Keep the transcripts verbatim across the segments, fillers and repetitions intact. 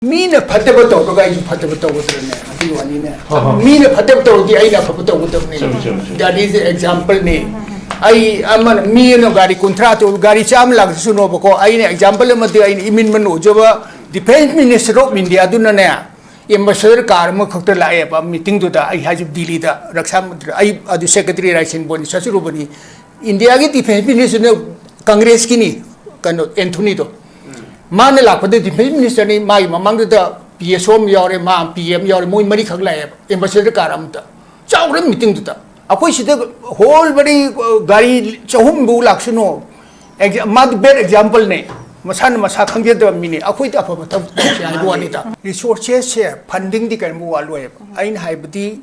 ꯃꯤꯅ ꯐꯠꯇꯕ ꯇꯧꯔꯒ ꯑꯩꯁꯨ ꯐꯠꯇꯕ ꯇꯧꯒꯗ꯭ꯔꯅꯦ? ꯑꯗꯨꯒꯤ ꯋꯥꯅꯤꯅꯦ꯫ ꯍꯣꯏ, ꯍꯣꯏ꯫ ꯃꯤꯅ ꯐꯠꯇꯕ ꯇꯧꯔꯗꯤ ꯑꯩꯅ ꯑꯐꯕ ꯇꯧꯒꯗꯕꯅꯦ꯫ ꯆꯨꯝꯃꯤ, ꯆꯨꯝꯃꯤ, ꯆꯨꯝꯃꯤ꯫ That is the example ꯅꯦ꯫ ꯑꯩ ꯑꯃꯅ, ꯃꯤ ꯑꯃꯅ ꯒꯥꯔꯤ ꯀꯨꯟꯊ꯭ꯔꯥ ꯇꯧ, ꯒꯥꯔꯤ ꯆꯥꯝꯃ ꯂꯥꯛꯁꯅꯣꯕꯀꯣ, ꯑꯩꯅ example ꯑꯃꯗꯤ ꯑꯩꯅ ꯏꯃꯤꯟ ꯃꯅꯣꯖꯕ Defence Minister of India ꯗꯨꯅꯅꯦ, ambassador car ꯑꯃꯈꯛꯇ ꯂꯥꯛꯑꯦꯕ meeting ꯗꯨꯗ, ꯑꯩ ꯍꯥꯏꯁꯦ ꯗꯤꯜꯂꯤꯗ ꯔꯛꯁꯥ ꯃꯟꯇ꯭ꯔꯤ, ꯑꯩ ꯑꯗꯨ secretary ꯔꯥꯏꯁꯤꯟꯕꯣꯟꯅꯤ ꯆꯠꯆꯔꯨꯕꯅꯤ꯫ ꯏꯟꯗꯤꯌꯥꯒꯤ Defence Minister ꯅ Congress ꯀꯤꯅꯤ, ꯀꯩꯅꯣ, ꯑꯦꯟꯊꯣꯅꯤꯗꯣ꯫ ꯃꯥꯅ ꯂꯥꯛꯄꯗ Defence Minister ꯅꯤ, ꯃꯥꯒꯤ ꯃꯃꯥꯡꯗꯨꯗ P S O ꯑꯃ ꯌꯥꯎꯔꯦ, ꯃꯥ P M ꯌꯥꯎꯔꯦ, ꯃꯣꯏ ꯃꯔꯤꯈꯛ ꯂꯥꯛꯑꯦꯕ ambassador car ꯑꯃꯗ꯫ ꯆꯥꯎꯔꯦ meeting ꯗꯨꯗ꯫ ꯑꯩꯈꯣꯏ ꯁꯤꯗ whole body, ꯑ, ꯒꯥꯔꯤ ꯆꯍꯨꯝꯕꯨ ꯂꯥꯛꯁꯅꯨ꯫ Exa-, ꯃꯥꯗꯤ bad example ꯅꯦ꯫ ꯃꯁꯥꯅ ꯃꯁꯥ ꯈꯪꯖꯗꯕ ꯃꯤꯅꯤ꯫ ꯑꯩꯈꯣꯏꯗꯤ ꯑꯐꯕ ꯊꯕꯛ ꯇꯧꯁꯦ ꯍꯥꯏꯕ ꯋꯥꯅꯤꯗ꯫ Resources ꯁꯦ, funding ꯗꯤ ꯀꯔꯤꯝꯕ ꯋꯥꯠꯂꯣꯏꯕ꯫ ꯑꯩꯅ ꯍꯥꯏꯕꯗꯤ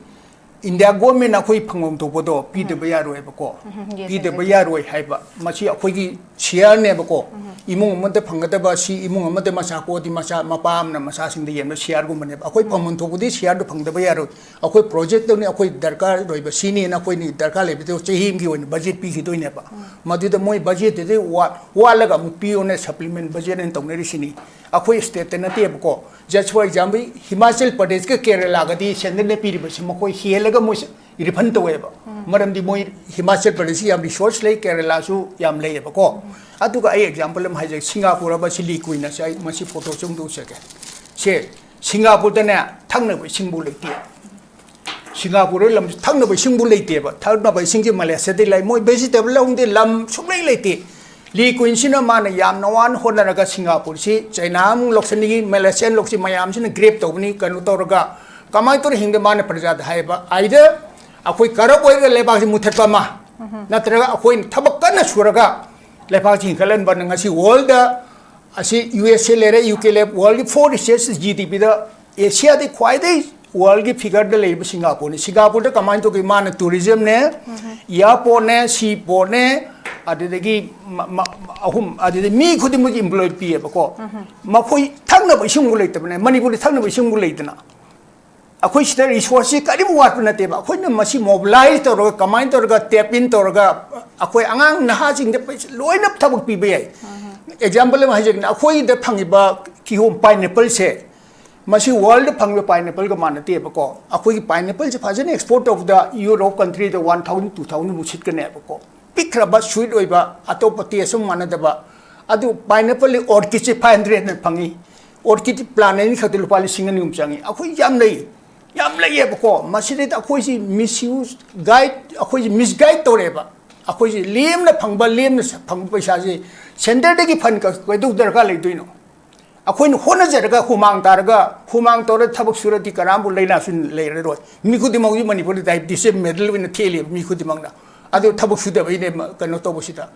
India government ꯅ ꯑꯩꯈꯣꯏ ꯐꯪꯐꯝ ꯊꯣꯛꯄꯗꯣ ꯄꯤꯗꯕ ꯌꯥꯔꯣꯏꯕꯀꯣ꯫ ꯎꯝ, yes, ꯄꯤꯗꯕ yes, yes. ꯌꯥꯔꯣꯏ ꯍꯥꯏꯕ꯫ ꯃꯁꯤ ꯑꯩꯈꯣꯏꯒꯤ share ꯅꯦꯕꯀꯣ꯫ ꯏꯃꯨꯡ ꯑꯃꯗ ꯐꯪꯒꯗꯕ ꯁꯤ ꯏꯃꯨꯡ ꯑꯃꯗ ꯃꯆꯥ ꯄꯣꯛꯑꯗꯤ ꯃꯆꯥ, ꯃꯄꯥ ꯑꯃꯅ ꯃꯆꯥꯁꯤꯡꯗ ꯌꯦꯟꯕ share ꯒꯨꯝꯕꯅꯦꯕ꯫ ꯑꯩꯈꯣꯏ ꯐꯪꯐꯝ ꯊꯣꯛꯄꯗꯤ share ꯗꯣ ꯐꯪꯗꯕ ꯌꯥꯔꯣꯏ꯫ ꯑꯩꯈꯣꯏ project ꯇꯧꯅꯤ, ꯑꯩꯈꯣꯏ ꯗꯔꯀꯥꯔ ꯑꯣꯏꯕ ꯁꯤꯅꯦꯅ ꯑꯩꯈꯣꯏꯅ ꯗꯔꯀꯥꯔ ꯂꯩꯕꯗꯣ ꯆꯍꯤ ꯑꯃꯒꯤ ꯑꯣꯏꯅ budget ꯄꯤꯈꯤꯗꯣꯏꯅꯦꯕ꯫ ꯃꯗꯨꯗ ꯃꯣꯏ budget ꯇꯨꯗꯤ ꯋꯥ-, ꯋꯥꯠꯂꯒ ꯑꯃꯨꯛ ꯄꯤꯌꯣꯅ supplement budget ꯍꯥꯏꯅ ꯇꯧꯅꯔꯤꯁꯤꯅꯤ꯫ ꯑꯩꯈꯣꯏ state ꯇ ꯅꯠꯇꯦꯕꯀꯣ꯫ Just for example, Himachal ꯄ꯭ꯔꯗꯦꯁꯀ ꯀꯦꯔꯂꯥꯒꯗꯤ centre ꯅ ꯄꯤꯔꯤꯕꯁꯤ ꯃꯈꯣꯏ ꯍꯦꯜꯂꯒ ꯃꯣꯏ refund ꯇꯧꯋꯦꯕ꯫ ꯃꯔꯝꯗꯤ ꯃꯣꯏ ꯍꯤꯃꯥꯆꯜ ꯄ꯭ꯔꯗꯦꯁꯁꯤ ꯌꯥꯝ resource ꯂꯩ, ꯀꯦꯔꯂꯥꯁꯨ ꯌꯥꯝ ꯂꯩꯌꯦꯕꯀꯣ꯫ ꯑꯗꯨꯒ ꯑꯩ example ꯑꯃ ꯍꯥꯏꯖꯒꯦ, ꯁꯤꯡꯒꯥꯄꯨꯔ ꯍꯥꯏꯕ ꯁꯤ ꯂꯤ ꯀꯨꯏꯟ ꯑꯁꯦ ꯑꯩ ꯃꯁꯤ photo ꯁꯨꯝ ꯎꯠꯆꯒꯦ꯫ ꯁꯦ, ꯁꯤꯡꯒꯥꯄꯨꯔꯗꯅꯦ ꯊꯛꯅꯕ ꯏꯁꯤꯡꯕꯨ ꯂꯩꯇꯦ꯫ ꯁꯤꯡꯒꯥꯄꯨꯔꯗ ꯂꯝ ꯊꯛꯅꯕ ꯏꯁꯤꯡꯕꯨ ꯂꯩꯇꯦꯕ꯫ ꯊꯛꯅꯕ ꯏꯁꯤꯡꯁꯤ ꯃꯂꯦꯁꯤꯌꯥꯗꯩ ꯂꯥꯛꯏ꯫ ꯃꯣꯏ vegetable ꯂꯧꯗꯦ, ꯂꯝ ꯁꯨꯡꯂꯩ ꯂꯩꯇꯦ꯫ ꯂꯤ ꯀꯨꯏꯟꯁꯤꯅ ꯃꯥꯅ ꯌꯥꯝꯅ ꯋꯥꯅ ꯍꯣꯠꯅꯔꯒ ꯁꯤꯡꯒꯥꯄꯨꯔꯁꯤ ꯆꯩꯅꯥ ꯑꯃꯨꯛ ꯂꯧꯁꯤꯟꯅꯤꯡꯉꯤ, ꯃꯂꯦꯁꯤꯌꯥ ꯂꯧꯁꯤꯟ, ꯃꯌꯥꯝꯁꯤꯅ grab ꯇꯧꯕꯅꯤ, ꯀꯩꯅꯣ ꯇꯧꯔꯒ ꯀꯃꯥꯏꯅ ꯇꯧꯔ ꯍꯤꯡꯗ ꯃꯥꯅ ꯄ꯭ꯔꯖꯥꯗ ꯍꯥꯏꯌꯦꯕ, either ꯑꯩꯈꯣꯏ corrupt ꯑꯣꯏꯔꯒ ꯂꯩꯕꯥꯛꯁꯤ ꯃꯨꯊꯠꯄ ꯑꯃ, ꯅꯠꯇ꯭ꯔꯒ ꯑꯩꯈꯣꯏꯅ ꯊꯕꯛ ꯀꯟꯅ ꯁꯨꯔꯒ ꯂꯩꯕꯥꯛꯁꯤ ꯍꯤꯡꯒꯠꯍꯟꯕꯅ ꯉꯁꯤ world ꯑꯁꯤ U S A ꯂꯩꯔꯦ, U K ꯂꯩꯔꯦ, world ꯒꯤ four richest G D P ꯗ Asia ꯗꯤ ꯈ꯭ꯋꯥꯏꯗꯒꯤ world ꯒꯤ figure ꯗ ꯂꯩꯔꯤꯕ ꯁꯤꯡꯒꯥꯄꯨꯔꯅꯤ꯫ ꯁꯤꯡꯒꯥꯄꯨꯔꯗ ꯀꯃꯥꯏꯅ ꯇꯧꯒꯦ? ꯃꯥꯅ tourism ꯅꯦ, airport ꯅꯦ, seaport ꯅꯦ, ꯑꯗꯨꯗꯒꯤ ꯃ-, ꯃ-, ꯑꯍꯨꯝ, ꯑꯗꯨꯗꯒꯤ ꯃꯤ ꯈꯨꯗꯤꯡꯃꯛꯀꯤ employ ꯄꯤꯌꯦꯕꯀꯣ꯫ ꯃꯈꯣꯏ ꯊꯛꯅꯕ ꯏꯁꯤꯡꯕꯨ ꯂꯩꯇꯕꯅꯦ꯫ ꯃꯅꯤꯄꯨꯔꯗ ꯊꯛꯅꯕ ꯏꯁꯤꯡꯕꯨ ꯂꯩꯇꯅ꯫ ꯑꯩꯈꯣꯏ ꯁꯤꯗ resource ꯁꯤ ꯀꯔꯤꯝ ꯋꯥꯠꯄ ꯅꯠꯇꯦꯕ꯫ ꯑꯩꯈꯣꯏꯅ ꯃꯁꯤ mobilize ꯇꯧꯔꯒ, ꯀꯃꯥꯏꯅ ꯇꯧꯔꯒ tap in ꯇꯧꯔꯒ, ꯑꯩꯈꯣꯏ ꯑꯉꯥꯡ ꯅꯍꯥꯁꯤꯡꯗ ꯄꯩꯁꯥ ꯂꯣꯏꯅ ꯊꯕꯛ ꯄꯤꯕ ꯌꯥꯏ꯫ Example ꯑꯃ ꯍꯥꯏꯖꯒꯦ, ꯑꯩꯈꯣꯏꯗ ꯐꯪꯉꯤꯕ ꯀꯤꯍꯣꯝ, pineapple ꯁꯦ, ꯃꯁꯤ ꯋꯥꯔꯜꯗ ꯐꯪꯕ ꯄꯥꯏꯅꯦꯄꯜꯒ ꯃꯥꯟꯅꯗꯦꯕꯀꯣ꯫ ꯑꯩꯈꯣꯏꯒꯤ ꯄꯥꯏꯅꯦꯄꯜꯁꯦ ꯐꯖꯅ ꯑꯦꯛꯁꯄꯣꯔꯠ ꯇꯧꯕꯗ ꯌꯨꯔꯣꯞ ꯀꯟꯇ꯭ꯔꯤꯗ ꯋꯥꯟ ꯊꯥꯎꯖꯟ, ꯇꯨ ꯊꯥꯎꯖꯟꯃꯨꯛ ꯁꯤꯠꯀꯅꯦꯕꯀꯣ꯫ ꯄꯤꯛꯈ꯭ꯔꯕ, ꯁ꯭ꯋꯤꯠ ꯑꯣꯏꯕ, ꯑꯇꯣꯞꯄ ꯇꯦꯁ ꯑꯃ ꯃꯥꯟꯅꯗꯕ꯫ ꯑꯗꯨ ꯄꯥꯏꯅꯦꯄꯜ ꯑꯣꯔꯀꯤꯗꯁꯦ ꯐꯥꯏꯚ ꯍꯟꯗ꯭ꯔꯦꯗꯅ ꯐꯪꯉꯤ꯫ ꯑꯣꯔꯀꯤꯗ ꯄ꯭ꯂꯥꯟ ꯑꯅꯤꯈꯛꯇ ꯂꯨꯄꯥ ꯂꯤꯁꯤꯡ ꯑꯅꯤ ꯑꯍꯨꯝ ꯆꯪꯉꯤ꯫ ꯑꯩꯈꯣꯏ ꯌꯥꯝ ꯂꯩ, ꯌꯥꯝ ꯂꯩꯌꯦꯕꯀꯣ꯫ ꯃꯁꯤꯗꯩꯗ ꯑꯩꯈꯣꯏꯁꯤ ꯃꯤꯁꯌꯨꯁ, ꯒꯥꯏꯗ, ꯑꯩꯈꯣꯏꯁꯤ ꯃꯤꯁꯒꯥꯏꯗ ꯇꯧꯔꯦꯕ꯫ ꯑꯩꯈꯣꯏꯁꯤ ꯂꯦꯝꯅ ꯐꯪꯕ, ꯂꯦꯝꯅ ꯐꯪꯕ ꯄꯩꯁꯥꯁꯦ ꯁꯦꯟꯇꯔꯗꯒꯤ ꯐꯟ ꯀ-, ꯀꯩꯗꯧ ꯗꯔꯀꯥꯔ ꯂꯩꯗꯣꯏꯅꯣ? ꯑꯩꯈꯣꯏꯅ ꯍꯣꯠꯅꯖꯔꯒ, ꯍꯨꯃꯥꯡ ꯇꯥꯔꯒ, ꯍꯨꯃꯥꯡ ꯇꯧꯔ ꯊꯕꯛ ꯁꯨꯔꯗꯤ ꯀꯅꯥꯝꯕꯨ ꯂꯥꯏꯅꯥꯁꯨ ꯂꯩꯔꯔꯣꯏ꯫ ꯃꯤ ꯈꯨꯗꯤꯡꯃꯛ ꯍꯧꯖꯤꯛ ꯃꯅꯤꯄꯨꯔꯗ ꯗꯥꯏꯕꯤꯇꯤꯁꯁꯦ ꯃꯦꯗꯜ ꯑꯣꯏꯅ ꯊꯦꯜꯂꯤꯕ ꯃꯤ ꯈꯨꯗꯤꯡꯃꯛꯅ꯫ ꯑꯗꯨ ꯊꯕꯛ ꯁꯨꯗꯕꯩꯅꯦ ꯃ-, ꯀꯩꯅꯣ ꯇꯧꯕꯁꯤꯗ꯫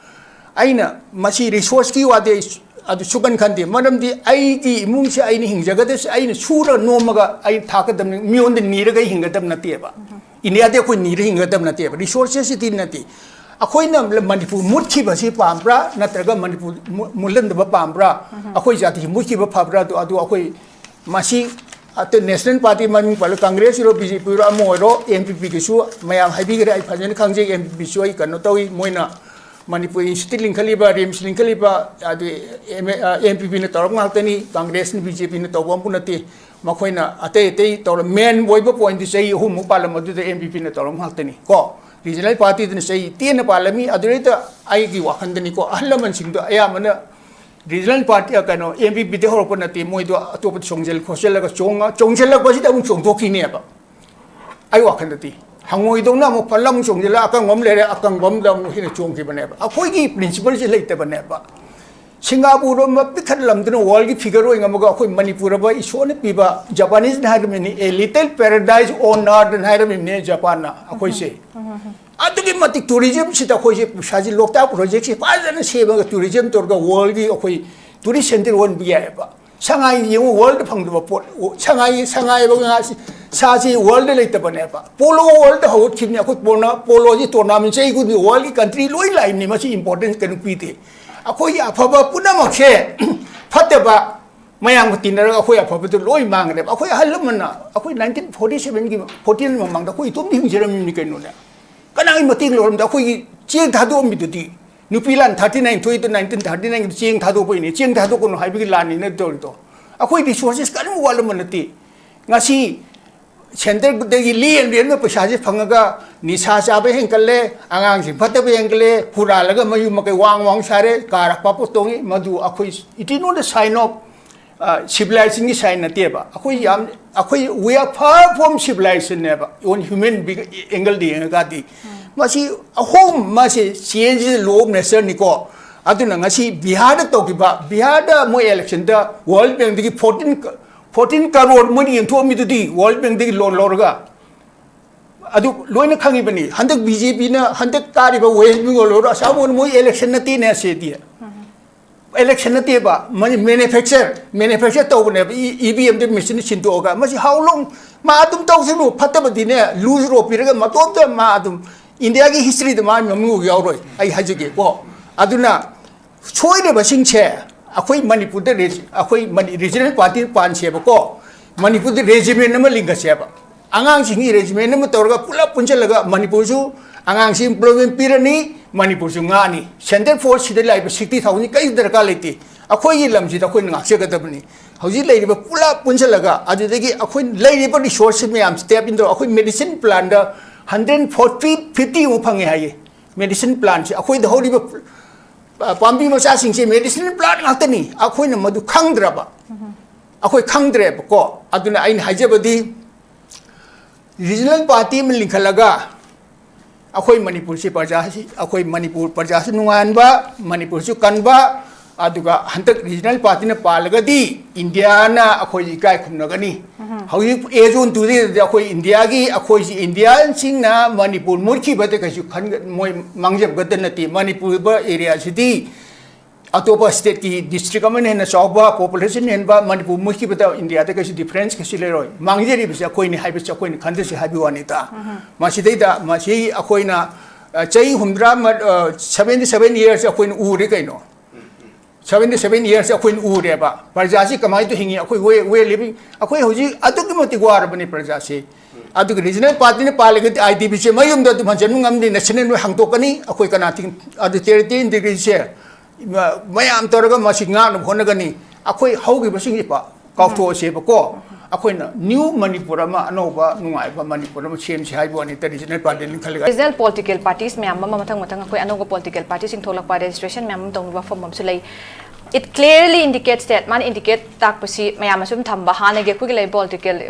ꯑꯩꯅ ꯃꯁꯤ ꯔꯤꯁꯣꯔꯁꯀꯤ ꯋꯥꯗꯤ ꯑꯩ ꯁꯨ-, ꯑꯗꯨ ꯁꯨꯀꯟ ꯈꯟꯗꯦ꯫ ꯃꯔꯝꯗꯤ ꯑꯩꯒꯤ ꯏꯃꯨꯡꯁꯦ ꯑꯩꯅ ꯍꯤꯡꯖꯒꯗꯣꯏꯁꯦ ꯑꯩꯅ ꯁꯨꯔ ꯅꯣꯝꯃꯒ ꯑꯩ ꯊꯥꯛꯀꯗꯕꯅꯤ, ꯃꯤꯉꯣꯟꯗ ꯅꯤꯔꯒ ꯑꯩ ꯍꯤꯡꯒꯗꯕ ꯅꯠꯇꯦꯕ꯫ ꯏꯟꯗꯤꯌꯥꯗꯤ ꯑꯩꯈꯣꯏ ꯅꯤꯔ ꯍꯤꯡꯒꯗꯕ ꯅꯠꯇꯦꯕ, ꯔꯤꯁꯣꯔꯁꯦꯁꯁꯤꯗꯤ ꯅꯠꯇꯦ꯫ ꯑꯩꯈꯣꯏꯅ ꯃꯅꯤꯄꯨꯔ ꯃꯨꯠꯈꯤꯕꯁꯤ ꯄꯥꯝꯕ꯭ꯔꯥ, ꯅꯠꯇ꯭ꯔꯒ ꯃꯅꯤꯄꯨꯔ ꯃꯨ-, ꯃꯨꯠꯍꯟꯗꯕ ꯄꯥꯝꯕ꯭ꯔꯥ? ꯑꯩꯈꯣꯏ ꯖꯥꯇꯤꯁꯤ ꯃꯨꯠꯈꯤꯕ ꯐꯕ꯭ꯔꯥ? ꯑꯗꯨ, ꯑꯗꯨ ꯑꯩꯈꯣꯏ ꯃꯁꯤ ꯑꯇꯩ ꯅꯦꯁꯅꯦꯜ ꯄꯥꯔꯇꯤ ꯃꯃꯤꯡ ꯄꯜꯂ, ꯀꯪꯒ꯭ꯔꯦꯁ ꯑꯣꯏꯔꯣ, ꯕꯤ ꯖꯦ ꯄꯤ ꯑꯣꯏꯔꯣ, ꯑꯃ ꯑꯣꯏꯔꯣ, ꯑꯦꯟ ꯄꯤ ꯄꯤꯒꯤꯁꯨ ꯃꯌꯥꯝ ꯍꯥꯏꯕꯤꯈ꯭ꯔꯦ, ꯑꯩ ꯐꯖꯅ ꯈꯪꯖꯩ꯫ ꯑꯦꯟ ꯄꯤ ꯄꯤꯁꯨ ꯑꯩ ꯀꯩꯅꯣ ꯇꯧꯏ, ꯃꯣꯏꯅ ꯃꯅꯤꯄꯨꯔ ꯏꯟꯁꯇꯤꯇ꯭ꯌꯨꯠ ꯂꯤꯡꯈꯠꯂꯤꯕ, ꯔꯤꯝꯁ ꯂꯤꯡꯈꯠꯂꯤꯕ, ꯑꯗꯨ ꯑꯦꯝ ꯑꯦ, ꯑ, ꯑꯦꯟ ꯄꯤ ꯄꯤꯅ ꯇꯧꯔꯛꯄ ꯉꯥꯛꯇꯅꯤ, ꯀꯪꯒ꯭ꯔꯦꯁꯅ, ꯕꯤ ꯖꯦ ꯄꯤꯅ ꯇꯧꯕ ꯑꯃꯕꯨ ꯅꯠꯇꯦ꯫ ꯃꯈꯣꯏꯅ ꯑꯇꯩ ꯑꯇꯩ ꯇꯧꯔ, ꯃꯦꯟ ꯑꯣꯏꯕ ꯄꯣꯏꯟꯠꯇꯤ ꯆꯍꯤ ꯑꯍꯨꯝꯃꯨꯛ ꯄꯥꯜꯂꯝꯕꯗꯨꯗ ꯑꯦꯟ ꯄꯤ ꯄꯤꯅ ꯇꯧꯔꯝ ꯉꯥꯛꯇꯅꯤ ꯀꯣ꯫ ꯔꯤꯖꯅꯦꯜ ꯄꯥꯔꯇꯤꯗꯨꯅ ꯆꯍꯤ ꯇꯦꯟꯅ ꯄꯥꯜꯂꯝꯃꯤ꯫ ꯑꯗꯨꯗꯩꯗ ꯑꯩꯒꯤ ꯋꯥꯈꯜꯗꯅꯤꯀꯣ, ꯑꯍꯜ ꯂꯃꯟꯁꯤꯡꯗꯣ ꯑꯌꯥꯝꯕꯅ ꯔꯤꯖꯅꯦꯜ ꯄꯥꯔꯇꯤ, ꯑ, ꯀꯩꯅꯣ, ꯑꯦꯟ ꯄꯤ ꯄꯤꯗ ꯍꯧꯔꯛꯄ ꯅꯠꯇꯦ, ꯃꯣꯏꯗꯣ ꯑꯇꯣꯞꯄꯗ ꯆꯣꯡꯁꯤꯜ ꯈꯣꯠꯆꯤꯜꯂꯒ ꯆꯣꯡꯉ-, ꯆꯣꯡꯁꯤꯜꯂꯛꯄꯁꯤꯗ ꯑꯃꯨꯛ ꯆꯣꯡꯊꯣꯛꯈꯤꯅꯦꯕ꯫ ꯑꯩ ꯋꯥꯈꯜꯗꯗꯤ ꯍꯪꯉꯣꯏꯗꯧꯅ ꯑꯃꯨꯛ ꯐꯜ ꯑꯃꯨꯛ ꯆꯣꯡꯁꯤꯜꯂ, ꯑꯀꯪꯕ ꯑꯃ ꯂꯩꯔꯦ, ꯑꯀꯪꯕ ꯑꯃꯗ ꯑꯃꯨꯛ ꯍꯦꯟꯅ ꯆꯣꯡꯈꯤꯕꯅꯦꯕ꯫ ꯑꯩꯈꯣꯏꯒꯤ ꯄ꯭ꯔꯤꯟꯁꯤꯄꯜꯁꯦ ꯂꯩꯇꯕꯅꯦꯕ꯫ ꯁꯤꯡꯒꯥꯄꯨꯔ ꯑꯃ ꯄꯤꯛꯈꯠꯂꯝꯗꯅ ꯋꯥꯔꯜꯒꯤ ꯐꯤꯒꯔ ꯑꯣꯏ ꯉꯝꯃꯒ, ꯑꯩꯈꯣꯏ ꯃꯅꯤꯄꯨꯔ ꯑꯃ ꯏꯁꯣꯔꯅ ꯄꯤꯕ, ꯖꯄꯥꯅꯤꯁꯅ ꯍꯥꯏꯔꯝꯃꯤꯅꯤ, "A little paradise on earth" ꯍꯥꯏꯔꯝꯃꯤꯕꯅꯦ ꯖꯄꯥꯟꯅ ꯑꯩꯈꯣꯏꯁꯦ꯫ ꯑꯗꯨꯛꯀꯤ ꯃꯇꯤꯛ ꯇꯨꯔꯤꯖꯝꯁꯤꯗ ꯑꯩꯈꯣꯏꯁꯦ ꯄꯩꯁꯥꯁꯤ, ꯂꯣꯛꯇꯥꯛ ꯄ꯭ꯔꯣꯖꯦꯛꯁꯤ ꯐꯖꯅ ꯁꯦꯝꯃꯒ ꯇꯨꯔꯤꯖꯝ ꯇꯧꯔꯒ ꯋꯥꯔꯜꯒꯤ ꯑꯩꯈꯣꯏ ꯇꯨꯔꯤꯁ ꯁꯦꯟꯇꯔ ꯑꯣꯟꯕ ꯌꯥꯏꯑꯕ꯫ ꯁꯉꯥꯏ ꯌꯦꯡꯉꯨ, ꯋꯥꯔꯜꯗ ꯐꯪꯗꯕ ꯄꯣꯠ, ꯁꯉꯥꯏ, ꯁꯉꯥꯏ ꯍꯥꯏꯕ ꯉꯥꯁꯤ, ꯁꯥꯁꯤ ꯋꯥꯔꯜꯗ ꯂꯩꯇꯕꯅꯦꯕ꯫ ꯄꯣꯂꯣ ꯋꯥꯔꯜꯗ ꯍꯧꯒꯠꯈꯤꯕꯅꯤ꯫ ꯑꯩꯈꯣꯏ ꯄꯣꯂꯣ-, ꯄꯣꯂꯣꯁꯤ ꯇꯣꯔꯅꯥꯃꯦꯟ ꯆꯍꯤ ꯈꯨꯗꯤꯡꯒꯤ ꯋꯥꯔꯜꯒꯤ ꯀꯟꯇ꯭ꯔꯤ ꯂꯣꯏ ꯂꯥꯛꯏꯕꯅꯤ꯫ ꯃꯁꯤ ꯏꯝꯄꯣꯔꯇꯦꯟꯁ ꯀꯩꯅꯣ ꯄꯤꯗꯦ꯫ ꯑꯩꯈꯣꯏꯒꯤ ꯑꯐꯕ ꯄꯨꯝꯅꯃꯛꯁꯦ ꯐꯠꯇꯕ ꯃꯌꯥꯝꯒ ꯇꯤꯟꯅꯔꯒ ꯑꯩꯈꯣꯏ ꯑꯐꯕꯗꯨ ꯂꯣꯏ ꯃꯥꯡꯈ꯭ꯔꯦꯕ꯫ ꯑꯩꯈꯣꯏ ꯑꯍꯜ ꯂꯃꯟꯅ, ꯑꯩꯈꯣꯏ ꯅꯥꯏꯟꯇꯤꯟ ꯐꯣꯔꯇꯤ ꯁꯚꯦꯟꯒꯤ, ꯐꯣꯔꯇꯤ ꯅꯥꯏꯟ ꯃꯃꯥꯡꯗ ꯑꯩꯈꯣꯏ ꯏꯇꯣꯝꯇ ꯍꯤꯡꯖꯔꯝꯃꯤꯕꯅꯤ ꯀꯩꯅꯣꯅꯦ꯫ ꯀꯅꯥꯒꯤ ꯃꯇꯦꯡ ꯂꯧꯔꯝꯗ? ꯑꯩꯈꯣꯏꯒꯤ ꯆꯦꯡ ꯊꯥꯗꯣꯛꯑꯝꯃꯤꯗꯨꯗꯤ꯫ ꯅꯨꯄꯤ ꯂꯥꯟ ꯊꯥꯔꯇꯤ ꯅꯥꯏꯟ ꯊꯣꯛꯏꯗꯣ ꯅꯥꯏꯟꯇꯤꯟ ꯊꯥꯔꯇꯤ ꯅꯥꯏꯟꯒꯤ ꯆꯦꯡ ꯊꯥꯗꯣꯛꯄꯩꯅꯦ꯫ ꯆꯦꯡ ꯊꯥꯗꯣꯛꯀꯅꯨ ꯍꯥꯏꯕꯒꯤ ꯂꯥꯟꯅꯤꯅ ꯇꯧꯔꯤꯗꯣ꯫ ꯑꯩꯈꯣꯏ ꯔꯤꯁꯣꯔꯁꯦꯁ ꯀꯔꯤꯝ ꯋꯥꯠꯂꯝꯕ ꯅꯠꯇꯦ꯫ ꯉꯁꯤ ꯁꯦꯟꯇꯔꯗꯒꯤ ꯂꯦꯟ ꯂꯦꯟꯕ ꯄꯩꯁꯥꯁꯦ ꯐꯪꯉꯒ ꯅꯤꯁꯥ ꯆꯥꯕ ꯍꯦꯟꯒꯠꯂꯦ, ꯑꯉꯥꯡꯁꯤꯡ ꯐꯠꯇꯕ ꯍꯦꯟꯒꯠꯂꯦ, ꯍꯨꯔꯥꯜꯂꯒ ꯃꯌꯨꯝ ꯃꯀꯩ ꯋꯥꯡ ꯋꯥꯡ ꯁꯥꯔꯦ, ꯀꯥꯔ ꯑꯄꯥꯛꯄ ꯇꯣꯡꯉꯤ꯫ ꯃꯗꯨ ꯑꯩꯈꯣꯏ, it is not a sign of, ꯑ, civilizationꯒꯤ sign ꯅꯠꯇꯦꯕ꯫ ꯑꯩꯈꯣꯏ ꯌꯥꯝ, ꯑꯩꯈꯣꯏ, we are far from civilizationꯅꯦꯕ, on human being angle ꯗ ꯌꯦꯡꯉꯒꯗꯤ꯫ ꯃꯁꯤ ꯑꯍꯨꯝ, ꯃꯁꯤ change is the law of natureꯅꯤꯀꯣ꯫ ꯑꯗꯨꯅ ꯉꯁꯤ ꯕꯤꯍꯥꯔꯗ ꯇꯧꯈꯤꯕ, ꯕꯤꯍꯥꯔꯗ ꯃꯣꯏ ꯏꯂꯦꯛꯁꯟꯗ World Bankꯗꯒꯤ fourteen, fourteen crore ꯃꯣꯏꯅ ꯌꯦꯟꯊꯣꯛꯑꯝꯃꯤꯗꯨꯗꯤ, World Bankꯗꯒꯤ loan ꯂꯧꯔꯒ꯫ ꯑꯗꯨ ꯂꯣꯏꯅ ꯈꯪꯉꯤꯕꯅꯤ꯫ ꯍꯟꯗꯛ BJPꯅ ꯍꯟꯗꯛ ꯀꯥꯔꯤꯕ West Bengal ꯑꯣꯏꯔꯣ, ꯑꯁꯥꯝ ꯑꯣꯏꯔꯣ, ꯃꯣꯏ ꯏꯂꯦꯛꯁꯟ ꯅꯠꯇꯦꯅꯦ ꯁꯤꯗꯤ꯫ ꯏꯂꯦꯛꯁꯟ ꯅꯠꯇꯦꯕ, ꯃꯣꯏ manufacture, manufacture ꯇꯧꯕꯅꯦꯕ꯫ E-, EVMꯗ machine ꯁꯤꯟꯗꯣꯛꯑꯒ꯫ ꯃꯁꯤ how long? ꯃꯥ ꯑꯗꯨꯝ ꯇꯧꯁꯅꯨ, ꯐꯠꯇꯕꯗꯤꯅꯦ, ꯂꯨꯖ ꯔꯣ ꯄꯤꯔꯒ ꯃꯇꯣꯝꯇ ꯃꯥ ꯑꯗꯨꯝ ꯏꯟꯗꯤꯌꯥꯒꯤ historyꯗ ꯃꯥ ꯃꯃꯤꯡ ꯎꯕ ꯌꯥꯎꯔꯣꯏ, ꯑꯩ ꯍꯥꯏꯖꯒꯦꯀꯣ꯫ ꯑꯗꯨꯅ ꯁꯣꯏꯔꯤꯕꯁꯤꯡꯁꯦ ꯑꯩꯈꯣꯏ ꯃꯅꯤꯄꯨꯔꯗ ꯔꯦꯖ-, ꯑꯩꯈꯣꯏ ꯃꯅꯤ-, regional party ꯄꯥꯟꯁꯦꯕꯀꯣ, ꯃꯅꯤꯄꯨꯔꯗ regiment ꯑꯃ ꯂꯤꯡꯈꯠꯁꯦꯕ꯫ ꯑꯉꯥꯡꯁꯤꯡꯒꯤ regiment ꯑꯃ ꯇꯧꯔꯒ ꯄꯨꯂꯞ ꯄꯨꯟꯁꯤꯜꯂꯒ ꯃꯅꯤꯄꯨꯔꯁꯨ ꯑꯉꯥꯡꯁꯤ employment ꯄꯤꯔꯅꯤ, ꯃꯅꯤꯄꯨꯔꯁꯨ ꯉꯥꯛꯑꯅꯤ꯫ Central force ꯁꯤꯗ ꯂꯥꯛꯏꯕ sixty thousand ꯀꯔꯤ ꯗꯔꯀꯥꯔ ꯂꯩꯇꯦ꯫ ꯑꯩꯈꯣꯏꯒꯤ ꯂꯝꯁꯤꯗ ꯑꯩꯈꯣꯏꯅ ꯉꯥꯛꯆꯒꯗꯕꯅꯤ꯫ ꯍꯧꯖꯤꯛ ꯂꯩꯔꯤꯕ ꯄꯨꯂꯞ ꯄꯨꯟꯁꯤꯜꯂꯒ ꯑꯗꯨꯗꯒꯤ ꯑꯩꯈꯣꯏ ꯂꯩꯔꯤꯕ resource ꯃꯌꯥꯝ step in ꯇꯧꯔ ꯑꯩꯈꯣꯏ medicine plantꯗ hundred forty, fifty ꯃꯨꯛ ꯐꯪꯉꯦ ꯍꯥꯏꯌꯦ꯫ Medicine plantꯁꯦ ꯑꯩꯈꯣꯏꯗ ꯍꯧꯔꯤꯕ, ꯑ, ꯄꯥꯝꯕꯤ ꯃꯆꯥꯁꯤꯡꯁꯦ medicine plant ꯉꯥꯛꯇꯅꯤ꯫ ꯑꯩꯈꯣꯏꯅ ꯃꯗꯨ ꯈꯪꯗ꯭ꯔꯕ, ꯑꯩꯈꯣꯏ ꯈꯪꯗ꯭ꯔꯦꯕꯀꯣ꯫ ꯑꯗꯨꯅ ꯑꯩꯅ ꯍꯥꯏꯖꯕꯗꯤ regional party ꯑꯃ ꯂꯤꯡꯈꯠꯂꯒ ꯑꯩꯈꯣꯏ ꯃꯅꯤꯄꯨꯔꯁꯤ ꯄ꯭ꯔꯖꯥꯁꯤ, ꯑꯩꯈꯣꯏ ꯃꯅꯤꯄꯨꯔ ꯄ꯭ꯔꯖꯥꯁꯨ ꯅꯨꯡꯉꯥꯏꯍꯟꯕ, ꯃꯅꯤꯄꯨꯔꯁꯨ ꯀꯟꯕ, ꯑꯗꯨꯒ ꯍꯟꯗꯛ regional partyꯅ ꯄꯥꯜꯂꯒꯗꯤ ꯏꯟꯗꯤꯌꯥꯅ ꯑꯩꯈꯣꯏꯁꯤ ꯏꯀꯥꯏ ꯈꯨꯝꯅꯒꯅꯤ꯫ ꯍꯧꯖꯤꯛ age on today ꯗꯗꯤ ꯑꯩꯈꯣꯏ ꯏꯟꯗꯤꯌꯥꯒꯤ, ꯑꯩꯈꯣꯏꯁꯤ ꯏꯟꯗꯤꯌꯥꯟꯁꯤꯡꯅ ꯃꯅꯤꯄꯨꯔ ꯃꯨꯠꯈꯤꯕꯗ ꯀꯩꯁꯨ ꯈꯟꯒ-, ꯃꯣꯏ ꯃꯥꯡꯖꯕꯒꯗ ꯅꯠꯇꯦ꯫ ꯃꯅꯤꯄꯨꯔ areaꯁꯤꯗꯤ ꯑꯇꯣꯞꯄ stateꯀꯤ district ꯑꯃꯅ ꯍꯦꯟꯅ ꯆꯥꯎꯕ, population ꯍꯦꯟꯕ, ꯃꯅꯤꯄꯨꯔ ꯃꯨꯠꯈꯤꯕꯗ ꯏꯟꯗꯤꯌꯥꯗ ꯀꯩꯁꯨ difference ꯀꯩꯁꯨ ꯂꯩꯔꯣꯏ꯫ ꯃꯥꯡꯖꯔꯤꯕꯁꯦ ꯑꯩꯈꯣꯏꯅꯤ ꯍꯥꯏꯕꯁꯦ ꯑꯩꯈꯣꯏꯅ ꯈꯟꯖꯁꯤ ꯍꯥꯏꯕꯒꯤ ꯋꯥꯅꯤꯗ꯫ ꯃꯁꯤꯗꯩꯗ ꯃꯁꯤ ꯑꯩꯈꯣꯏꯅ, ꯑ, ꯆꯍꯤ ꯍꯨꯝꯗ꯭ꯔꯥ ꯃ-, ꯑ, seventy seven years ꯑꯩꯈꯣꯏꯅ ꯎꯔꯦ ꯀꯩꯅꯣ꯫ Seventy seven years ꯑꯩꯈꯣꯏꯅ ꯎꯔꯦꯕ꯫ ꯄ꯭ꯔꯖꯥꯁꯤ ꯀꯃꯥꯏꯅ ꯇꯧ ꯍꯤꯡꯉꯤ? ꯑꯩꯈꯣꯏ way, way living, ꯑꯩꯈꯣꯏ ꯍꯧꯖꯤꯛ ꯑꯗꯨꯛꯀꯤ ꯃꯇꯤꯛ ꯋꯥꯔꯕꯅꯤ ꯄ꯭ꯔꯖꯥꯁꯤ꯫ ꯑꯗꯨꯒ regional partyꯅ ꯄꯥꯜꯂꯒꯗꯤ IDPꯁꯦ ꯃꯌꯨꯝꯗ ꯑꯗꯨꯝ ꯍꯟꯖꯤꯟꯕ ꯉꯝꯅꯤ, national ꯍꯥꯡꯗꯣꯛꯀꯅꯤ꯫ ꯑꯩꯈꯣꯏ ꯀꯅꯥ ꯊꯤꯡ-, ꯑꯗꯨ territory integrityꯁꯦ ꯃ-, ꯃꯌꯥꯝ ꯇꯧꯔꯒ ꯃꯁꯤ ꯉꯥꯛꯅꯕ ꯍꯣꯠꯅꯒꯅꯤ꯫ ꯑꯩꯈꯣꯏ ꯍꯧꯈꯤꯕꯁꯤꯡꯁꯦ ꯄ-, ꯀꯥꯎꯊꯣꯛꯑꯁꯦꯕꯀꯣ꯫ ꯑꯩꯈꯣꯏꯅ new ꯃꯅꯤꯄꯨꯔ ꯑꯃ, ꯑꯅꯧꯕ ꯅꯨꯡꯉꯥꯏꯕ ꯃꯅꯤꯄꯨꯔ ꯑꯃ ꯁꯦꯝꯁꯤ ꯍꯥꯏꯕ ꯋꯥꯅꯤ, ꯔꯤꯖꯅꯦꯜ ꯄꯥꯔꯇꯤꯅ ꯈꯜꯂꯒ꯫ ꯔꯤꯖꯅꯦꯜ ꯄꯣꯂꯤꯇꯤꯀꯦꯜ ꯄꯥꯔꯇꯤꯁ ꯃꯌꯥꯝ ꯑꯃ ꯃꯊꯪ ꯃꯊꯪ ꯑꯩꯈꯣꯏ ꯑꯅꯧꯕ ꯄꯣꯂꯤꯇꯤꯀꯦꯜ ꯄꯥꯔꯇꯤꯁꯤꯡ ꯊꯣꯛꯂꯛꯄ, ꯔꯦꯖꯤꯁꯇ꯭ꯔꯦꯁꯟ ꯃꯌꯥꯝ ꯑꯃ ꯇꯧꯅꯕ ꯐꯣꯔꯝ ꯑꯃꯁꯨ ꯂꯩ꯫ It clearly indicates that, ꯃꯥꯅ ꯏꯟꯗꯤꯀꯦꯠ ꯇꯥꯛꯄꯁꯤ ꯃꯌꯥꯝ ꯑꯁꯨꯝ ꯊꯝꯕ, ꯍꯥꯟꯅꯒꯤ ꯑꯩꯈꯣꯏꯒꯤ ꯂꯩ ꯄꯣꯂꯤꯇꯤꯀꯦꯜ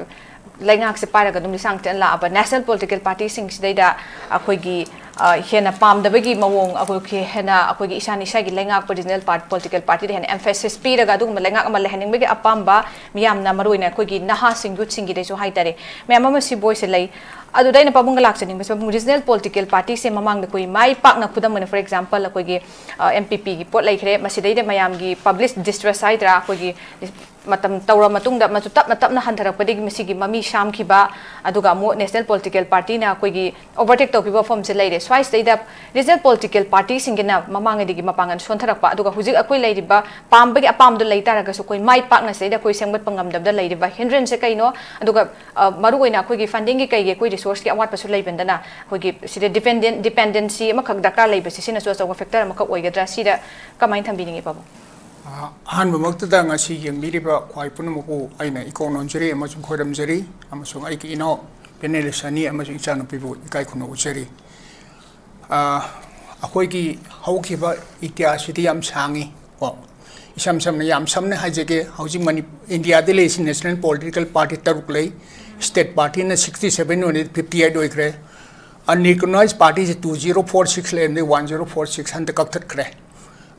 ꯂꯩꯉꯥꯛꯁꯦ ꯄꯥꯏꯔꯒ ꯑꯗꯨꯝ ꯂꯤꯁꯥꯡ ꯆꯠꯅ ꯂꯥꯛꯑꯕ ꯅꯦꯁꯅꯦꯜ ꯄꯣꯂꯤꯇꯤꯀꯦꯜ ꯄꯥꯔꯇꯤꯁꯤꯡꯁꯤꯗꯩꯗ ꯑꯩꯈꯣꯏꯒꯤ, ꯑ, ꯍꯦꯟꯅ ꯄꯥꯝꯗꯕꯒꯤ ꯃꯑꯣꯡ, ꯑꯩꯈꯣꯏꯒꯤ ꯍꯦꯟꯅ ꯑꯩꯈꯣꯏꯒꯤ ꯏꯁꯥꯅ ꯏꯁꯥꯒꯤ ꯂꯩꯉꯥꯛꯄ ꯔꯤꯖꯅꯦꯜ ꯄꯥꯔ-, ꯄꯣꯂꯤꯇꯤꯀꯦꯜ ꯄꯥꯔꯇꯤꯗ ꯍꯦꯟꯅ ꯑꯦꯝꯐꯦꯁꯤꯁ ꯄꯤꯔꯒ ꯑꯗꯨꯒꯨꯝꯕ ꯂꯩꯉꯥꯛ ꯑꯃ ꯂꯩꯍꯟꯅꯤꯡꯕꯒꯤ ꯑꯄꯥꯝꯕ ꯃꯤꯌꯥꯝꯅ, ꯃꯔꯨꯑꯣꯏꯅ ꯑꯩꯈꯣꯏꯒꯤ ꯅꯍꯥꯁꯤꯡ, ꯌꯨꯠꯁꯤꯡꯒꯤꯗꯩꯁꯨ ꯍꯥꯏꯇꯥꯔꯦ, ꯃꯌꯥꯝ ꯑꯃ ꯁꯤ ꯚꯣꯏꯁꯁꯦ ꯂꯩ꯫ ꯑꯗꯨꯗ ꯑꯩꯅ ꯄꯥꯕꯨꯡꯒ ꯂꯥꯛꯆꯅꯤꯡꯕꯁꯦ, ꯄꯥꯕꯨꯡ, ꯔꯤꯖꯅꯦꯜ ꯄꯣꯂꯤꯇꯤꯀꯦꯜ ꯄꯥꯔꯇꯤꯁꯦ ꯃꯃꯥꯡꯗ ꯑꯩꯈꯣꯏ ꯃꯥꯏ ꯄꯥꯛꯅ, ꯈꯨꯗꯝ ꯑꯣꯏꯅ, ꯐꯣꯔ ꯑꯦꯛꯖꯥꯝꯄꯜ, ꯑꯩꯈꯣꯏꯒꯤ, ꯑ, ꯑꯦꯝ ꯄꯤ ꯄꯤꯒꯤ ꯄꯣꯠ ꯂꯩꯈ꯭ꯔꯦ, ꯃꯁꯤꯗꯩꯗ ꯃꯌꯥꯝꯒꯤ ꯄꯕ꯭ꯂꯤꯁ ꯗꯤꯁꯇ꯭ꯔꯁ ꯍꯥꯏꯗ꯭ꯔꯥ, ꯑꯩꯈꯣꯏꯒꯤ ꯃꯇꯝ ꯇꯧꯔ ꯃꯇꯨꯡꯗ ꯃꯆꯨ ꯇꯞꯅ ꯇꯞꯅ ꯍꯟꯊꯔꯛꯄꯗꯒꯤ ꯃꯁꯤꯒꯤ ꯃꯃꯤ ꯁꯥꯝꯈꯤꯕ, ꯑꯗꯨꯒ ꯑꯃꯨꯛ ꯅꯦꯁꯅꯦꯜ ꯄꯣꯂꯤꯇꯤꯀꯦꯜ ꯄꯥꯔꯇꯤꯅ ꯑꯩꯈꯣꯏꯒꯤ ꯑꯣꯚꯔꯇꯦꯛ ꯇꯧꯈꯤꯕ ꯐꯣꯔꯝꯁꯦ ꯂꯩꯔꯦ꯫ ꯁ꯭ꯋꯥꯏꯁꯤꯗꯩꯗ ꯔꯤꯖꯅꯦꯜ ꯄꯣꯂꯤꯇꯤꯀꯦꯜ ꯄꯥꯔꯇꯤꯁꯤꯡꯒꯤꯅ ꯃꯃꯥꯡꯉꯩꯗꯒꯤ ꯃꯄꯥꯡꯒꯜ ꯁꯣꯟꯊꯔꯛꯄ, ꯑꯗꯨꯒ ꯍꯧꯖꯤꯛ ꯑꯩꯈꯣꯏ ꯂꯩꯔꯤꯕ ꯄꯥꯝꯕꯒꯤ ꯑꯄꯥꯝꯕꯗꯣ ꯂꯩ ꯇꯥꯔꯒꯁꯨ ꯑꯩꯈꯣꯏ ꯃꯥꯏ ꯄꯥꯛꯅ ꯁꯤꯗꯩꯗ ꯑꯩꯈꯣꯏ ꯁꯦꯝꯒꯠꯄ ꯉꯝꯗꯕꯗ ꯂꯩꯔꯤꯕ ꯍꯤꯟꯗ꯭ꯔꯦꯟꯁꯦ ꯀꯩꯅꯣ? ꯑꯗꯨꯒ, ꯑ, ꯃꯔꯨꯑꯣꯏꯅ ꯑꯩꯈꯣꯏꯒꯤ ꯐꯟꯗꯤꯡꯒꯤ ꯀꯩꯒꯤ ꯑꯩꯈꯣꯏ ꯔꯤꯁꯣꯔꯁꯀꯤ ꯑꯋꯥꯠꯄꯁꯨ ꯂꯩꯕꯅꯤꯅ ꯑꯩꯈꯣꯏꯒꯤ ꯁꯤꯗ ꯗꯤꯄꯦꯟꯗꯦꯟ-, ꯗꯤꯄꯦꯟꯗꯦꯟꯁꯤ ꯑꯃꯈꯛ ꯗꯔꯀꯥꯔ ꯂꯩꯕꯁꯤ, ꯁꯤꯅꯁꯨ ꯑꯆꯧꯕ ꯐꯦꯛꯇꯔ ꯑꯃꯈꯛ ꯑꯣꯏꯒꯗ꯭ꯔꯥ? ꯁꯤꯗ ꯀꯃꯥꯏꯅ ꯊꯝꯕꯤꯅꯤꯡꯉꯤ, ꯄꯥꯕꯨꯡ? ꯑ, ꯑꯍꯥꯟꯕꯃꯛꯇꯗ ꯉꯁꯤ ꯌꯦꯡꯕꯤꯔꯤꯕ ꯈ꯭ꯋꯥꯏ ꯄꯨꯝꯅꯃꯛꯄꯨ ꯑꯩꯅ ꯏꯀꯣꯛ ꯅꯣꯟꯖꯔꯤ ꯑꯃꯁꯨꯡ ꯈꯣꯏꯔꯝꯖꯔꯤ, ꯑꯃꯁꯨꯡ ꯑꯩꯒꯤ ꯏꯅꯥꯎ ꯄꯦꯅꯦꯂꯤꯁ ꯑꯅꯤ ꯑꯃꯁꯨꯡ ꯏꯆꯥꯅꯨꯄꯤꯕꯨ ꯏꯀꯥꯏ ꯈꯨꯝꯅꯧꯖꯔꯤ꯫ ꯑ, ꯑꯩꯈꯣꯏꯒꯤ ꯍꯧꯈꯤꯕ ꯏꯇꯤꯍꯥꯁꯁꯤꯗꯤ ꯌꯥꯝ ꯁꯥꯡꯉꯤ ꯀꯣ꯫ ꯏꯁꯝ ꯁꯝꯅ, ꯌꯥꯝ ꯁꯝꯅ ꯍꯥꯏꯖꯒꯦ, ꯍꯧꯖꯤꯛ ꯃꯅꯤ-, ꯏꯟꯗꯤꯌꯥꯗ ꯂꯩꯔꯤꯁꯤ ꯅꯦꯁꯅꯦꯜ ꯄꯣꯂꯤꯇꯤꯀꯦꯜ ꯄꯥꯔꯇꯤ ꯇꯔꯨꯛ ꯂꯩ꯫ ꯁ꯭ꯇꯦꯠ ꯄꯥꯔꯇꯤꯅ ꯁꯤꯛꯁꯇꯤ ꯁꯦꯚꯦꯟ ꯑꯣꯏꯔꯦ, ꯐꯤꯐꯇꯤ ꯑꯩꯠ ꯑꯣꯏꯈ꯭ꯔꯦ꯫ ꯑꯟꯔꯤꯀꯣꯛꯅꯥꯏꯖ ꯄꯥꯔꯇꯤꯁꯤ ꯇꯨ ꯖꯤꯔꯣ ꯐꯣꯔ ꯁꯤꯛꯁ ꯂꯩꯔꯝꯗꯦ, ꯋꯥꯟ ꯖꯤꯔꯣ ꯐꯣꯔ ꯁꯤꯛꯁ ꯍꯟꯗꯛ ꯀꯛꯊꯠꯈ꯭ꯔꯦ꯫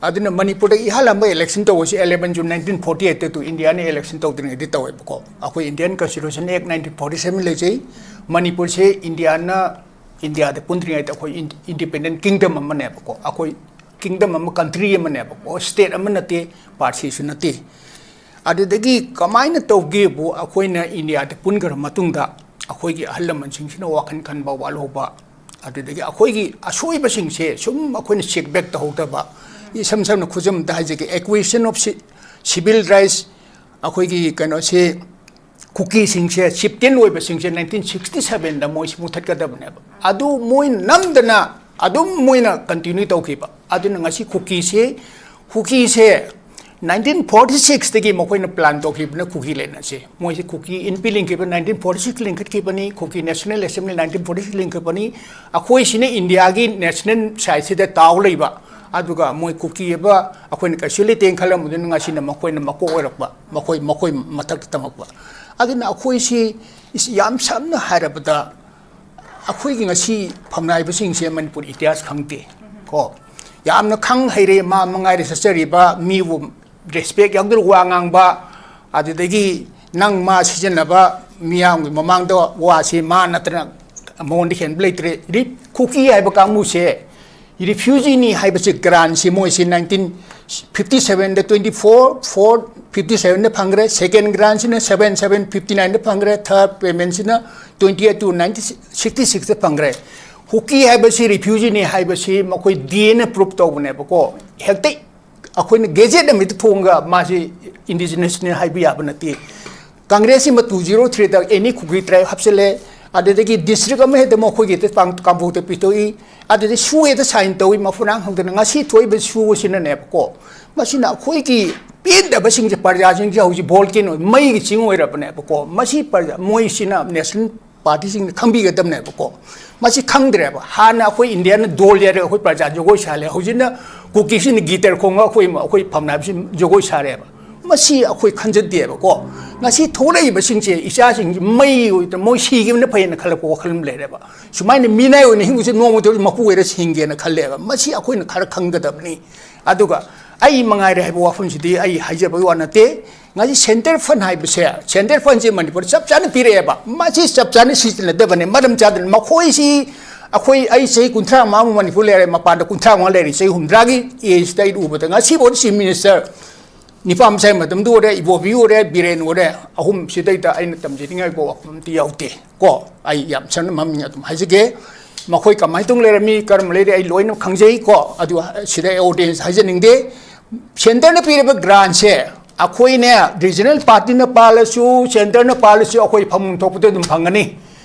ꯑꯗꯨꯅ ꯃꯅꯤꯄꯨꯔꯗ ꯏꯍꯥꯟ ꯍꯥꯟꯕ ꯏꯂꯦꯛꯁꯟ ꯇꯧꯕꯁꯤ eleven June nineteen forty eight ꯇꯨ ꯏꯟꯗꯤꯌꯥꯅ ꯏꯂꯦꯛꯁꯟ ꯇꯧꯗ꯭ꯔꯤꯉꯩꯗꯤ ꯇꯧꯋꯦꯕꯀꯣ꯫ ꯑꯩꯈꯣꯏ ꯏꯟꯗꯤꯌꯟ ꯀꯟꯁꯇꯤꯇ꯭ꯌꯨꯁꯟ ꯑꯦꯛ nineteen forty seven ꯂꯩꯖꯩ꯫ ꯃꯅꯤꯄꯨꯔꯁꯦ ꯏꯟꯗꯤꯌꯥꯅ, ꯏꯟꯗꯤꯌꯥꯗ ꯄꯨꯟꯗ꯭ꯔꯤꯉꯩꯗ ꯑꯩꯈꯣꯏ ꯏꯟ-, ꯏꯟꯗꯤꯄꯦꯟꯗꯦꯟ ꯀꯤꯡꯗꯝ ꯑꯃꯅꯦꯕꯀꯣ꯫ ꯑꯩꯈꯣꯏ ꯀꯤꯡꯗꯝ ꯑꯃ, ꯀꯟꯇ꯭ꯔꯤ ꯑꯃꯅꯦꯕꯀꯣ꯫ ꯁ꯭ꯇꯦꯠ ꯑꯃ ꯅꯠꯇꯦ, ꯄꯥꯔꯇꯤꯁꯨ ꯅꯠꯇꯦ꯫ ꯑꯗꯨꯗꯒꯤ ꯀꯃꯥꯏꯅ ꯇꯧꯒꯦꯕꯨ, ꯑꯩꯈꯣꯏꯅ ꯏꯟꯗꯤꯌꯥꯗ ꯄꯨꯟꯈ꯭ꯔ ꯃꯇꯨꯡꯗ ꯑꯩꯈꯣꯏꯒꯤ ꯑꯍꯜ ꯂꯃꯟꯁꯤꯡꯁꯤꯅ ꯋꯥꯈꯜ ꯈꯟꯕ ꯋꯥꯠꯍꯧꯕ, ꯑꯗꯨꯗꯒꯤ ꯑꯩꯈꯣꯏꯒꯤ ꯑꯁꯣꯏꯕꯁꯤꯡꯁꯦ ꯁꯨꯝ ꯑꯩꯈꯣꯏꯅ ꯆꯦꯛ ꯕꯦꯛ ꯇꯧꯍꯧꯗꯕ, ꯏꯁꯝ ꯁꯝꯅ ꯈꯨꯗꯝ ꯑꯝꯇ ꯍꯥꯏꯖꯒꯦ, acquisition of ci-, civil rights, ꯑꯩꯈꯣꯏꯒꯤ ꯀꯩꯅꯣꯁꯦ, ꯀꯨꯀꯤꯁꯤꯡꯁꯦ, ꯆꯤꯞꯇꯦꯟ ꯑꯣꯏꯕꯁꯤꯡꯁꯦ nineteen sixty seven ꯗ ꯃꯣꯏꯁꯤ ꯃꯨꯊꯠꯀꯗꯕꯅꯦꯕ꯫ ꯑꯗꯨ ꯃꯣꯏ ꯅꯝꯗꯅ ꯑꯗꯨꯝ ꯃꯣꯏꯅ ꯀꯟꯇꯤꯅ꯭ꯌꯨ ꯇꯧꯈꯤꯕ꯫ ꯑꯗꯨꯅ ꯉꯁꯤ ꯀꯨꯀꯤꯁꯦ, ꯀꯨꯀꯤꯁꯦ ꯅꯥꯏꯟꯇꯤꯟ ꯐꯣꯔꯇꯤ ꯁꯤꯛꯁꯇꯒꯤ ꯃꯈꯣꯏꯅ ꯄ꯭ꯂꯥꯟ ꯇꯧꯈꯤꯕꯅ ꯀꯨꯀꯤ ꯂꯦꯟ ꯑꯁꯦ꯫ ꯃꯣꯏꯁꯦ ꯀꯨꯀꯤ ꯏꯟꯄꯤ ꯂꯤꯡꯈꯤꯕ ꯅꯥꯏꯟꯇꯤꯟ ꯐꯣꯔꯇꯤ ꯁꯤꯛꯁ ꯂꯤꯡꯈꯠꯈꯤꯕꯅꯤ, Kuki national assembly nineteen forty six ꯂꯤꯡꯈꯠꯄꯅꯤ꯫ ꯑꯩꯈꯣꯏꯁꯤꯅ ꯏꯟꯗꯤꯌꯥꯒꯤ ꯅꯦꯁꯅꯦꯜ ꯁꯥꯏꯠꯁꯤꯗ ꯇꯥꯎ ꯂꯩꯕ, ꯑꯗꯨꯒ ꯃꯣꯏ ꯀꯨꯀꯤ ꯍꯥꯏꯕ ꯑꯩꯈꯣꯏꯅ ꯀꯩꯁꯨ ꯂꯩꯇꯦꯅ ꯈꯜꯂꯝꯕꯗꯨꯅ ꯉꯁꯤꯅ ꯃꯈꯣꯏꯅ ꯃꯀꯣꯛ ꯑꯣꯏꯔꯛꯄ, ꯃꯈꯣꯏ, ꯃꯈꯣꯏ ꯃꯊꯛꯇ ꯇꯝꯃꯛꯄ꯫ ꯑꯗꯨꯅ ꯑꯩꯈꯣꯏꯁꯤ ꯏꯁ-, ꯌꯥꯝ ꯁꯝꯅ ꯍꯥꯏꯔꯕꯗ, ꯑꯩꯈꯣꯏꯒꯤ ꯉꯁꯤ ꯐꯝꯅꯥꯏꯕꯁꯤꯡꯁꯦ ꯃꯅꯤꯄꯨꯔ ꯏꯇꯤꯍꯥꯁ ꯈꯪꯗꯦ ꯀꯣ꯫ ꯌꯥꯝꯅ ꯈꯪ ꯍꯩꯔꯦ, ꯃꯥ ꯃꯉꯥꯏꯔꯦ ꯆꯠꯆꯔꯤꯕ ꯃꯤꯕꯨ ꯔꯦꯁꯄꯦꯛ ꯌꯥꯎꯗꯅ ꯋꯥ ꯉꯥꯡꯕ, ꯑꯗꯨꯗꯒꯤ ꯅꯪ ꯃꯥ ꯁꯤꯖꯤꯟꯅꯕ, ꯃꯤꯌꯥꯝꯒꯤ ꯃꯃꯥꯡꯗ ꯋꯥꯁꯤ ꯃꯥ ꯅꯠꯇꯅ ꯃꯉꯣꯟꯗ ꯍꯦꯟꯕ ꯂꯩꯇ꯭ꯔꯦ꯫ ꯔꯤ-, ꯀꯨꯀꯤ ꯍꯥꯏꯕ ꯀꯥꯡꯕꯨꯁꯦ ꯔꯤꯐ꯭ꯌꯨꯖꯤꯅꯤ ꯍꯥꯏꯕꯁꯤ ꯒ꯭ꯔꯥꯟꯁꯤ ꯃꯣꯏꯁꯤ ꯅꯥꯏꯟꯇꯤꯟ ꯐꯤꯐꯇꯤ ꯁꯚꯦꯟꯗ ꯇ꯭ꯋꯦꯟꯇꯤ ꯐꯣꯔ, ꯐꯣꯔ ꯐꯤꯐꯇꯤ ꯁꯚꯦꯟꯗ ꯐꯪꯈ꯭ꯔꯦ꯫ ꯁꯦꯀꯦꯟ ꯒ꯭ꯔꯥꯟꯁꯤꯅ ꯁꯚꯦꯟ ꯁꯚꯦꯟ ꯐꯤꯐꯇꯤ ꯅꯥꯏꯟꯗ ꯐꯪꯈ꯭ꯔꯦ꯫ ꯊꯥꯔꯠ ꯄꯦꯃꯦꯟꯁꯤꯅ twenty eight two nineteen sixty ꯁꯤꯛꯁꯇ ꯐꯪꯈ꯭ꯔꯦ꯫ ꯀꯨꯀꯤ ꯍꯥꯏꯕꯁꯤ ꯔꯤꯐ꯭ꯌꯨꯖꯤꯅꯤ ꯍꯥꯏꯕꯁꯤ ꯃꯈꯣꯏ ꯗꯤ ꯑꯦꯅ ꯄ꯭ꯔꯨꯞ ꯇꯧꯕꯅꯦꯕꯀꯣ꯫ ꯍꯦꯛꯇ ꯑꯩꯈꯣꯏꯅ ꯒꯦꯖꯦꯠ ꯑꯃ ꯍꯦꯛꯇ ꯊꯣꯡꯉꯒ ꯃꯥꯁꯤ ꯏꯟꯗꯤꯖꯤꯅꯁꯅꯤ ꯍꯥꯏꯕ ꯌꯥꯕ ꯅꯠꯇꯦ꯫ ꯀꯪꯒ꯭ꯔꯦꯁꯁꯤꯃ ꯇꯨ ꯖꯤꯔꯣ ꯊ꯭ꯔꯤꯗ ꯑꯦꯅꯤ ꯀꯨꯀꯤ ꯇ꯭ꯔꯥꯏꯕ ꯍꯥꯞꯆꯤꯜꯂꯦ, ꯑꯗꯨꯗꯒꯤ ꯗꯤꯁꯇ꯭ꯔꯤꯛ ꯑꯃ ꯍꯦꯛꯇ ꯃꯈꯣꯏꯒꯤ ꯍꯦꯛꯇ ꯄꯥꯡ-, ꯀꯥꯡꯄꯣꯛꯇ ꯄꯤꯊꯣꯛꯏ, ꯑꯗꯨꯗꯒꯤ ꯁꯨ ꯍꯦꯛꯇ ꯁꯥꯏꯟ ꯇꯧꯏ, ꯃꯐꯨꯔꯥꯡ ꯍꯧꯗꯅ꯫ ꯉꯁꯤ ꯊꯣꯛꯏꯕ ꯁꯨ ꯑꯁꯤꯅꯅꯦꯕꯀꯣ, ꯃꯁꯤꯅ ꯑꯩꯈꯣꯏꯒꯤ ꯄꯦꯟꯗꯕꯁꯤꯡꯁꯦ, ꯄ꯭ꯔꯖꯥꯁꯤꯡꯁꯦ ꯍꯧꯖꯤꯛ ꯚꯣꯜꯀꯦꯅꯣ, ꯃꯩꯒꯤ ꯆꯤꯡ ꯑꯣꯏꯔꯕꯅꯦꯕꯀꯣ꯫ ꯃꯁꯤ ꯄ꯭ꯔꯖꯥ, ꯃꯣꯏꯁꯤꯅ ꯅꯦꯁꯅꯦꯜ ꯄꯥꯔꯇꯤꯁꯤꯡꯅ ꯈꯪꯕꯤꯒꯗꯕꯅꯦꯕꯀꯣ꯫ ꯃꯁꯤ ꯈꯪꯗ꯭ꯔꯦꯕ꯫ ꯍꯥꯟꯅ ꯑꯩꯈꯣꯏ ꯏꯟꯗꯤꯌꯥꯅ ꯗꯣꯜ ꯌꯩꯔꯒ ꯑꯩꯈꯣꯏ ꯄ꯭ꯔꯖꯥ ꯖꯒꯣꯏ ꯁꯥꯍꯜꯂꯦ, ꯍꯧꯖꯤꯛꯅ ꯀꯨꯀꯤꯁꯤꯡꯅ ꯒꯤꯇꯔ ꯈꯣꯡꯉꯒ ꯑꯩꯈꯣꯏ, ꯑꯩꯈꯣꯏ ꯐꯝꯅꯥꯏꯕꯁꯤ ꯖꯒꯣꯏ ꯁꯥꯔꯦꯕ꯫ ꯃꯁꯤ ꯑꯩꯈꯣꯏ ꯈꯟꯖꯗꯦꯕꯀꯣ꯫ ꯉꯁꯤ ꯊꯣꯛꯂꯛꯏꯕꯁꯤꯡꯁꯦ, ꯏꯆꯥꯁꯤꯡꯁꯤ ꯃꯩ ꯑꯣꯏꯗꯅ ꯃꯣꯏ ꯁꯤꯈꯤꯕꯅ ꯐꯩꯅ ꯈꯜꯂꯛꯄ ꯋꯥꯈꯜ ꯑꯃ ꯂꯩꯔꯦꯕ꯫ ꯁꯨꯃꯥꯏꯅ ꯃꯤꯅꯥꯏ ꯑꯣꯏꯅ ꯍꯤꯡꯕꯁꯦ ꯅꯣꯡꯃꯇ ꯃꯄꯨ ꯑꯣꯏꯔ ꯍꯤꯡꯒꯦꯅ ꯈꯜꯂꯦꯕ꯫ ꯃꯁꯤ ꯑꯩꯈꯣꯏꯅ ꯈꯔ ꯈꯪꯒꯗꯕꯅꯤ꯫ ꯑꯗꯨꯒ ꯑꯩ ꯃꯉꯥꯏꯔꯦ ꯍꯥꯏꯕ ꯋꯥꯐꯝꯁꯤꯗꯤ ꯑꯩ ꯍꯥꯏꯖꯕꯒꯤ ꯋꯥ ꯅꯠꯇꯦ꯫ ꯉꯁꯤ ꯁꯦꯟꯇꯔ ꯐꯟ ꯍꯥꯏꯕꯁꯦ, ꯁꯦꯟꯇꯔ ꯐꯟꯁꯦ ꯃꯅꯤꯄꯨꯔꯗ ꯆꯞ ꯆꯥꯅ ꯄꯤꯔꯛꯑꯦꯕ꯫ ꯃꯁꯤ ꯆꯞ ꯆꯥꯅ ꯁꯤꯖꯤꯟꯅꯗꯕꯅꯦ, ꯃꯔꯝ ꯆꯥꯗꯅ꯫ ꯃꯈꯣꯏꯁꯤ ꯑꯩꯈꯣꯏ, ꯑꯩ ꯆꯍꯤ ꯀꯨꯟꯊ꯭ꯔꯥ ꯃꯉꯥ ꯑꯃꯨꯛ ꯃꯅꯤꯄꯨꯔ ꯂꯩꯔꯦ, ꯃꯄꯥꯟꯗ ꯀꯨꯟꯊ꯭ꯔꯥ ꯃꯉꯥ ꯂꯩꯔꯤ, ꯆꯍꯤ ꯍꯨꯝꯗ꯭ꯔꯥꯒꯤ ꯑꯦꯖꯇ ꯑꯩ ꯎꯕꯗ ꯉꯁꯤꯐꯥꯎ ꯆꯤꯐ ꯃꯤꯅꯤꯁꯇꯔ ꯅꯤꯄꯥ ꯃꯆꯥꯒꯤ ꯃꯇꯝꯗꯨ ꯑꯣꯏꯔꯦ, ꯏꯕꯣꯕꯤ ꯑꯣꯏꯔꯦ, ꯕꯤꯔꯦꯟ ꯑꯣꯏꯔꯦ, ꯑꯍꯨꯝ ꯁꯤꯗꯩꯗ ꯑꯩꯅ ꯇꯝꯖꯅꯤꯡꯉꯥꯏ ꯋꯥꯐꯝ ꯑꯝꯇ ꯌꯥꯎꯗꯦ ꯀꯣ꯫ ꯑꯩ ꯌꯥꯝ ꯁꯝꯅ ꯃꯃꯤꯡ ꯑꯗꯨꯝ ꯍꯥꯏꯖꯒꯦ꯫ ꯃꯈꯣꯏ ꯀꯃꯥꯏꯅ ꯇꯧꯅ ꯂꯩꯔꯝꯃꯤ, ꯀꯔꯝꯕ ꯂꯩꯔꯤ, ꯑꯩ ꯂꯣꯏꯅ ꯈꯪꯖꯩ ꯀꯣ꯫ ꯑꯗꯨ ꯁꯤꯗ ꯑꯩ ꯑꯣꯗꯤꯌꯦꯟꯁ ꯍꯥꯏꯖꯅꯤꯡꯗꯦ꯫ ꯁꯦꯟꯇꯔꯅ ꯄꯤꯔꯤꯕ ꯒ꯭ꯔꯥꯟꯁꯦ ꯑꯩꯈꯣꯏꯅꯦ, ꯔꯤꯖꯅꯦꯜ ꯄꯥꯔꯇꯤꯅ ꯄꯥꯜꯂꯁꯨ, ꯁꯦꯟꯇꯔꯅ ꯄꯥꯜꯂꯁꯨ, ꯑꯩꯈꯣꯏ ꯐꯪꯐꯝ ꯊꯣꯛꯄꯗꯣ ꯑꯗꯨꯝ ꯐꯪꯒꯅꯤ꯫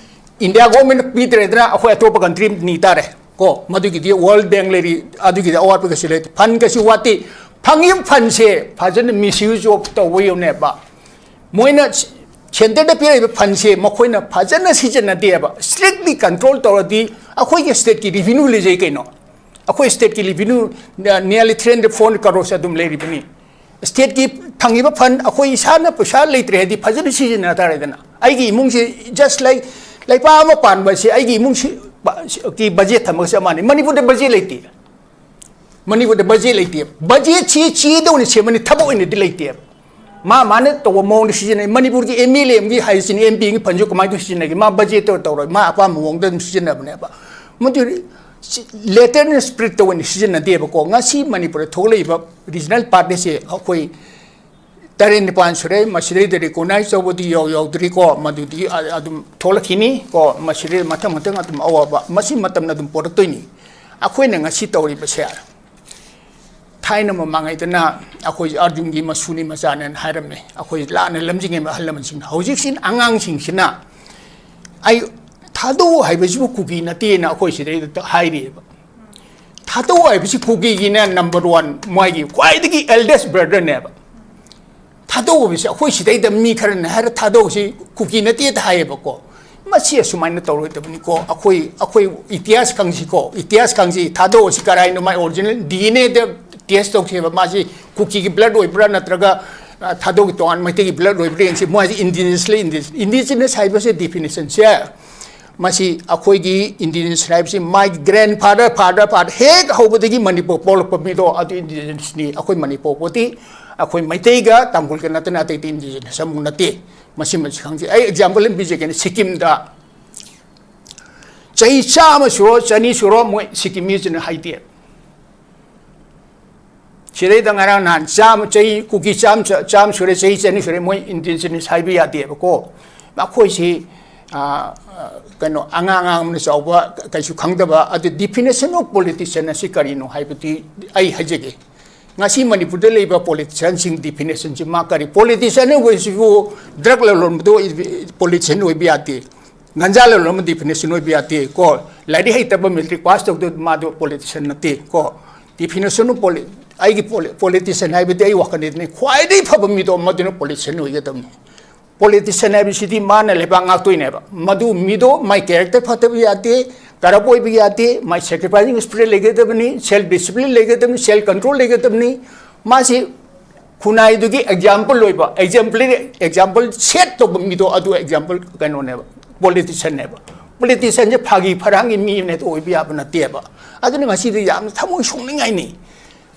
ꯏꯟꯗꯤꯌꯥ ꯒꯣꯔꯃꯦꯟꯅ ꯄꯤꯗ꯭ꯔꯦꯗꯅ ꯑꯩꯈꯣꯏ ꯑꯇꯣꯞꯄ ꯀꯟꯇ꯭ꯔꯤ ꯅꯤ ꯇꯥꯔꯦ ꯀꯣ꯫ ꯃꯗꯨꯒꯤꯗꯤ ꯋꯥꯔꯜ ꯕꯦꯡ ꯂꯩꯔꯤ, ꯑꯗꯨꯒꯤꯗꯤ ꯑꯋꯥꯠꯄ ꯀꯩꯁꯨ ꯂꯩꯇꯦ, ꯐꯟ ꯀꯩꯁꯨ ꯋꯥꯠꯇꯦ꯫ ꯐꯪꯉꯤꯕ ꯐꯟꯁꯦ ꯐꯖꯅ ꯃꯤꯁꯌꯨꯖ ꯑꯣꯐ ꯇꯧꯕ ꯌꯧꯅꯦꯕ꯫ ꯃꯣꯏꯅ ꯁꯦꯟꯇꯔꯗ ꯄꯤꯔꯛꯏꯕ ꯐꯟꯁꯦ ꯃꯈꯣꯏꯅ ꯐꯖꯅ ꯁꯤꯖꯤꯟꯅꯗꯦꯕ꯫ ꯁ꯭ꯇ꯭ꯔꯤꯛꯂꯤ ꯀꯟꯇ꯭ꯔꯣꯜ ꯇꯧꯔꯗꯤ ꯑꯩꯈꯣꯏꯒꯤ ꯁ꯭ꯇꯦꯠꯀꯤ ꯔꯤꯚꯤꯅ꯭ꯌꯨ ꯂꯩꯖꯩ ꯀꯩꯅꯣ꯫ ꯑꯩꯈꯣꯏ ꯁ꯭ꯇꯦꯠꯀꯤ revenue nearly three hundred four hundred crores ꯑꯗꯨꯝ ꯂꯩꯔꯤꯕꯅꯤ꯫ ꯁ꯭ꯇꯦꯠꯀꯤ ꯐꯪꯉꯤꯕ ꯐꯟ ꯑꯩꯈꯣꯏ ꯏꯁꯥꯅ ꯄꯩꯁꯥ ꯂꯩꯇ꯭ꯔꯦ ꯍꯥꯏꯗꯤ ꯐꯖꯅ ꯁꯤꯖꯤꯟꯅ ꯇꯥꯔꯦꯗꯅ꯫ ꯑꯩꯒꯤ ꯏꯃꯨꯡꯁꯤ just like ꯂꯩꯄꯥꯛ ꯑꯃ ꯄꯥꯟꯕꯁꯤ ꯑꯩꯒꯤ ꯏꯃꯨꯡꯁꯤ ꯀꯤ ꯕꯖꯦꯠ ꯊꯝꯃꯒ ꯆꯞ ꯃꯥꯟꯅꯩ꯫ ꯃꯅꯤꯄꯨꯔꯗ ꯕꯖꯦꯠ ꯂꯩꯇꯦ꯫ ꯃꯅꯤꯄꯨꯔꯗ ꯕꯖꯦꯠ ꯂꯩꯇꯦ꯫ ꯕꯖꯦꯠꯁꯤ ꯆꯦꯗ ꯑꯣꯏꯅ ꯁꯦꯝꯕꯅꯤ, ꯊꯕꯛ ꯑꯣꯏꯅꯗꯤ ꯂꯩꯇꯦꯕ꯫ ꯃꯥ ꯃꯥꯅ ꯇꯧꯕ ꯃꯑꯣꯡꯗ ꯁꯤꯖꯤꯟꯅꯩ꯫ ꯃꯅꯤꯄꯨꯔꯒꯤ ꯑꯦꯝ ꯑꯦꯜ ꯑꯦ ꯑꯃꯒꯤ ꯍꯥꯏꯔꯤꯁꯤꯅ ꯑꯦꯝ ꯄꯤ ꯑꯃꯒꯤ ꯐꯟꯁꯨ ꯀꯃꯥꯏꯅ ꯇꯧ ꯁꯤꯖꯤꯟꯅꯒꯦ? ꯃꯥ ꯕꯖꯦꯠꯇ ꯇꯧꯔꯣꯏ, ꯃꯥ ꯑꯄꯥꯝꯕ ꯃꯑꯣꯡꯗ ꯑꯗꯨꯝ ꯁꯤꯖꯤꯟꯅꯕꯅꯦꯕ꯫ ꯃꯗꯨ ꯂꯦꯇꯔꯅ ꯁ꯭ꯄ꯭ꯔꯤꯠꯇ ꯑꯣꯏꯅ ꯁꯤꯖꯤꯟꯅꯗꯦꯕꯀꯣ꯫ ꯉꯁꯤ ꯃꯅꯤꯄꯨꯔꯗ ꯊꯣꯛꯂꯛꯏꯕ ꯔꯤꯖꯅꯦꯜ ꯄꯥꯔꯇꯤꯁꯦ ꯑꯩꯈꯣꯏ ꯇꯔꯦꯠ ꯅꯤꯄꯥꯟ ꯁꯨꯔꯦ꯫ ꯃꯁꯤꯗꯩꯗ ꯔꯤꯀꯣꯛꯅꯥꯏꯖ ꯇꯧꯕꯗꯤ ꯌꯥꯎ ꯌꯥꯎꯗ꯭ꯔꯤꯀꯣ꯫ ꯃꯗꯨꯗꯤ ꯑ- ꯑꯗꯨꯝ ꯊꯣꯛꯂꯛꯈꯤꯅꯤ ꯀꯣ꯫ ꯃꯁꯤꯗꯩ ꯃꯊꯪ ꯃꯊꯪ ꯑꯗꯨꯝ ꯑꯋꯥꯕ ꯃꯁꯤ ꯃꯇꯝꯅ ꯑꯗꯨꯝ ꯄꯣꯔꯛꯇꯣꯏꯅꯤ꯫ ꯑꯩꯈꯣꯏꯅ ꯉꯁꯤ ꯇꯧꯔꯤꯕꯁꯦ ꯊꯥꯏꯅ ꯃꯃꯥꯡꯉꯩꯗꯅ ꯑꯩꯈꯣꯏ ꯑꯔꯖꯨꯟꯒꯤ ꯃꯁꯨꯅꯤ ꯃꯆꯥꯅꯦꯅ ꯍꯥꯏꯔꯝꯃꯦ꯫ ꯑꯩꯈꯣꯏ ꯂꯥꯟꯅ ꯂꯝꯖꯤꯡꯉꯤꯕ ꯑꯍꯜ ꯂꯃꯟꯁꯤꯡꯅ꯫ ꯍꯧꯖꯤꯛꯁꯤ ꯑꯉꯥꯡꯁꯤꯡꯁꯤꯅ ꯑꯩ ꯊꯥꯗꯣꯛꯎ ꯍꯥꯏꯕꯁꯤꯕꯨ ꯀꯨꯀꯤ ꯅꯠꯇꯦꯅ ꯑꯩꯈꯣꯏ ꯁꯤꯗꯩꯗ ꯍꯥꯏꯔꯤꯑꯕ꯫ ꯊꯥꯗꯣꯛꯎ ꯍꯥꯏꯕꯁꯤ ꯀꯨꯀꯤꯒꯤꯅ number one, ꯃꯣꯏꯒꯤ ꯈ꯭ꯋꯥꯏꯗꯒꯤ eldest brotherꯅꯦꯕ꯫ ꯊꯥꯗꯣꯛꯎ ꯍꯥꯏꯕꯁꯤ ꯑꯩꯈꯣꯏ ꯁꯤꯗꯩꯗ ꯃꯤ ꯈꯔꯅ ꯍꯥꯏꯔ ꯊꯥꯗꯣꯛꯎꯁꯤ ꯀꯨꯀꯤ ꯅꯠꯇꯦꯗ ꯍꯥꯏꯌꯦꯕꯀꯣ꯫ ꯃꯁꯤ ꯑꯁꯨꯃꯥꯏꯅ ꯇꯧꯔꯣꯏꯗꯕꯅꯤꯀꯣ꯫ ꯑꯩꯈꯣꯏ ꯑꯩꯈꯣꯏ ꯏꯇꯤꯍꯥꯁ ꯈꯪꯁꯤꯀꯣ꯫ ꯏꯇꯤꯍꯥꯁ ꯈꯪꯁꯤ꯫ ꯊꯥꯗꯣꯛꯎꯁꯤ ꯀꯔꯥꯏꯅꯣ? ꯃꯥꯏ ꯑꯣꯔꯤꯖꯤꯅꯦꯜ ꯗꯤ ꯑꯦꯟ ꯑꯦꯗ ꯇꯦꯁ ꯇꯧꯁꯦꯕ꯫ ꯃꯥꯁꯤ ꯀꯨꯀꯤꯒꯤ ꯕ꯭ꯂꯗ ꯑꯣꯏꯕ꯭ꯔꯥ ꯅꯠꯇ꯭ꯔꯒ ꯑ, ꯊꯥꯗꯣꯛꯀꯤ ꯇꯣꯉꯥꯟ ꯃꯩꯇꯩꯒꯤ ꯕ꯭ꯂꯗ ꯑꯣꯏꯕ꯭ꯔꯥ ꯌꯦꯡꯁꯤ꯫ ꯃꯣꯏ ꯍꯥꯏꯁꯤ ꯏꯟꯗꯤꯖꯤꯅꯁꯂꯤ ꯏꯟꯗꯤꯖꯤꯅꯁ ꯍꯥꯏꯕꯁꯦ ꯗꯤꯐꯤꯅꯤꯁꯟꯁꯦ ꯃꯁꯤ ꯑꯩꯈꯣꯏꯒꯤ ꯏꯟꯗꯤꯖꯤꯅꯁ ꯍꯥꯏꯕꯁꯤ ꯃꯥꯒꯤ ꯒ꯭ꯔꯦꯟ ꯐꯥꯗꯔ ꯐꯥꯗꯔ ꯐꯥꯗꯔ ꯍꯦꯛ ꯍꯧꯕꯗꯒꯤ ꯃꯅꯤꯄꯨꯔ ꯄꯣꯛꯂꯛꯄ ꯃꯤꯗꯣ ꯑꯗꯨ ꯏꯟꯗꯤꯖꯤꯅꯁꯅꯤ꯫ ꯑꯩꯈꯣꯏ ꯃꯅꯤꯄꯨꯔ ꯄꯣꯠꯇꯤ ꯑꯩꯈꯣꯏ ꯃꯩꯇꯩꯒ ꯇꯥꯡꯈꯨꯜꯒ ꯅꯠꯇꯅ ꯑꯇꯩꯗꯤ ꯏꯟꯗꯤꯖꯤꯅꯁ ꯑꯃꯨꯛ ꯅꯠꯇꯦ꯫ ꯃꯁꯤꯃꯁꯨ ꯈꯪꯖꯩ꯫ ꯑꯩ ꯑꯦꯛꯖꯥꯝꯄꯜ ꯑꯃ ꯄꯤꯖꯒꯦꯅꯦ꯫ ꯁꯤꯛꯀꯤꯝꯗ ꯆꯍꯤ ꯆꯥꯝꯃ ꯁꯨꯔꯣ ꯆꯅꯤ ꯁꯨꯔꯣ ꯃꯣꯏ ꯁꯤꯛꯀꯤꯝ ꯃꯤꯁꯤꯅ ꯍꯥꯏꯗꯦ꯫ ꯁꯤꯗꯩꯗ ꯉꯔꯥꯡ ꯅꯍꯥꯟ ꯆꯥꯝꯃ ꯆꯍꯤ ꯀꯨꯀꯤ ꯆꯥꯝꯃ ꯆ- ꯆꯥꯝꯃ ꯁꯨꯔꯦ ꯆꯍꯤ ꯆꯅꯤ ꯁꯨꯔꯦ ꯃꯣꯏ ꯏꯟꯗꯤꯖꯤꯅꯁ ꯍꯥꯏꯕ ꯌꯥꯗꯦꯕꯀꯣ꯫ ꯃꯈꯣꯏꯁꯤ ꯑ, ꯑ, ꯀꯩꯅꯣ ꯑꯉꯥꯡ ꯑꯉꯥꯡ ꯑꯃꯅ ꯆꯥꯎꯕ ꯀꯩꯁꯨ ꯈꯪꯗꯕ꯫ ꯑꯗꯨ definition of politician ꯑꯁꯤ ꯀꯔꯤꯅꯣ ꯍꯥꯏꯕꯗꯤ ꯑꯩ ꯍꯥꯏꯖꯒꯦ꯫ ꯉꯁꯤ ꯃꯅꯤꯄꯨꯔꯗ ꯂꯩꯕ ꯄꯣꯂꯤꯇꯤꯁꯤꯌꯥꯟꯁꯤꯡ ꯗꯤꯐꯤꯅꯦꯁꯟꯁꯤ ꯃꯥ ꯀꯔꯤ? ꯄꯣꯂꯤꯇꯤꯁꯤꯌꯥꯟ ꯑꯣꯏꯕꯁꯤꯕꯨ ꯗ꯭ꯔꯒ ꯂꯂꯣꯟꯕꯗꯣ ꯄꯣꯂꯤꯇꯤꯁꯤꯌꯥꯟ ꯑꯣꯏꯕ ꯌꯥꯗꯦ꯫ ꯒꯟꯖꯥ ꯂꯂꯣꯟꯕ ꯗꯤꯐꯤꯅꯦꯁꯟ ꯑꯣꯏꯕ ꯌꯥꯗꯦ ꯀꯣ꯫ ꯂꯥꯏꯔꯤꯛ ꯍꯩꯇꯕ ꯃꯦꯇ꯭ꯔꯤꯛ ꯄꯥꯁ ꯇꯧꯗꯕ ꯃꯥꯗꯣ ꯄꯣꯂꯤꯇꯤꯁꯤꯌꯥꯟ ꯅꯠꯇꯦ ꯀꯣ꯫ ꯗꯤꯐꯤꯅꯦꯁꯟ ꯑꯣꯐ ꯄꯣꯂꯤ ꯑꯩꯒꯤ ꯄꯣꯂꯤꯇꯤꯁꯤꯌꯥꯟ ꯍꯥꯏꯕꯗꯤ ꯑꯩ ꯋꯥꯈꯜꯗꯗꯤ ꯈ꯭ꯋꯥꯏꯗꯒꯤ ꯐꯕ ꯃꯤꯗꯣ ꯃꯗꯨꯅ ꯄꯣꯂꯤꯇꯤꯁꯤꯌꯥꯟ ꯑꯣꯏꯒꯗꯕꯅꯤ꯫ ꯄꯣꯂꯤꯇꯤꯁꯤꯌꯥꯟ ꯍꯥꯏꯕꯁꯤꯗꯤ ꯃꯥꯅ ꯂꯩꯕꯥꯛ ꯉꯥꯛꯇꯣꯏꯅꯦꯕ꯫ ꯃꯗꯨ ꯃꯤꯗꯣ ꯃꯥꯏ ꯀꯦꯔꯦꯛꯇꯔ ꯐꯠꯇꯕ ꯌꯥꯗꯦ, ꯀꯔꯞ ꯑꯣꯏꯕ ꯌꯥꯗꯦ, ꯃꯥꯏ ꯁꯦꯀ꯭ꯔꯤꯐꯥꯏꯁꯤꯡ ꯁ꯭ꯄꯤꯔꯤꯠ ꯂꯩꯒꯗꯕꯅꯤ, ꯁꯦꯜꯐ ꯗꯤꯁꯤꯄ꯭ꯂꯤꯟ ꯂꯩꯒꯗꯕꯅꯤ, ꯁꯦꯜꯐ ꯀꯟꯇ꯭ꯔꯣꯜ ꯂꯩꯒꯗꯕꯅꯤ꯫ ꯃꯥꯁꯤ ꯈꯨꯟꯅꯥꯏꯗꯨꯒꯤ ꯑꯦꯛꯖꯥꯝꯄꯜ ꯑꯣꯏꯕ, ꯑꯦꯛꯖꯥꯝꯄꯜ, ꯑꯦꯛꯖꯥꯝꯄꯜ ꯁꯦꯠ ꯇꯧꯕ ꯃꯤꯗꯣ ꯑꯗꯨ ꯑꯦꯛꯖꯥꯝꯄꯜ ꯀꯩꯅꯣꯅꯦꯕ, ꯄꯣꯂꯤꯇꯤꯁꯤꯌꯥꯟꯅꯦꯕ꯫ ꯄꯣꯂꯤꯇꯤꯁꯤꯌꯥꯟꯁꯦ ꯐꯥꯒꯤ ꯐꯔꯥꯡꯒꯤ ꯃꯤ ꯑꯃꯅ ꯍꯦꯛꯇ ꯑꯣꯏꯕ ꯌꯥꯕ ꯅꯠꯇꯦꯕ꯫ ꯑꯗꯨꯅ ꯉꯁꯤꯗꯤ ꯌꯥꯝꯅ ꯊꯃꯣꯏ ꯁꯣꯛꯅꯤꯡꯉꯥꯏꯅꯤ꯫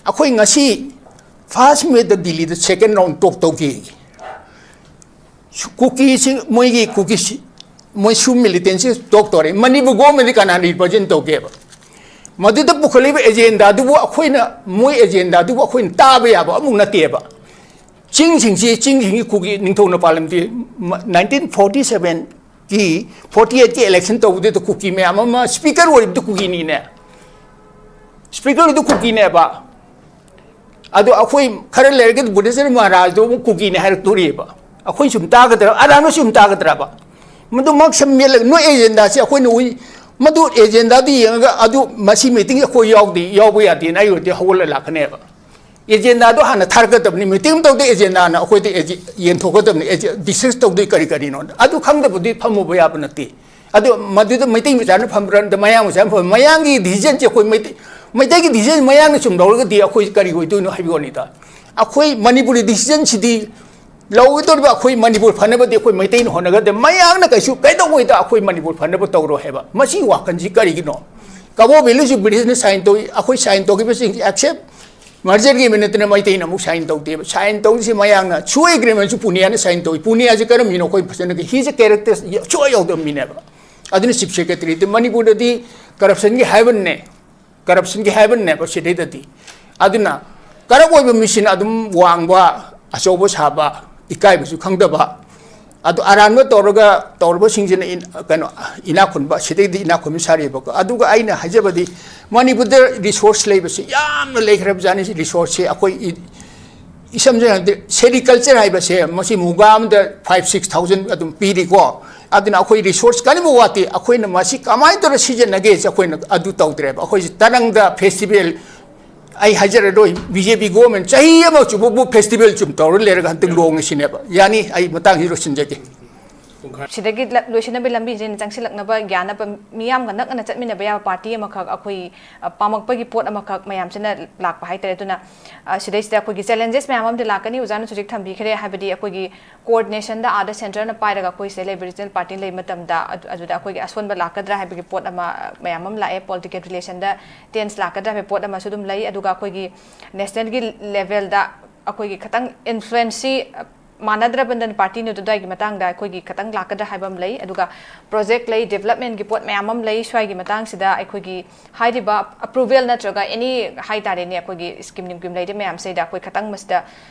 ꯑꯩꯈꯣꯏ ꯉꯁꯤ ꯐꯥꯔꯁ ꯃꯦꯗ ꯗꯤꯜꯂꯤꯗ ꯁꯦꯀꯦꯟ ꯔꯥꯎꯟ ꯇꯣꯛ ꯇꯧꯈꯤ꯫ ꯀꯨꯀꯤꯁꯤꯡ, ꯃꯣꯏꯒꯤ ꯀꯨꯀꯤꯁꯤ, ꯃꯣꯏ ꯁꯨ ꯃꯤꯂꯤꯇꯦꯟꯁꯤ ꯇꯣꯛ ꯇꯧꯔꯦ꯫ ꯃꯅꯤꯄꯨꯔ ꯒꯣꯔꯃꯦꯟꯗꯤ ꯀꯅꯥꯅ ꯔꯤꯄ꯭ꯔꯖꯦꯟ ꯇꯧꯒꯦꯕ? ꯃꯗꯨꯗ ꯄꯨꯈꯠꯂꯤꯕ ꯑꯦꯖꯦꯟꯗꯥꯗꯨꯕꯨ ꯑꯩꯈꯣꯏꯅ, ꯃꯣꯏ ꯑꯦꯖꯦꯟꯗꯥꯗꯨꯕꯨ ꯑꯩꯈꯣꯏꯅ ꯇꯥꯕ ꯌꯥꯕ ꯑꯃꯨꯛ ꯅꯠꯇꯦꯕ꯫ ꯆꯤꯡꯁꯤꯡꯁꯤ, ꯆꯤꯡꯁꯤꯡꯒꯤ ꯀꯨꯀꯤ ꯅꯤꯡꯊꯧꯅ ꯄꯥꯜꯂꯝꯗꯤ, ꯅꯥꯏꯟꯇꯤꯟ ꯐꯣꯔꯇꯤ ꯁꯚꯦꯟꯒꯤ, ꯐꯣꯔꯇꯤ ꯑꯩꯠꯀꯤ ꯏꯂꯦꯛꯁꯟ ꯇꯧꯕꯗꯨꯗ ꯀꯨꯀꯤ ꯃꯌꯥꯝ ꯑꯃ, ꯁ꯭ꯄꯤꯀꯔ ꯑꯣꯏꯔꯤꯕꯗꯨ ꯀꯨꯀꯤꯅꯤꯅꯦ꯫ ꯁ꯭ꯄꯤꯀꯔꯗꯨ ꯀꯨꯀꯤꯅꯦꯕ꯫ ꯑꯗꯣ ꯑꯩꯈꯣꯏ ꯈꯔ ꯂꯩꯔꯒꯗꯤ ꯕꯨꯙꯦꯁ꯭ꯋꯔ ꯃꯍꯥꯔꯥꯖꯗꯣ ꯑꯃꯨꯛ ꯀꯨꯀꯤꯅꯦ ꯍꯥꯏꯔꯛꯇꯣꯔꯤꯑꯕ꯫ ꯑꯩꯈꯣꯏ ꯁꯨꯝ ꯇꯥꯒꯗ꯭ꯔꯥ, ꯑꯔꯥꯟꯕ ꯁꯨꯝ ꯇꯥꯒꯗ꯭ꯔꯕ? ꯃꯗꯨ ꯃꯛ ꯁꯝ ꯃꯦꯠꯂꯒ ꯅꯣꯏ ꯑꯦꯖꯦꯟꯗꯥꯁꯤ ꯑꯩꯈꯣꯏꯅ ꯎꯏ, ꯃꯗꯨ ꯑꯦꯖꯦꯟꯗꯥꯗꯨ ꯌꯦꯡꯉꯒ ꯑꯗꯨ ꯃꯁꯤ ꯃꯤꯇꯤꯡꯁꯦ ꯑꯩꯈꯣꯏ ꯌꯥꯎꯗꯦ, ꯌꯥꯎꯕ ꯌꯥꯗꯦꯅ ꯑꯩ ꯑꯣꯏꯔꯗꯤ ꯍꯧꯒꯠꯂ ꯂꯥꯛꯀꯅꯦꯕ꯫ ꯑꯦꯖꯦꯟꯗꯥꯗꯣ ꯍꯥꯟꯅ ꯊꯥꯔꯛꯀꯗꯕꯅꯤ꯫ ꯃꯤꯇꯤꯡ ꯑꯃ ꯇꯧꯗꯦ, ꯑꯦꯖꯦꯟꯗꯥꯅ ꯑꯩꯈꯣꯏꯗ ꯑꯦꯖꯦ-, ꯌꯦꯟꯊꯣꯛꯀꯗꯕꯅꯤ, ꯑꯦꯖꯦ-, ꯗꯤꯁꯀꯁ ꯇꯧꯗꯣꯏ ꯀꯔꯤ ꯀꯔꯤꯅꯣ꯫ ꯑꯗꯨ ꯈꯪꯗꯕꯗꯤ ꯐꯝꯃꯨꯕ ꯌꯥꯕ ꯅꯠꯇꯦ꯫ ꯑꯗꯨ ꯃꯗꯨꯗ ꯃꯩꯇꯩ ꯃꯆꯥꯅ ꯐꯝꯕ꯭ꯔꯥ, ꯅꯠꯇ꯭ꯔ ꯃꯌꯥꯡ ꯃꯆꯥꯅ ꯐꯝꯕ꯭ꯔꯥ? ꯃꯌꯥꯡꯒꯤ ꯗꯤꯁꯤꯖꯟꯁꯦ ꯑꯩꯈꯣꯏ ꯃꯩꯇꯩ, ꯃꯩꯇꯩꯒꯤ ꯗꯤꯁꯤꯖꯟ ꯃꯌꯥꯡꯅ ꯆꯨꯝ ꯂꯧꯔꯒꯗꯤ ꯑꯩꯈꯣꯏ ꯀꯔꯤ ꯑꯣꯏꯗꯣꯏꯅꯣ ꯍꯥꯏꯕ ꯋꯥꯅꯤꯗ꯫ ꯑꯩꯈꯣꯏ ꯃꯅꯤꯄꯨꯔꯒꯤ ꯗꯤꯁꯤꯖꯟꯁꯤꯗꯤ ꯂꯧꯒꯗꯧꯔꯤꯕ ꯑꯩꯈꯣꯏ ꯃꯅꯤꯄꯨꯔ ꯐꯅꯕꯗꯤ ꯑꯩꯈꯣꯏ ꯃꯩꯇꯩꯅ ꯍꯣꯠꯅꯒꯗꯕ꯫ ꯃꯌꯥꯡꯅ ꯀꯩꯁꯨ ꯀꯩꯗꯧꯉꯩꯗ ꯑꯩꯈꯣꯏ ꯃꯅꯤꯄꯨꯔ ꯐꯅꯕ ꯇꯧꯔꯣꯏ ꯍꯥꯏꯕ, ꯃꯁꯤꯒꯤ ꯋꯥꯈꯜꯁꯤ ꯀꯔꯤꯒꯤꯅꯣ? ꯀꯕꯣ ꯚꯦꯂꯤꯁꯨ ꯕ꯭ꯔꯤꯇꯤꯁꯅ ꯁꯥꯏꯟ ꯇꯧꯏ, ꯑꯩꯈꯣꯏ ꯁꯥꯏꯟ ꯇꯧꯈꯤꯕꯁꯤꯡꯁꯤ ꯑꯦꯛꯁꯦꯞ ꯃꯔꯖꯔꯒꯤ ꯅꯠꯇꯅ ꯃꯩꯇꯩꯅ ꯑꯃꯨꯛ ꯁꯥꯏꯟ ꯇꯧꯗꯦꯕ꯫ ꯁꯥꯏꯟ ꯇꯧꯔꯤꯁꯤ ꯃꯌꯥꯡꯅ, ꯁꯨ ꯑꯦꯒ꯭ꯔꯤꯃꯦꯟꯁꯨ ꯄꯨꯅꯤꯌꯥꯅ ꯁꯥꯏꯟ ꯇꯧꯏ꯫ ꯄꯨꯅꯤꯌꯥꯁꯤ ꯀꯔꯝꯕ ꯃꯤꯅꯣ ꯑꯩꯈꯣꯏ ꯐꯖꯅ, he's a character ꯁꯨꯡꯌꯥꯎ ꯌꯥꯎꯗꯕ ꯃꯤꯅꯦꯕ꯫ ꯑꯗꯨꯅ ꯆꯤꯐ ꯁꯦꯀ꯭ꯔꯦꯇꯔꯤꯗꯤ ꯃꯅꯤꯄꯨꯔꯗꯗꯤ ꯀꯔꯞꯁꯟꯒꯤ ꯍꯦꯕꯟꯅꯦ, ꯀꯔꯞꯁꯟꯒꯤ ꯍꯦꯕꯟꯅꯦꯕ ꯁꯤꯗꯩꯗꯗꯤ꯫ ꯑꯗꯨꯅ ꯀꯔꯞ ꯑꯣꯏꯕ ꯃꯤꯁꯤꯅ ꯑꯗꯨꯝ ꯋꯥꯡꯕ, ꯑꯆꯧꯕ ꯁꯥꯕ, ꯏꯀꯥꯏꯕꯁꯨ ꯈꯪꯗꯕ, ꯑꯗꯨ ꯑꯔꯥꯟꯕ ꯇꯧꯔꯒ ꯇꯧꯔꯕꯁꯤꯡꯁꯤꯅ ꯏꯟ-, ꯀꯩꯅꯣ, ꯏꯅꯥꯛ ꯈꯨꯟꯕ, ꯁꯤꯗꯩꯗꯤ ꯏꯅꯥꯛ ꯈꯨꯟꯕ ꯁꯥꯔꯤꯕꯀꯣ꯫ ꯑꯗꯨꯒ ꯑꯩꯅ ꯍꯥꯏꯖꯕꯗꯤ, ꯃꯅꯤꯄꯨꯔꯗ ꯔꯤꯁꯣꯔꯁ ꯂꯩꯕꯁꯤ ꯌꯥꯝꯅ ꯂꯩꯈ꯭ꯔꯕꯖꯥꯠꯅꯤ꯫ ꯔꯤꯁꯣꯔꯁꯁꯦ ꯑꯩꯈꯣꯏ ꯏ-, ꯏꯁꯝ ꯁꯝꯅ ꯍꯥꯏꯔꯕꯗ ꯁꯦꯔꯤꯀꯜꯆꯔ ꯍꯥꯏꯕꯁꯦ, ꯃꯁꯤ ꯃꯨꯒꯥ ꯑꯃꯗ ꯐꯥꯏꯚ ꯁꯤꯛꯁ ꯊꯥꯎꯖꯟ ꯑꯗꯨꯝ ꯄꯤꯔꯤꯀꯣ꯫ ꯑꯗꯨꯅ ꯑꯩꯈꯣꯏ ꯔꯤꯁꯣꯔꯁ ꯀꯔꯤꯒꯨꯝꯕ ꯋꯥꯠꯇꯦ꯫ ꯑꯩꯈꯣꯏꯅ ꯃꯁꯤ ꯀꯃꯥꯏꯅ ꯇꯧꯔ ꯁꯤꯖꯤꯟꯅꯒꯦꯁꯦ ꯑꯩꯈꯣꯏꯅ ꯑꯗꯨ ꯇꯧꯗ꯭ꯔꯦꯕ꯫ ꯑꯩꯈꯣꯏꯁꯤ ꯇꯔꯪꯗ ꯐꯦꯁꯇꯤꯚꯦꯜ ꯑꯩ ꯍꯥꯏꯖꯔꯔꯣꯏ, ꯕꯤ ꯖꯦ ꯄꯤ ꯒꯣꯚꯔꯟꯃꯦꯟꯠ ꯆꯍꯤ ꯑꯃ ꯆꯨꯞꯄꯕꯨ ꯐꯦꯁꯇꯤꯚꯦꯜ ꯆꯨꯝ ꯇꯧꯔ ꯂꯩꯔꯒ ꯍꯟꯗꯛ ꯂꯣꯡꯉꯁꯤꯅꯦꯕ꯫ ꯌꯥꯅꯤ, ꯑꯩ ꯃꯇꯥꯡꯁꯤ ꯂꯣꯏꯁꯤꯟꯖꯒꯦ꯫ ꯁꯤꯗꯒꯤ ꯂ- ꯂꯣꯏꯁꯤꯟꯅꯕꯒꯤ ꯂꯝꯕꯤꯁꯤꯗ ꯆꯪꯁꯤꯜꯂꯛꯅꯕ ꯌꯥꯅꯕ, ꯃꯤꯌꯥꯝꯒ ꯅꯛꯅ ꯆꯠꯃꯤꯟꯅꯕ ꯌꯥꯕ ꯄꯥꯔꯇꯤ ꯑꯃꯈꯛ, ꯑꯩꯈꯣꯏ ꯑ, ꯄꯥꯝꯃꯛꯄꯒꯤ ꯄꯣꯠ ꯑꯃꯈꯛ ꯃꯌꯥꯝꯁꯤꯅ ꯂꯥꯛꯄ ꯍꯥꯏꯇꯥꯔꯦ꯫ ꯑꯗꯨꯅ ꯑ, ꯁꯤꯗꯩꯁꯤꯗ ꯑꯩꯈꯣꯏꯒꯤ ꯆꯦꯂꯦꯟꯖꯦꯁ ꯃꯌꯥꯝ ꯑꯃꯗꯤ ꯂꯥꯛꯀꯅꯤ, ꯑꯣꯖꯥꯅꯁꯨ ꯍꯧꯖꯤꯛ ꯊꯝꯕꯤꯈ꯭ꯔꯦ꯫ ꯍꯥꯏꯕꯗꯤ ꯑꯩꯈꯣꯏꯒꯤ ꯀꯣꯑꯣꯔꯗꯤꯅꯦꯁꯟꯗ ꯑꯥꯗ ꯁꯦꯟꯇꯔꯅ ꯄꯥꯏꯔꯒ ꯑꯩꯈꯣꯏ ꯁꯤꯗ ꯂꯩꯕ ꯔꯤꯖꯅꯦꯜ ꯄꯥꯔꯇꯤ ꯂꯩꯕ ꯃꯇꯝꯗ ꯑꯗꯨ- ꯑꯗꯨꯗ ꯑꯩꯈꯣꯏꯒꯤ ꯑꯁꯣꯟꯕ ꯂꯥꯛꯀꯗ꯭ꯔꯥ ꯍꯥꯏꯕꯒꯤ ꯄꯣꯠ ꯑꯃ ꯃꯌꯥꯝ ꯑꯃ ꯂꯥꯛꯑꯦ꯫ ꯄꯣꯂꯤꯇꯤꯀꯦꯜ ꯔꯤꯂꯦꯁꯟꯗ ꯇꯦꯟꯁ ꯂꯥꯛꯀꯗ꯭ꯔꯥ ꯍꯥꯏꯕꯒꯤ ꯄꯣꯠ ꯑꯃꯁꯨ ꯑꯗꯨꯝ ꯂꯩ꯫ ꯑꯗꯨꯒ ꯑꯩꯈꯣꯏꯒꯤ ꯅꯦꯁꯅꯦꯜꯒꯤ ꯂꯦꯚꯦꯜꯗ ꯑꯩꯈꯣꯏꯒꯤ ꯈꯤꯇꯪ ꯏꯟꯐ꯭ꯂꯨꯌꯦꯟꯁꯁꯤ ꯃꯥꯟꯅꯗ꯭ꯔꯕꯅꯤꯅ ꯄꯥꯔꯇꯤ ꯑꯗꯨꯗꯥꯏꯒꯤ ꯃꯇꯥꯡꯗ ꯑꯩꯈꯣꯏꯒꯤ ꯈꯤꯇꯪ ꯂꯥꯛꯀꯗ꯭ꯔꯥ ꯍꯥꯏꯕ ꯑꯃ ꯂꯩ꯫ ꯑꯗꯨꯒ ꯄ꯭ꯔꯣꯖꯦꯛ ꯂꯩ, ꯗꯤꯕꯂꯞꯃꯦꯟꯒꯤ ꯄꯣꯠ ꯃꯌꯥꯝ ꯑꯃ ꯂꯩ꯫ ꯁ꯭ꯋꯥꯏꯒꯤ ꯃꯇꯥꯡꯁꯤꯗ ꯑꯩꯈꯣꯏꯒꯤ ꯍꯥꯏꯔꯤꯕ ꯑꯦꯄ꯭ꯔꯨꯚꯦꯜ ꯅꯠꯇ꯭ꯔꯒ ꯑꯦꯅꯤ ꯍꯥꯏ ꯇꯥꯔꯦꯅꯦ, ꯑꯩꯈꯣꯏꯒꯤ ꯁ꯭ꯀꯤꯝ ꯅꯨꯡꯀꯤꯝ ꯂꯩꯔꯤ ꯃꯌꯥꯝꯁꯤꯗ ꯑꯩꯈꯣꯏ ꯈꯤꯇꯪ ꯃꯁꯤꯗ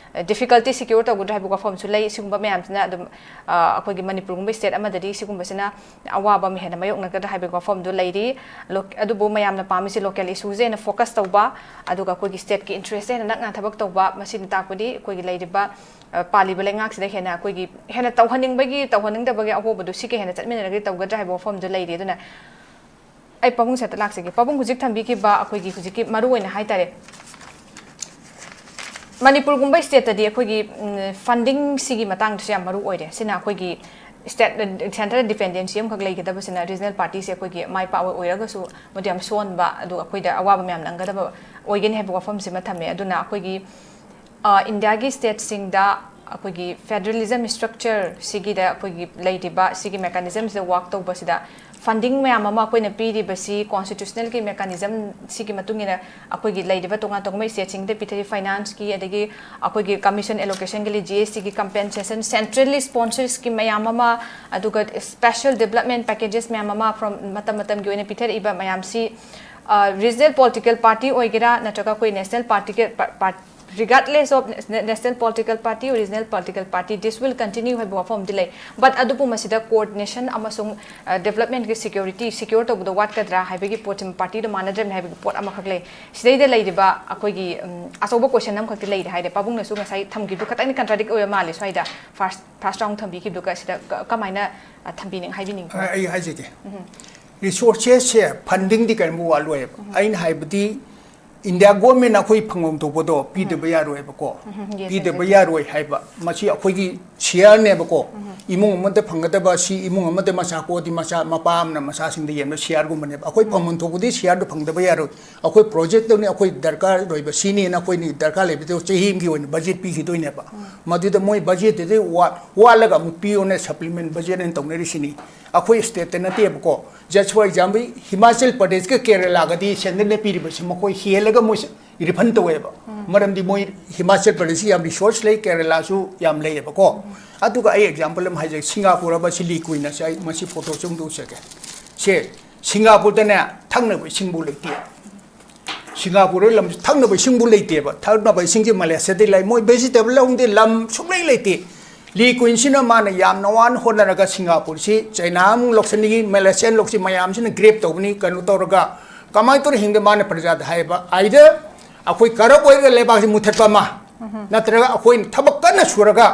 ꯗꯤꯐꯤꯀꯜꯇꯤ ꯁꯤꯀ꯭ꯌꯣꯔ ꯇꯧꯒꯗ꯭ꯔꯥ ꯍꯥꯏꯕ ꯋꯥꯐꯝꯁꯨ ꯂꯩ꯫ ꯁꯤꯒꯨꯝꯕ ꯃꯌꯥꯝꯁꯤꯅ ꯑꯗꯨꯝ ꯑ, ꯑꯩꯈꯣꯏꯒꯤ ꯃꯅꯤꯄꯨꯔꯒꯨꯝꯕ ꯁ꯭ꯇꯦꯠ ꯑꯃꯗꯗꯤ ꯁꯤꯒꯨꯝꯕꯁꯤꯅ ꯑꯋꯥꯕ ꯑꯃ ꯍꯦꯟꯅ ꯃꯥꯌꯣꯛꯅꯒꯗ꯭ꯔꯥ ꯍꯥꯏꯕꯒꯤ ꯋꯥꯐꯝꯗꯨ ꯂꯩꯔꯤ꯫ ꯂꯣ- ꯑꯗꯨꯕꯨ ꯃꯌꯥꯝꯅ ꯄꯥꯝꯃꯤꯁꯤ ꯂꯣꯀꯦꯜ ꯏꯁꯨꯁꯦ ꯍꯦꯟꯅ ꯐꯣꯀꯁ ꯇꯧꯕ, ꯑꯗꯨꯒ ꯑꯩꯈꯣꯏꯒꯤ ꯁ꯭ꯇꯦꯠꯀꯤ ꯏꯟꯇꯔꯦꯁꯇ ꯍꯦꯟꯅ ꯅꯛꯅ ꯊꯕꯛ ꯇꯧꯕ꯫ ꯃꯁꯤꯅ ꯇꯥꯛꯄꯗꯤ ꯑꯩꯈꯣꯏꯒꯤ ꯂꯩꯔꯤꯕ ꯑ, ꯄꯥꯜꯂꯤꯕ ꯂꯩꯉꯥꯛꯁꯤꯗ ꯍꯦꯟꯅ ꯑꯩꯈꯣꯏꯒꯤ ꯍꯦꯟꯅ ꯇꯧꯍꯟꯅꯤꯡꯕꯒꯤ, ꯇꯧꯍꯟꯅꯤꯡꯗꯕꯒꯤ ꯑꯍꯣꯕꯗꯨ ꯁꯤꯒ ꯍꯦꯟꯅ ꯆꯠꯃꯤꯟꯅꯔꯒꯗꯤ ꯇꯧꯒꯗ꯭ꯔꯥ ꯍꯥꯏꯕ ꯋꯥꯐꯝꯗꯨ ꯂꯩꯔꯤ꯫ ꯑꯗꯨꯅ ꯑꯩ ꯄꯥꯕꯨꯡ ꯁꯦꯠꯇ ꯂꯥꯛꯆꯒꯦ꯫ ꯄꯥꯕꯨꯡ ꯍꯧꯖꯤꯛ ꯊꯝꯕꯤꯈꯤꯕ ꯑꯩꯈꯣꯏꯒꯤ ꯍꯧꯖꯤꯛꯀꯤ ꯃꯔꯨ ꯑꯣꯏꯅ ꯍꯥꯏꯇꯥꯔꯦ, ꯃꯅꯤꯄꯨꯔꯒꯨꯝꯕ ꯁ꯭ꯇꯦꯠꯇꯗꯤ ꯑꯩꯈꯣꯏꯒꯤ, ꯎꯝ, ꯐꯟꯗꯤꯡꯁꯤꯒꯤ ꯃꯇꯥꯡꯗꯁꯨ ꯌꯥꯝ ꯃꯔꯨ ꯑꯣꯏꯔꯦ꯫ ꯁꯤꯅ ꯑꯩꯈꯣꯏꯒꯤ ꯁ꯭ꯇꯦꯠ, ꯁꯦꯟꯇ꯭ꯔꯦꯜ ꯗꯤꯄꯦꯟꯗꯦꯟꯁꯤ ꯑꯃꯈꯛ ꯂꯩꯒꯗꯕꯁꯤꯅ ꯔꯤꯖꯅꯦꯜ ꯄꯥꯔꯇꯤꯁꯦ ꯑꯩꯈꯣꯏꯒꯤ ꯃꯥꯏ ꯄꯥꯛꯄ ꯑꯣꯏꯔꯒꯁꯨ ꯃꯗꯨ ꯌꯥꯝ ꯁꯣꯟꯕ, ꯑꯗꯨꯒ ꯑꯩꯈꯣꯏꯗ ꯑꯋꯥꯕ ꯃꯌꯥꯝ ꯅꯪꯒꯗꯕ ꯑꯣꯏꯒꯅꯤ ꯍꯥꯏꯕ ꯋꯥꯐꯝꯁꯤꯃ ꯊꯝꯃꯦ꯫ ꯑꯗꯨꯅ ꯑꯩꯈꯣꯏꯒꯤ ꯑ, ꯏꯟꯗꯤꯌꯥꯒꯤ ꯁ꯭ꯇꯦꯠꯁꯤꯡꯗ ꯑꯩꯈꯣꯏꯒꯤ ꯐꯦꯗꯔꯦꯂꯤꯖꯝ ꯁ꯭ꯇ꯭ꯔꯛꯆꯔ ꯁꯤꯒꯤꯗ ꯑꯩꯈꯣꯏꯒꯤ ꯂꯩꯔꯤꯕ ꯁꯤꯒꯤ ꯃꯦꯀꯥꯅꯤꯖꯝꯁꯤꯗ ꯋꯥꯔꯛ ꯇꯧꯕꯁꯤꯗ ꯐꯟꯗꯤꯡ ꯃꯌꯥꯝ ꯑꯃ ꯑꯩꯈꯣꯏꯅ ꯄꯤꯔꯤꯕꯁꯤ ꯀꯣꯟꯁꯇꯤꯇ꯭ꯌꯨꯁꯅꯦꯜꯒꯤ ꯃꯦꯀꯥꯅꯤꯖꯝ ꯁꯤꯒꯤ ꯃꯇꯨꯡ ꯏꯟꯅ ꯑꯩꯈꯣꯏꯒꯤ ꯂꯩꯔꯤꯕ ꯇꯣꯉꯥꯟ ꯇꯣꯉꯥꯟꯕ ꯁ꯭ꯇꯦꯠꯁꯤꯡꯗ ꯄꯤꯊꯔꯤ꯫ ꯐꯥꯏꯅꯥꯟꯁꯀꯤ, ꯑꯗꯒꯤ ꯑꯩꯈꯣꯏꯒꯤ ꯀꯃꯤꯁꯟ ꯑꯦꯂꯣꯀꯦꯁꯟꯒꯤ ꯂꯩ, ꯖꯤ ꯑꯦꯁ ꯇꯤꯒꯤ ꯀꯝꯄꯦꯟꯁꯦꯁꯟ, ꯁꯦꯟꯇ꯭ꯔꯦꯜꯂꯤ ꯁ꯭ꯄꯣꯟꯁꯔ ꯁ꯭ꯀꯤꯝ ꯃꯌꯥꯝ ꯑꯃ, ꯑꯗꯨꯒ ꯁ꯭ꯄꯦꯁꯦꯜ ꯗꯤꯕꯂꯞꯃꯦꯟ ꯄꯦꯀꯦꯖꯦꯁ ꯃꯌꯥꯝ ꯑꯃ ꯐ꯭ꯔꯣꯝ ꯃꯇꯝ ꯃꯇꯝꯒꯤ ꯑꯣꯏꯅ ꯄꯤꯊꯔꯛꯏꯕ ꯃꯌꯥꯝꯁꯤ, ꯑ, ꯔꯤꯖꯅꯦꯜ ꯄꯣꯂꯤꯇꯤꯀꯦꯜ ꯄꯥꯔꯇꯤ ꯑꯣꯏꯒꯦꯔꯥ ꯅꯠꯇ꯭ꯔꯒ ꯑꯩꯈꯣꯏ ꯅꯦꯁꯅꯦꯜ ꯄꯥꯔꯇꯤꯀꯦꯜ ꯄꯥ-, ꯄꯥꯔ-, regardless of national political party or regional political party, this will continue ꯍꯥꯏꯕ ꯋꯥꯐꯝ ꯑꯃꯗꯤ ꯂꯩ꯫ But ꯑꯗꯨꯕꯨ ꯃꯁꯤꯗ ꯀꯣꯑꯣꯔꯗꯤꯅꯦꯁꯟ ꯑꯃꯁꯨꯡ, ꯑ, ꯗꯤꯕꯂꯞꯃꯦꯟꯒꯤ ꯁꯦꯀ꯭ꯌꯨꯔꯤꯇꯤ ꯁꯦꯀ꯭ꯌꯣꯔ ꯇꯧꯕꯗ ꯋꯥꯠꯀꯗ꯭ꯔꯥ ꯍꯥꯏꯕꯒꯤ ꯄꯣꯠꯁꯤꯃ, ꯄꯥꯔꯇꯤꯗꯣ ꯃꯥꯟꯅꯗ꯭ꯔꯕꯅꯤ ꯍꯥꯏꯕꯒꯤ ꯄꯣꯠ ꯑꯃꯈꯛ ꯂꯩ꯫ ꯁꯤꯗꯩꯗ ꯂꯩꯔꯤꯕ ꯑꯩꯈꯣꯏꯒꯤ, ꯎꯝ, ꯑꯆꯧꯕ ꯀꯣꯏꯁꯟ ꯑꯃꯈꯛꯇꯤ ꯂꯩꯔꯦ ꯍꯥꯏꯔꯦ꯫ ꯄꯥꯕꯨꯡꯅꯁꯨ ꯉꯁꯥꯏ ꯊꯝꯈꯤꯕꯗꯨ ꯈꯇꯪꯗꯤ ꯀꯟꯇ꯭ꯔꯥꯗꯤꯛ ꯑꯣꯏꯕ ꯃꯥꯜꯂꯦ ꯁ꯭ꯋꯥꯏꯗ꯫ ꯐꯥꯔꯁ, ꯐꯥꯔꯁ ꯔꯥꯎꯟ ꯊꯝꯕꯤꯈꯤꯕꯗꯨꯒ ꯁꯤꯗ ꯀ-, ꯀꯃꯥꯏꯅ, ꯑ, ꯊꯝꯕꯤꯅꯤꯡ-, ꯍꯥꯏꯕꯤꯅꯤꯡꯕ? ꯑ, ꯑꯩ ꯍꯥꯏꯖꯒꯦ꯫ ꯔꯤꯁꯣꯔꯁꯦꯁꯁꯦ, ꯐꯟꯗꯤꯡꯗꯤ ꯀꯔꯤꯝꯕ ꯋꯥꯠꯂꯣꯏꯕ꯫ ꯑꯩꯅ ꯍꯥꯏꯕꯗꯤ ꯏꯟꯗꯤꯌꯥ ꯒꯣꯔꯃꯦꯟꯅ ꯑꯩꯈꯣꯏ ꯐꯪꯐꯝ ꯊꯣꯛꯄꯗꯣ ꯄꯤꯗꯕ ꯌꯥꯔꯣꯏꯕꯀꯣ꯫ ꯎꯝ, yes, ꯄꯤꯗꯕ yes. ꯌꯥꯔꯣꯏ ꯍꯥꯏꯕ꯫ ꯃꯁꯤ ꯑꯩꯈꯣꯏꯒꯤ ꯁꯤꯌꯥꯔꯅꯦꯕꯀꯣ꯫ ꯏꯃꯨꯡ ꯑꯃꯗ ꯐꯪꯒꯗꯕ ꯁꯤ ꯏꯃꯨꯡ ꯑꯃꯗ ꯃꯆꯥ ꯄꯣꯛꯑꯗꯤ ꯃꯆꯥ, ꯃꯄꯥ ꯑꯃꯅ ꯃꯆꯥꯁꯤꯡꯗ ꯌꯦꯟꯕ ꯁꯤꯌꯥꯔꯒꯨꯝꯕꯅꯦꯕ꯫ ꯑꯩꯈꯣꯏ ꯐꯪꯐꯝ ꯊꯣꯛꯄꯗꯤ ꯁꯤꯌꯥꯔꯗꯣ ꯐꯪꯗꯕ ꯌꯥꯔꯣꯏ꯫ ꯑꯩꯈꯣꯏ ꯄ꯭ꯔꯣꯖꯦꯛꯇꯧꯅꯤ, ꯑꯩꯈꯣꯏ ꯗꯔꯀꯥꯔ ꯑꯣꯏꯕ ꯁꯤꯅꯦꯅ ꯑꯩꯈꯣꯏꯅ ꯗꯔꯀꯥꯔ ꯂꯩꯕꯗꯣ ꯆꯍꯤ ꯑꯃꯒꯤ ꯑꯣꯏꯅ ꯕꯖꯦꯠ ꯄꯤꯈꯤꯗꯣꯏꯅꯦꯕ꯫ ꯃꯗꯨꯗ ꯃꯣꯏ ꯕꯖꯦꯠꯇꯨꯗꯤ ꯋꯥ-, ꯋꯥꯠꯂꯒ ꯑꯃꯨꯛ ꯄꯤꯌꯣꯅ ꯁꯄ꯭ꯂꯤꯃꯦꯟ ꯕꯖꯦꯠ ꯑꯣꯏꯅ ꯇꯧꯅꯔꯤꯁꯤꯅꯤ꯫ ꯑꯩꯈꯣꯏ ꯁ꯭ꯇꯦꯠꯇ ꯅꯠꯇꯦꯕꯀꯣ꯫ Just for example, ꯍꯤꯃꯥꯆꯜ ꯄ꯭ꯔꯗꯦꯁꯀ ꯀꯦꯔꯂꯥꯒꯗꯤ ꯁꯦꯟꯇꯔꯅ ꯄꯤꯔꯤꯕꯁꯤ ꯃꯈꯣꯏ ꯍꯦꯜꯂꯒ ꯃꯣꯏ ꯔꯤꯐꯟ ꯇꯧꯋꯦꯕ꯫ ꯃꯔꯝꯗꯤ ꯃꯣꯏ ꯍꯤꯃꯥꯆꯜ ꯄ꯭ꯔꯗꯦꯁꯁꯤ ꯌꯥꯝ ꯔꯤꯁꯣꯔꯁ ꯂꯩ, ꯀꯦꯔꯂꯥꯁꯨ ꯌꯥꯝ ꯂꯩꯌꯦꯕꯀꯣ꯫ ꯑꯗꯨꯒ ꯑꯩ ꯑꯦꯛꯖꯥꯝꯄꯜ ꯑꯃ ꯍꯥꯏꯖꯒꯦ, ꯁꯤꯡꯒꯥꯄꯨꯔ ꯍꯥꯏꯕ ꯁꯤ ꯂꯤ ꯀꯨꯏꯟ ꯑꯁꯦ ꯑꯩ ꯃꯁꯤ ꯐꯣꯇꯣꯁꯨ ꯑꯃꯨꯛꯇ ꯎꯠꯆꯒꯦ꯫ ꯁꯦ, ꯁꯤꯡꯒꯥꯄꯨꯔꯗꯅꯦ ꯊꯛꯅꯕ ꯏꯁꯤꯡꯕꯨ ꯂꯩꯇꯦ꯫ ꯁꯤꯡꯒꯥꯄꯨꯔ ꯂꯝꯁꯤ ꯊꯛꯅꯕ ꯏꯁꯤꯡꯕꯨ ꯂꯩꯇꯦꯕ꯫ ꯊꯛꯅꯕ ꯏꯁꯤꯡꯁꯤ ꯃꯂꯦꯁꯤꯌꯥꯗꯩ ꯂꯥꯛꯏ꯫ ꯃꯣꯏ ꯚꯦꯖꯤꯇꯦꯕꯜ ꯂꯧꯗꯦ, ꯂꯝ ꯁꯨꯡꯂꯩ ꯂꯩꯇꯦ꯫ ꯂꯤ ꯀꯨꯏꯟꯁꯤꯅ ꯃꯥꯅ ꯌꯥꯝꯅ ꯋꯥꯅ ꯍꯣꯠꯅꯔꯒ ꯁꯤꯡꯒꯥꯄꯨꯔꯁꯤ ꯆꯩꯅꯥ ꯑꯃꯨꯛ ꯂꯧꯁꯤꯟꯅꯤꯡꯉꯤ, ꯃꯂꯦꯁꯤꯌꯥ ꯂꯧꯁꯤ, ꯃꯌꯥꯝꯁꯤꯅ ꯒ꯭ꯔꯦꯞ ꯇꯧꯕꯅꯤ, ꯀꯩꯅꯣ ꯇꯧꯔꯒ ꯀꯃꯥꯏꯅ ꯇꯧꯔ ꯍꯤꯡꯗ ꯃꯥꯅ ꯄ꯭ꯔꯖꯥꯗ ꯍꯥꯏꯕ, either ꯑꯩꯈꯣꯏ ꯀꯔꯞ ꯑꯣꯏꯔꯒ ꯂꯩꯕꯥꯛꯁꯤ ꯃꯨꯊꯠꯄ ꯑꯃ, ꯅꯠꯇ꯭ꯔꯒ ꯑꯩꯈꯣꯏꯅ ꯊꯕꯛ ꯀꯟꯅ ꯁꯨꯔꯒ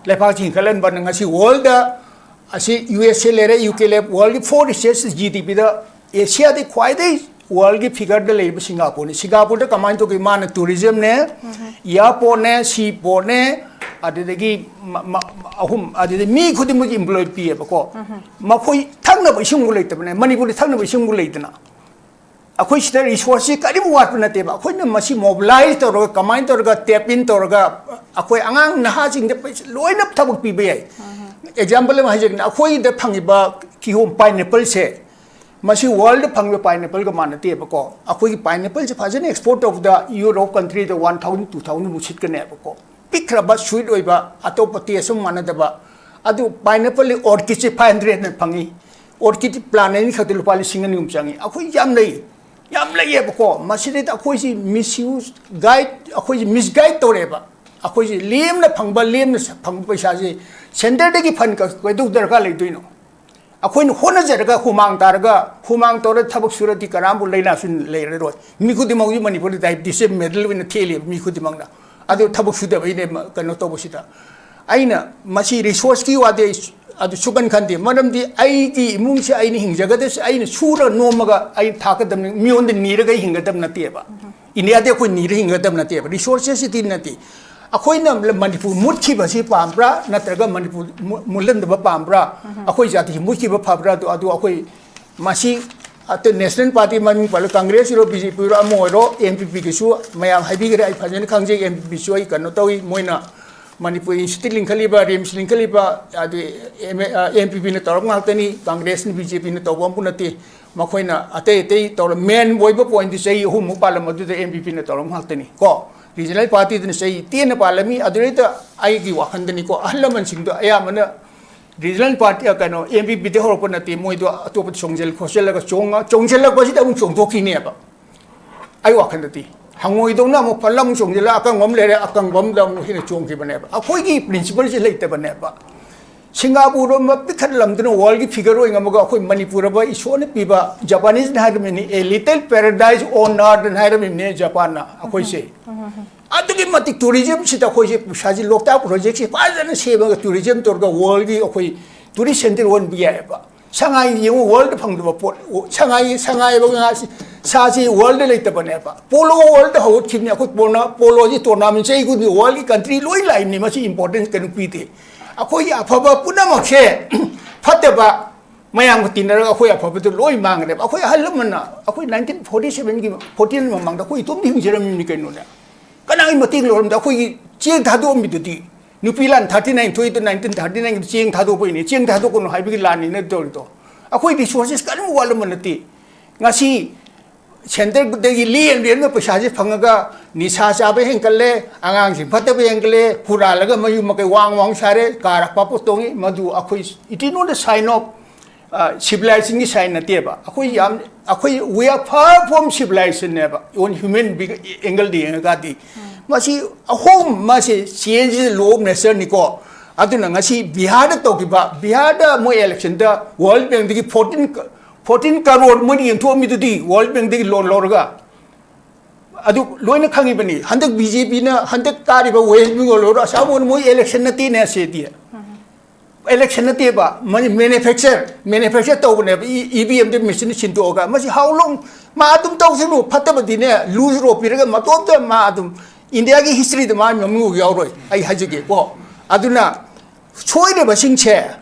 ꯂꯩꯕꯥꯛꯁꯤ ꯍꯤꯡꯒꯠꯍꯟꯕ꯫ ꯉꯁꯤ ꯋꯥꯔꯜꯗ ꯑꯁꯤ ꯌꯨ ꯑꯦꯁ ꯑꯦ ꯂꯩꯔꯦ, ꯌꯨ ꯀꯦ ꯂꯩꯔꯦ, ꯋꯥꯔꯜꯒꯤ four richest G D Pꯗ ꯑꯦꯁꯤꯌꯥꯗꯤ ꯈ꯭ꯋꯥꯏꯗꯒꯤ ꯋꯥꯔꯜꯒꯤ ꯐꯤꯒꯔꯗ ꯂꯩꯔꯤꯕ ꯁꯤꯡꯒꯥꯄꯨꯔꯅꯤ꯫ ꯁꯤꯡꯒꯥꯄꯨꯔꯗ ꯀꯃꯥꯏꯅ ꯇꯧꯒꯦ? ꯃꯥꯅ ꯇꯨꯔꯤꯖꯝꯅꯦ, ꯏꯌꯥꯔꯄꯣꯔꯠꯅꯦ, ꯁꯤ ꯄꯣꯔꯠꯅꯦ, ꯑꯗꯨꯗꯒꯤ ꯃ-, ꯃ-, ꯑꯍꯨꯝ, ꯑꯗꯨꯗꯒꯤ ꯃꯤ ꯈꯨꯗꯤꯡꯃꯛꯀꯤ ꯑꯦꯝꯄ꯭ꯂꯣꯏ ꯄꯤꯌꯦꯕꯀꯣ꯫ ꯃꯈꯣꯏ ꯊꯛꯅꯕ ꯏꯁꯤꯡꯕꯨ ꯂꯩꯇꯕꯅꯦ꯫ ꯃꯅꯤꯄꯨꯔꯗ ꯊꯛꯅꯕ ꯏꯁꯤꯡꯕꯨ ꯂꯩꯗꯅ꯫ ꯑꯩꯈꯣꯏ ꯁꯤꯗ ꯔꯤꯁꯣꯔꯁꯁꯤ ꯀꯔꯤꯝ ꯋꯥꯠꯄ ꯅꯠꯇꯦꯕ꯫ ꯑꯩꯈꯣꯏꯅ ꯃꯁꯤ ꯃꯣꯕꯤꯂꯥꯏꯖ ꯇꯧꯔꯒ, ꯀꯃꯥꯏꯅ ꯇꯧꯔꯒ, ꯇꯦꯞ ꯏꯟ ꯇꯧꯔꯒ, ꯑꯩꯈꯣꯏ ꯑꯉꯥꯡ ꯅꯍꯥꯁꯤꯡꯗ ꯄꯩꯁꯥ ꯂꯣꯏꯅ ꯊꯕꯛ ꯄꯤꯕ ꯌꯥꯏ꯫ ꯑꯦꯛꯖꯥꯝꯄꯜ ꯑꯃ ꯍꯥꯏꯖꯒꯦ, ꯑꯩꯈꯣꯏꯗ ꯐꯪꯉꯤꯕ ꯀꯤꯍꯣꯝ, ꯄꯥꯏꯅꯦꯄꯜꯁꯦ, ꯃꯁꯤ ꯋꯥꯔꯜꯗ ꯐꯪꯕ ꯄꯥꯏꯅꯦꯄꯜꯒ ꯃꯥꯟꯅꯗꯦꯕꯀꯣ꯫ ꯑꯩꯈꯣꯏꯒꯤ ꯄꯥꯏꯅꯦꯄꯜꯁꯦ ꯐꯖꯅ ꯑꯦꯛꯁꯄꯣꯔꯠ ꯇꯧꯕꯗ ꯌꯨꯔꯣꯞ ꯀꯟꯇ꯭ꯔꯤꯗ one thousand, two thousand ꯃꯨꯛ ꯁꯤꯠꯀꯅꯦꯕꯀꯣ꯫ ꯄꯤꯛꯈ꯭ꯔꯕ ꯁ꯭ꯋꯤꯠ ꯑꯣꯏꯕ, ꯑꯇꯣꯞꯄ ꯇꯦꯁ ꯑꯃ ꯃꯥꯟꯅꯗꯕ꯫ ꯑꯗꯨ ꯄꯥꯏꯅꯦꯄꯜ ꯑꯣꯔꯀꯤꯗꯁꯦ five hundredꯅ ꯐꯪꯉꯤ꯫ ꯑꯣꯔꯀꯤꯗ ꯄ꯭ꯂꯥꯟ ꯑꯅꯤꯈꯛꯇ ꯂꯨꯄꯥ ꯂꯤꯁꯤꯡ ꯑꯅꯤ ꯑꯍꯨꯝ ꯆꯪꯉꯤ꯫ ꯑꯩꯈꯣꯏ ꯌꯥꯝ ꯂꯩ, ꯌꯥꯝ ꯂꯩꯌꯦꯕꯀꯣ꯫ ꯃꯁꯤꯗꯩꯗ ꯑꯩꯈꯣꯏꯁꯤ ꯃꯤꯁꯌꯨꯁ, ꯒꯥꯏꯗ, ꯑꯩꯈꯣꯏꯁꯤ ꯃꯤꯁꯒꯥꯏꯗ ꯇꯧꯔꯦꯕ꯫ ꯑꯩꯈꯣꯏꯁꯤ ꯂꯦꯝꯅ ꯐꯪꯕ, ꯂꯦꯝꯅ ꯐꯪꯕ ꯄꯩꯁꯥꯁꯦ ꯁꯦꯟꯇꯔꯗꯒꯤ ꯐꯟ ꯀ-, ꯀꯩꯗꯧ ꯗꯔꯀꯥꯔ ꯂꯩꯗꯣꯏꯅꯣ? ꯑꯩꯈꯣꯏꯅ ꯍꯣꯠꯅꯖꯔꯒ ꯍꯨꯃꯥꯡ ꯇꯥꯔꯒ, ꯍꯨꯃꯥꯡ ꯇꯧꯔ ꯊꯕꯛ ꯁꯨꯔꯗꯤ ꯀꯅꯥꯝꯕꯨ ꯂꯥꯏꯅꯥꯁꯨ ꯂꯩꯔꯔꯣꯏ꯫ ꯃꯤ ꯈꯨꯗꯤꯡꯃꯛ ꯍꯧꯖꯤꯛ ꯃꯅꯤꯄꯨꯔꯗ ꯗꯥꯏꯕꯤꯇꯤꯁꯁꯦ ꯃꯦꯗꯜ ꯑꯣꯏꯅ ꯊꯦꯜꯂꯤꯕ ꯃꯤ ꯈꯨꯗꯤꯡꯃꯛꯅ꯫ ꯑꯗꯨ ꯊꯕꯛ ꯁꯨꯗꯕꯩꯅꯦ ꯃ-, ꯀꯩꯅꯣ ꯇꯧꯕꯁꯤꯗ꯫ ꯑꯩꯅ ꯃꯁꯤ ꯔꯤꯁꯣꯔꯁꯀꯤ ꯋꯥꯗꯤ ꯑꯩ ꯁ-, ꯑꯗꯨ ꯁꯨꯀꯟ ꯈꯟꯗꯦ꯫ ꯃꯔꯝꯗꯤ ꯑꯩꯒꯤ ꯏꯃꯨꯡꯁꯦ ꯑꯩꯅ ꯍꯤꯡꯖꯒꯗꯕꯁꯦ ꯑꯩꯅ ꯁꯨꯔ ꯅꯣꯝꯃꯒ ꯑꯩ ꯊꯥꯛꯀꯗꯕꯅꯤ, ꯃꯤꯉꯣꯟꯗ ꯅꯤꯔꯒ ꯑꯩ ꯍꯤꯡꯒꯗꯕ ꯅꯠꯇꯦꯕ꯫ ꯏꯟꯗꯤꯌꯥꯗꯤ ꯑꯩꯈꯣꯏ ꯅꯤꯔ ꯍꯤꯡꯒꯗꯕ ꯅꯠꯇꯦꯕ, ꯔꯤꯁꯣꯔꯁꯦꯁꯁꯤꯗꯤ ꯅꯠꯇꯦ꯫ ꯑꯩꯈꯣꯏꯅ ꯃꯅꯤꯄꯨꯔ ꯃꯨꯠꯈꯤꯕꯁꯤ ꯄꯥꯝꯕ꯭ꯔꯥ, ꯅꯠꯇ꯭ꯔꯒ ꯃꯅꯤꯄꯨꯔ ꯃꯨ-, ꯃꯨꯠꯍꯟꯗꯕ ꯄꯥꯝꯕ꯭ꯔꯥ? ꯑꯩꯈꯣꯏ ꯖꯥꯇꯤꯁꯤ ꯃꯨꯠꯈꯤꯕ ꯐꯕ꯭ꯔꯥ? ꯑꯗꯨ, ꯑꯗꯨ ꯑꯩꯈꯣꯏ ꯃꯁꯤ ꯑꯇꯩ ꯅꯦꯁꯅꯦꯜ ꯄꯥꯔꯇꯤ ꯃꯃꯤꯡ ꯄꯜꯂ, ꯀꯪꯒ꯭ꯔꯦꯁ ꯑꯣꯏꯔꯣ, ꯕꯤ ꯖꯦ ꯄꯤ ꯑꯣꯏꯔꯣ, ꯑꯃ ꯑꯣꯏꯔꯣ, ꯑꯦꯟ ꯄꯤ ꯄꯤꯒꯤꯁꯨ ꯃꯌꯥꯝ ꯍꯥꯏꯕꯤꯈ꯭ꯔꯦ, ꯑꯩ ꯐꯖꯅ ꯈꯪꯖꯩ꯫ ꯑꯦꯟ ꯄꯤ ꯄꯤꯁꯨ ꯑꯩ ꯀꯩꯅꯣ ꯇꯧꯏ, ꯃꯣꯏꯅ ꯃꯅꯤꯄꯨꯔ ꯏꯟꯁꯇꯤꯇ꯭ꯌꯨꯠ ꯂꯤꯡꯈꯠꯂꯤꯕ, ꯔꯤꯝꯁ ꯂꯤꯡꯈꯠꯂꯤꯕ, ꯑꯗꯨ ꯑꯦꯝ-, ꯑ, ꯑꯦꯟ ꯄꯤ ꯄꯤꯅ ꯇꯧꯔꯛꯄ ꯉꯥꯛꯇꯅꯤ, ꯀꯪꯒ꯭ꯔꯦꯁꯅ, ꯕꯤ ꯖꯦ ꯄꯤꯅ ꯇꯧꯕ ꯑꯝꯕꯨ ꯅꯠꯇꯦ꯫ ꯃꯈꯣꯏꯅ ꯑꯇꯩ ꯑꯇꯩ ꯇꯧꯔ, ꯃꯦꯟ ꯑꯣꯏꯕ ꯄꯣꯏꯟꯠꯇꯤ ꯆꯍꯤ ꯑꯍꯨꯝꯃꯨꯛ ꯄꯥꯜꯂꯝꯕꯗꯨꯗ ꯑꯦꯟ ꯄꯤ ꯄꯤꯅ ꯇꯧꯔꯝꯕ ꯉꯥꯛꯇꯅꯤ ꯀꯣ꯫ ꯔꯤꯖꯅꯦꯜ ꯄꯥꯔꯇꯤꯗꯨꯅ ꯆꯍꯤ ꯇꯦꯟꯅ ꯄꯥꯜꯂꯝꯃꯤ꯫ ꯑꯗꯨꯗꯩꯗ ꯑꯩꯒꯤ ꯋꯥꯈꯜꯗꯅꯤꯀꯣ, ꯑꯍꯜ ꯂꯃꯟꯁꯤꯡꯗꯣ ꯑꯌꯥꯝꯕꯅ ꯔꯤꯖꯅꯦꯜ ꯄꯥꯔꯇꯤ, ꯑ, ꯀꯩꯅꯣ, ꯑꯦꯟ ꯄꯤ ꯄꯤꯗ ꯍꯧꯔꯛꯄ ꯅꯠꯇꯦ, ꯃꯣꯏꯗꯣ ꯑꯇꯣꯞꯄꯗ ꯆꯣꯡꯁꯤꯜ ꯈꯣꯠꯆꯤꯜꯂꯒ ꯆꯣꯡꯉ-, ꯆꯣꯡꯁꯤꯜꯂꯛꯄꯁꯤꯗ ꯑꯃꯨꯛ ꯆꯣꯡꯊꯣꯛꯈꯤꯅꯦꯕ꯫ ꯑꯩ ꯋꯥꯈꯜꯗꯗꯤ ꯍꯪꯉꯣꯏꯗꯧꯅ ꯑꯃꯨꯛ ꯐꯜ ꯑꯃꯨꯛ ꯆꯣꯡꯁꯤꯜꯂ, ꯑꯀꯪꯕ ꯑꯃ ꯂꯩꯔꯦ, ꯑꯀꯪꯕ ꯑꯃꯗ ꯑꯃꯨꯛ ꯍꯦꯟꯅ ꯆꯣꯡꯈꯤꯕꯅꯦꯕ꯫ ꯑꯩꯈꯣꯏꯒꯤ ꯄ꯭ꯔꯤꯟꯁꯤꯄꯜꯁꯤ ꯂꯩꯇꯕꯅꯦꯕ꯫ ꯁꯤꯡꯒꯥꯄꯨꯔ ꯑꯃ ꯄꯤꯛꯈꯠꯂꯝꯗꯅ ꯋꯥꯔꯜꯒꯤ ꯐꯤꯒꯔ ꯑꯣꯏ ꯉꯝꯃꯒ, ꯑꯩꯈꯣꯏ ꯃꯅꯤꯄꯨꯔ ꯑꯃ ꯏꯁꯣꯔꯅ ꯄꯤꯕ, ꯖꯄꯥꯅꯤꯁꯅ ꯍꯥꯏꯔꯝꯃꯤꯅꯤ, "A little paradise on earth" ꯍꯥꯏꯅ ꯍꯥꯏꯔꯝꯃꯤꯕꯅꯦ ꯖꯄꯥꯟꯅ ꯑꯩꯈꯣꯏꯁꯦ꯫ ꯑꯗꯨꯛꯀꯤ ꯃꯇꯤꯛ ꯇꯨꯔꯤꯖꯝꯁꯤꯗ ꯑꯩꯈꯣꯏꯁꯦ ꯄꯩꯁꯥꯁꯤ, ꯂꯣꯛꯇꯥꯛ ꯄ꯭ꯔꯣꯖꯦꯛꯁꯤ ꯐꯖꯅ ꯁꯦꯝꯃꯒ ꯇꯨꯔꯤꯖꯝ ꯇꯧꯔꯒ ꯋꯥꯔꯜꯒꯤ ꯑꯩꯈꯣꯏ ꯇꯨꯔꯤꯁ ꯁꯦꯟꯇꯔ ꯑꯣꯟꯕ ꯌꯥꯏꯑꯕ꯫ ꯁꯉꯥꯏ ꯌꯦꯡꯉꯨ, ꯋꯥꯔꯜꯗ ꯐꯪꯗꯕ ꯄꯣꯠ, ꯁꯉꯥꯏ, ꯁꯉꯥꯏ ꯍꯥꯏꯕ ꯉꯥꯁꯤ, ꯁꯥꯁꯤ ꯋꯥꯔꯜꯗ ꯂꯩꯇꯕꯅꯦꯕ꯫ ꯄꯣꯂꯣ ꯋꯥꯔꯜꯗ ꯍꯧꯒꯠꯈꯤꯕꯅꯤ꯫ ꯑꯩꯈꯣꯏ ꯄꯣꯂꯣ-, ꯄꯣꯂꯣꯁꯤ ꯇꯣꯔꯅꯥꯃꯦꯟ ꯆꯍꯤ ꯈꯨꯗꯤꯡꯒꯤ ꯋꯥꯔꯜꯒꯤ ꯀꯟꯇ꯭ꯔꯤ ꯂꯣꯏ ꯂꯥꯛꯏꯕꯅꯤ꯫ ꯃꯁꯤ ꯏꯝꯄꯣꯔꯇꯦꯟꯁ ꯀꯩꯅꯣ ꯄꯤꯗꯦ꯫ ꯑꯩꯈꯣꯏꯒꯤ ꯑꯐꯕ ꯄꯨꯝꯅꯃꯛꯁꯦ ꯐꯠꯇꯕ ꯃꯌꯥꯝꯒ ꯇꯤꯟꯅꯔꯒ ꯑꯩꯈꯣꯏ ꯑꯐꯕꯗꯨ ꯂꯣꯏ ꯃꯥꯡꯈ꯭ꯔꯦꯕ꯫ ꯑꯩꯈꯣꯏ ꯑꯍꯜ ꯂꯃꯟꯅ, ꯑꯩꯈꯣꯏ ꯅꯥꯏꯟꯇꯤꯟ ꯐꯣꯔꯇꯤ ꯁꯚꯦꯟꯒꯤ, ꯐꯣꯔꯇꯤ ꯅꯥꯏꯟ ꯃꯃꯥꯡꯗ ꯑꯩꯈꯣꯏ ꯏꯇꯣꯝꯇ ꯍꯤꯡꯖꯔꯝꯃꯤꯕꯅꯤ ꯀꯩꯅꯣꯅꯦ꯫ ꯀꯅꯥꯒꯤ ꯃꯇꯦꯡ ꯂꯧꯔꯝꯗꯦ? ꯑꯩꯈꯣꯏꯒꯤ ꯆꯦꯡ ꯊꯥꯗꯣꯛꯑꯝꯃꯤꯗꯨꯗꯤ꯫ ꯅꯨꯄꯤ ꯂꯥꯟ ꯊꯥꯔꯇꯤ ꯅꯥꯏꯟ ꯊꯣꯛꯏꯗꯣ ꯅꯥꯏꯟꯇꯤꯟ ꯊꯥꯔꯇꯤ ꯅꯥꯏꯟꯒꯤꯗ ꯆꯦꯡ ꯊꯥꯗꯣꯛꯄꯩꯅꯦ꯫ ꯆꯦꯡ ꯊꯥꯗꯣꯛꯀꯅꯨ ꯍꯥꯏꯕꯒꯤ ꯂꯥꯟꯅꯤꯅ ꯇꯧꯔꯤꯗꯣ꯫ ꯑꯩꯈꯣꯏ ꯔꯤꯁꯣꯔꯁꯦꯁ ꯀꯔꯤꯝ ꯋꯥꯠꯂꯝꯕ ꯅꯠꯇꯦ꯫ ꯉꯁꯤ ꯁꯦꯟꯇꯔꯗꯒꯤ ꯂꯦꯟ ꯂꯦꯟꯅ ꯄꯩꯁꯥꯁꯦ ꯐꯪꯉꯒ ꯅꯤꯁꯥ ꯆꯥꯕ ꯍꯦꯟꯒꯠꯂꯦ, ꯑꯉꯥꯡꯁꯤꯡ ꯐꯠꯇꯕ ꯍꯦꯟꯒꯠꯂꯦ, ꯍꯨꯔꯥꯜꯂꯒ ꯃꯌꯨꯝ ꯃꯀꯩ ꯋꯥꯡ ꯋꯥꯡ ꯁꯥꯔꯦ, ꯀꯥꯔ ꯑꯄꯥꯛꯄ ꯇꯣꯡꯉꯤ꯫ ꯃꯗꯨ ꯑꯩꯈꯣꯏ, it is not a sign of, ꯑ, civilization ꯒꯤ sign ꯅꯠꯇꯦꯕ꯫ ꯑꯩꯈꯣꯏ ꯌꯥꯝ, ꯑꯩꯈꯣꯏ, we are far from civilization ꯅꯦꯕ, on human being angle ꯗ ꯌꯦꯡꯉꯒꯗꯤ꯫ ꯃꯁꯤ ꯑꯍꯨꯝ, ꯃꯁꯤ change is the law of nature ꯅꯤꯀꯣ꯫ ꯑꯗꯨꯅ ꯉꯁꯤ ꯕꯤꯍꯥꯔꯗ ꯇꯧꯈꯤꯕ, ꯕꯤꯍꯥꯔꯗ ꯃꯣꯏ election ꯗ World Bank ꯗꯒꯤ ꯐꯣꯔꯇꯤꯟ, ꯐꯣꯔꯇꯤꯟ ꯀꯔꯣꯔ ꯃꯣꯏꯅ ꯌꯦꯟꯊꯣꯛꯑꯝꯃꯤꯗꯨꯗꯤ World Bank ꯗꯒꯤ loan ꯂꯧꯔꯒ꯫ ꯑꯗꯨ ꯂꯣꯏꯅ ꯈꯪꯉꯤꯕꯅꯤ꯫ ꯍꯟꯗꯛ ꯕꯤ ꯖꯦ ꯄꯤꯅ ꯍꯟꯗꯛ ꯀꯥꯔꯤꯕ West Bengal ꯑꯣꯏꯔꯣ, ꯑꯁꯥꯝ ꯑꯣꯏꯔꯣ, ꯃꯣꯏ election ꯅꯠꯇꯦꯅꯦ ꯑꯁꯤꯗꯤ꯫ ꯏꯂꯦꯛꯁꯟ ꯅꯠꯇꯦꯕ, ꯃꯅꯤ-, ꯃꯦꯅꯨꯐꯦꯛꯆꯔ, ꯃꯦꯅꯨꯐꯦꯛꯆꯔ ꯇꯧꯕꯅꯦꯕ, ꯏ-, ꯏ ꯚꯤ ꯑꯦꯝꯗ ꯃꯦꯆꯤꯟ ꯁꯤꯟꯗꯣꯛꯑꯒ꯫ ꯃꯁꯤ how long? ꯃꯥ ꯑꯗꯨꯝ ꯇꯧꯁꯅꯨ, ꯐꯠꯇꯕꯗꯤꯅꯦ, ꯂꯨꯖ ꯔꯣ ꯄꯤꯔꯒ ꯃꯇꯣꯝꯇ ꯃꯥ ꯑꯗꯨꯝ ꯏꯟꯗꯤꯌꯥꯒꯤ ꯍꯤꯁꯇ꯭ꯔꯤꯗ ꯃꯥ ꯃꯃꯤꯡ ꯌꯥꯎꯔꯣꯏ, ꯑꯩ ꯍꯥꯏꯖꯒꯦꯀꯣ꯫ ꯑꯗꯨꯅ ꯁꯣꯏꯔꯤꯕꯁꯤꯡꯁꯦ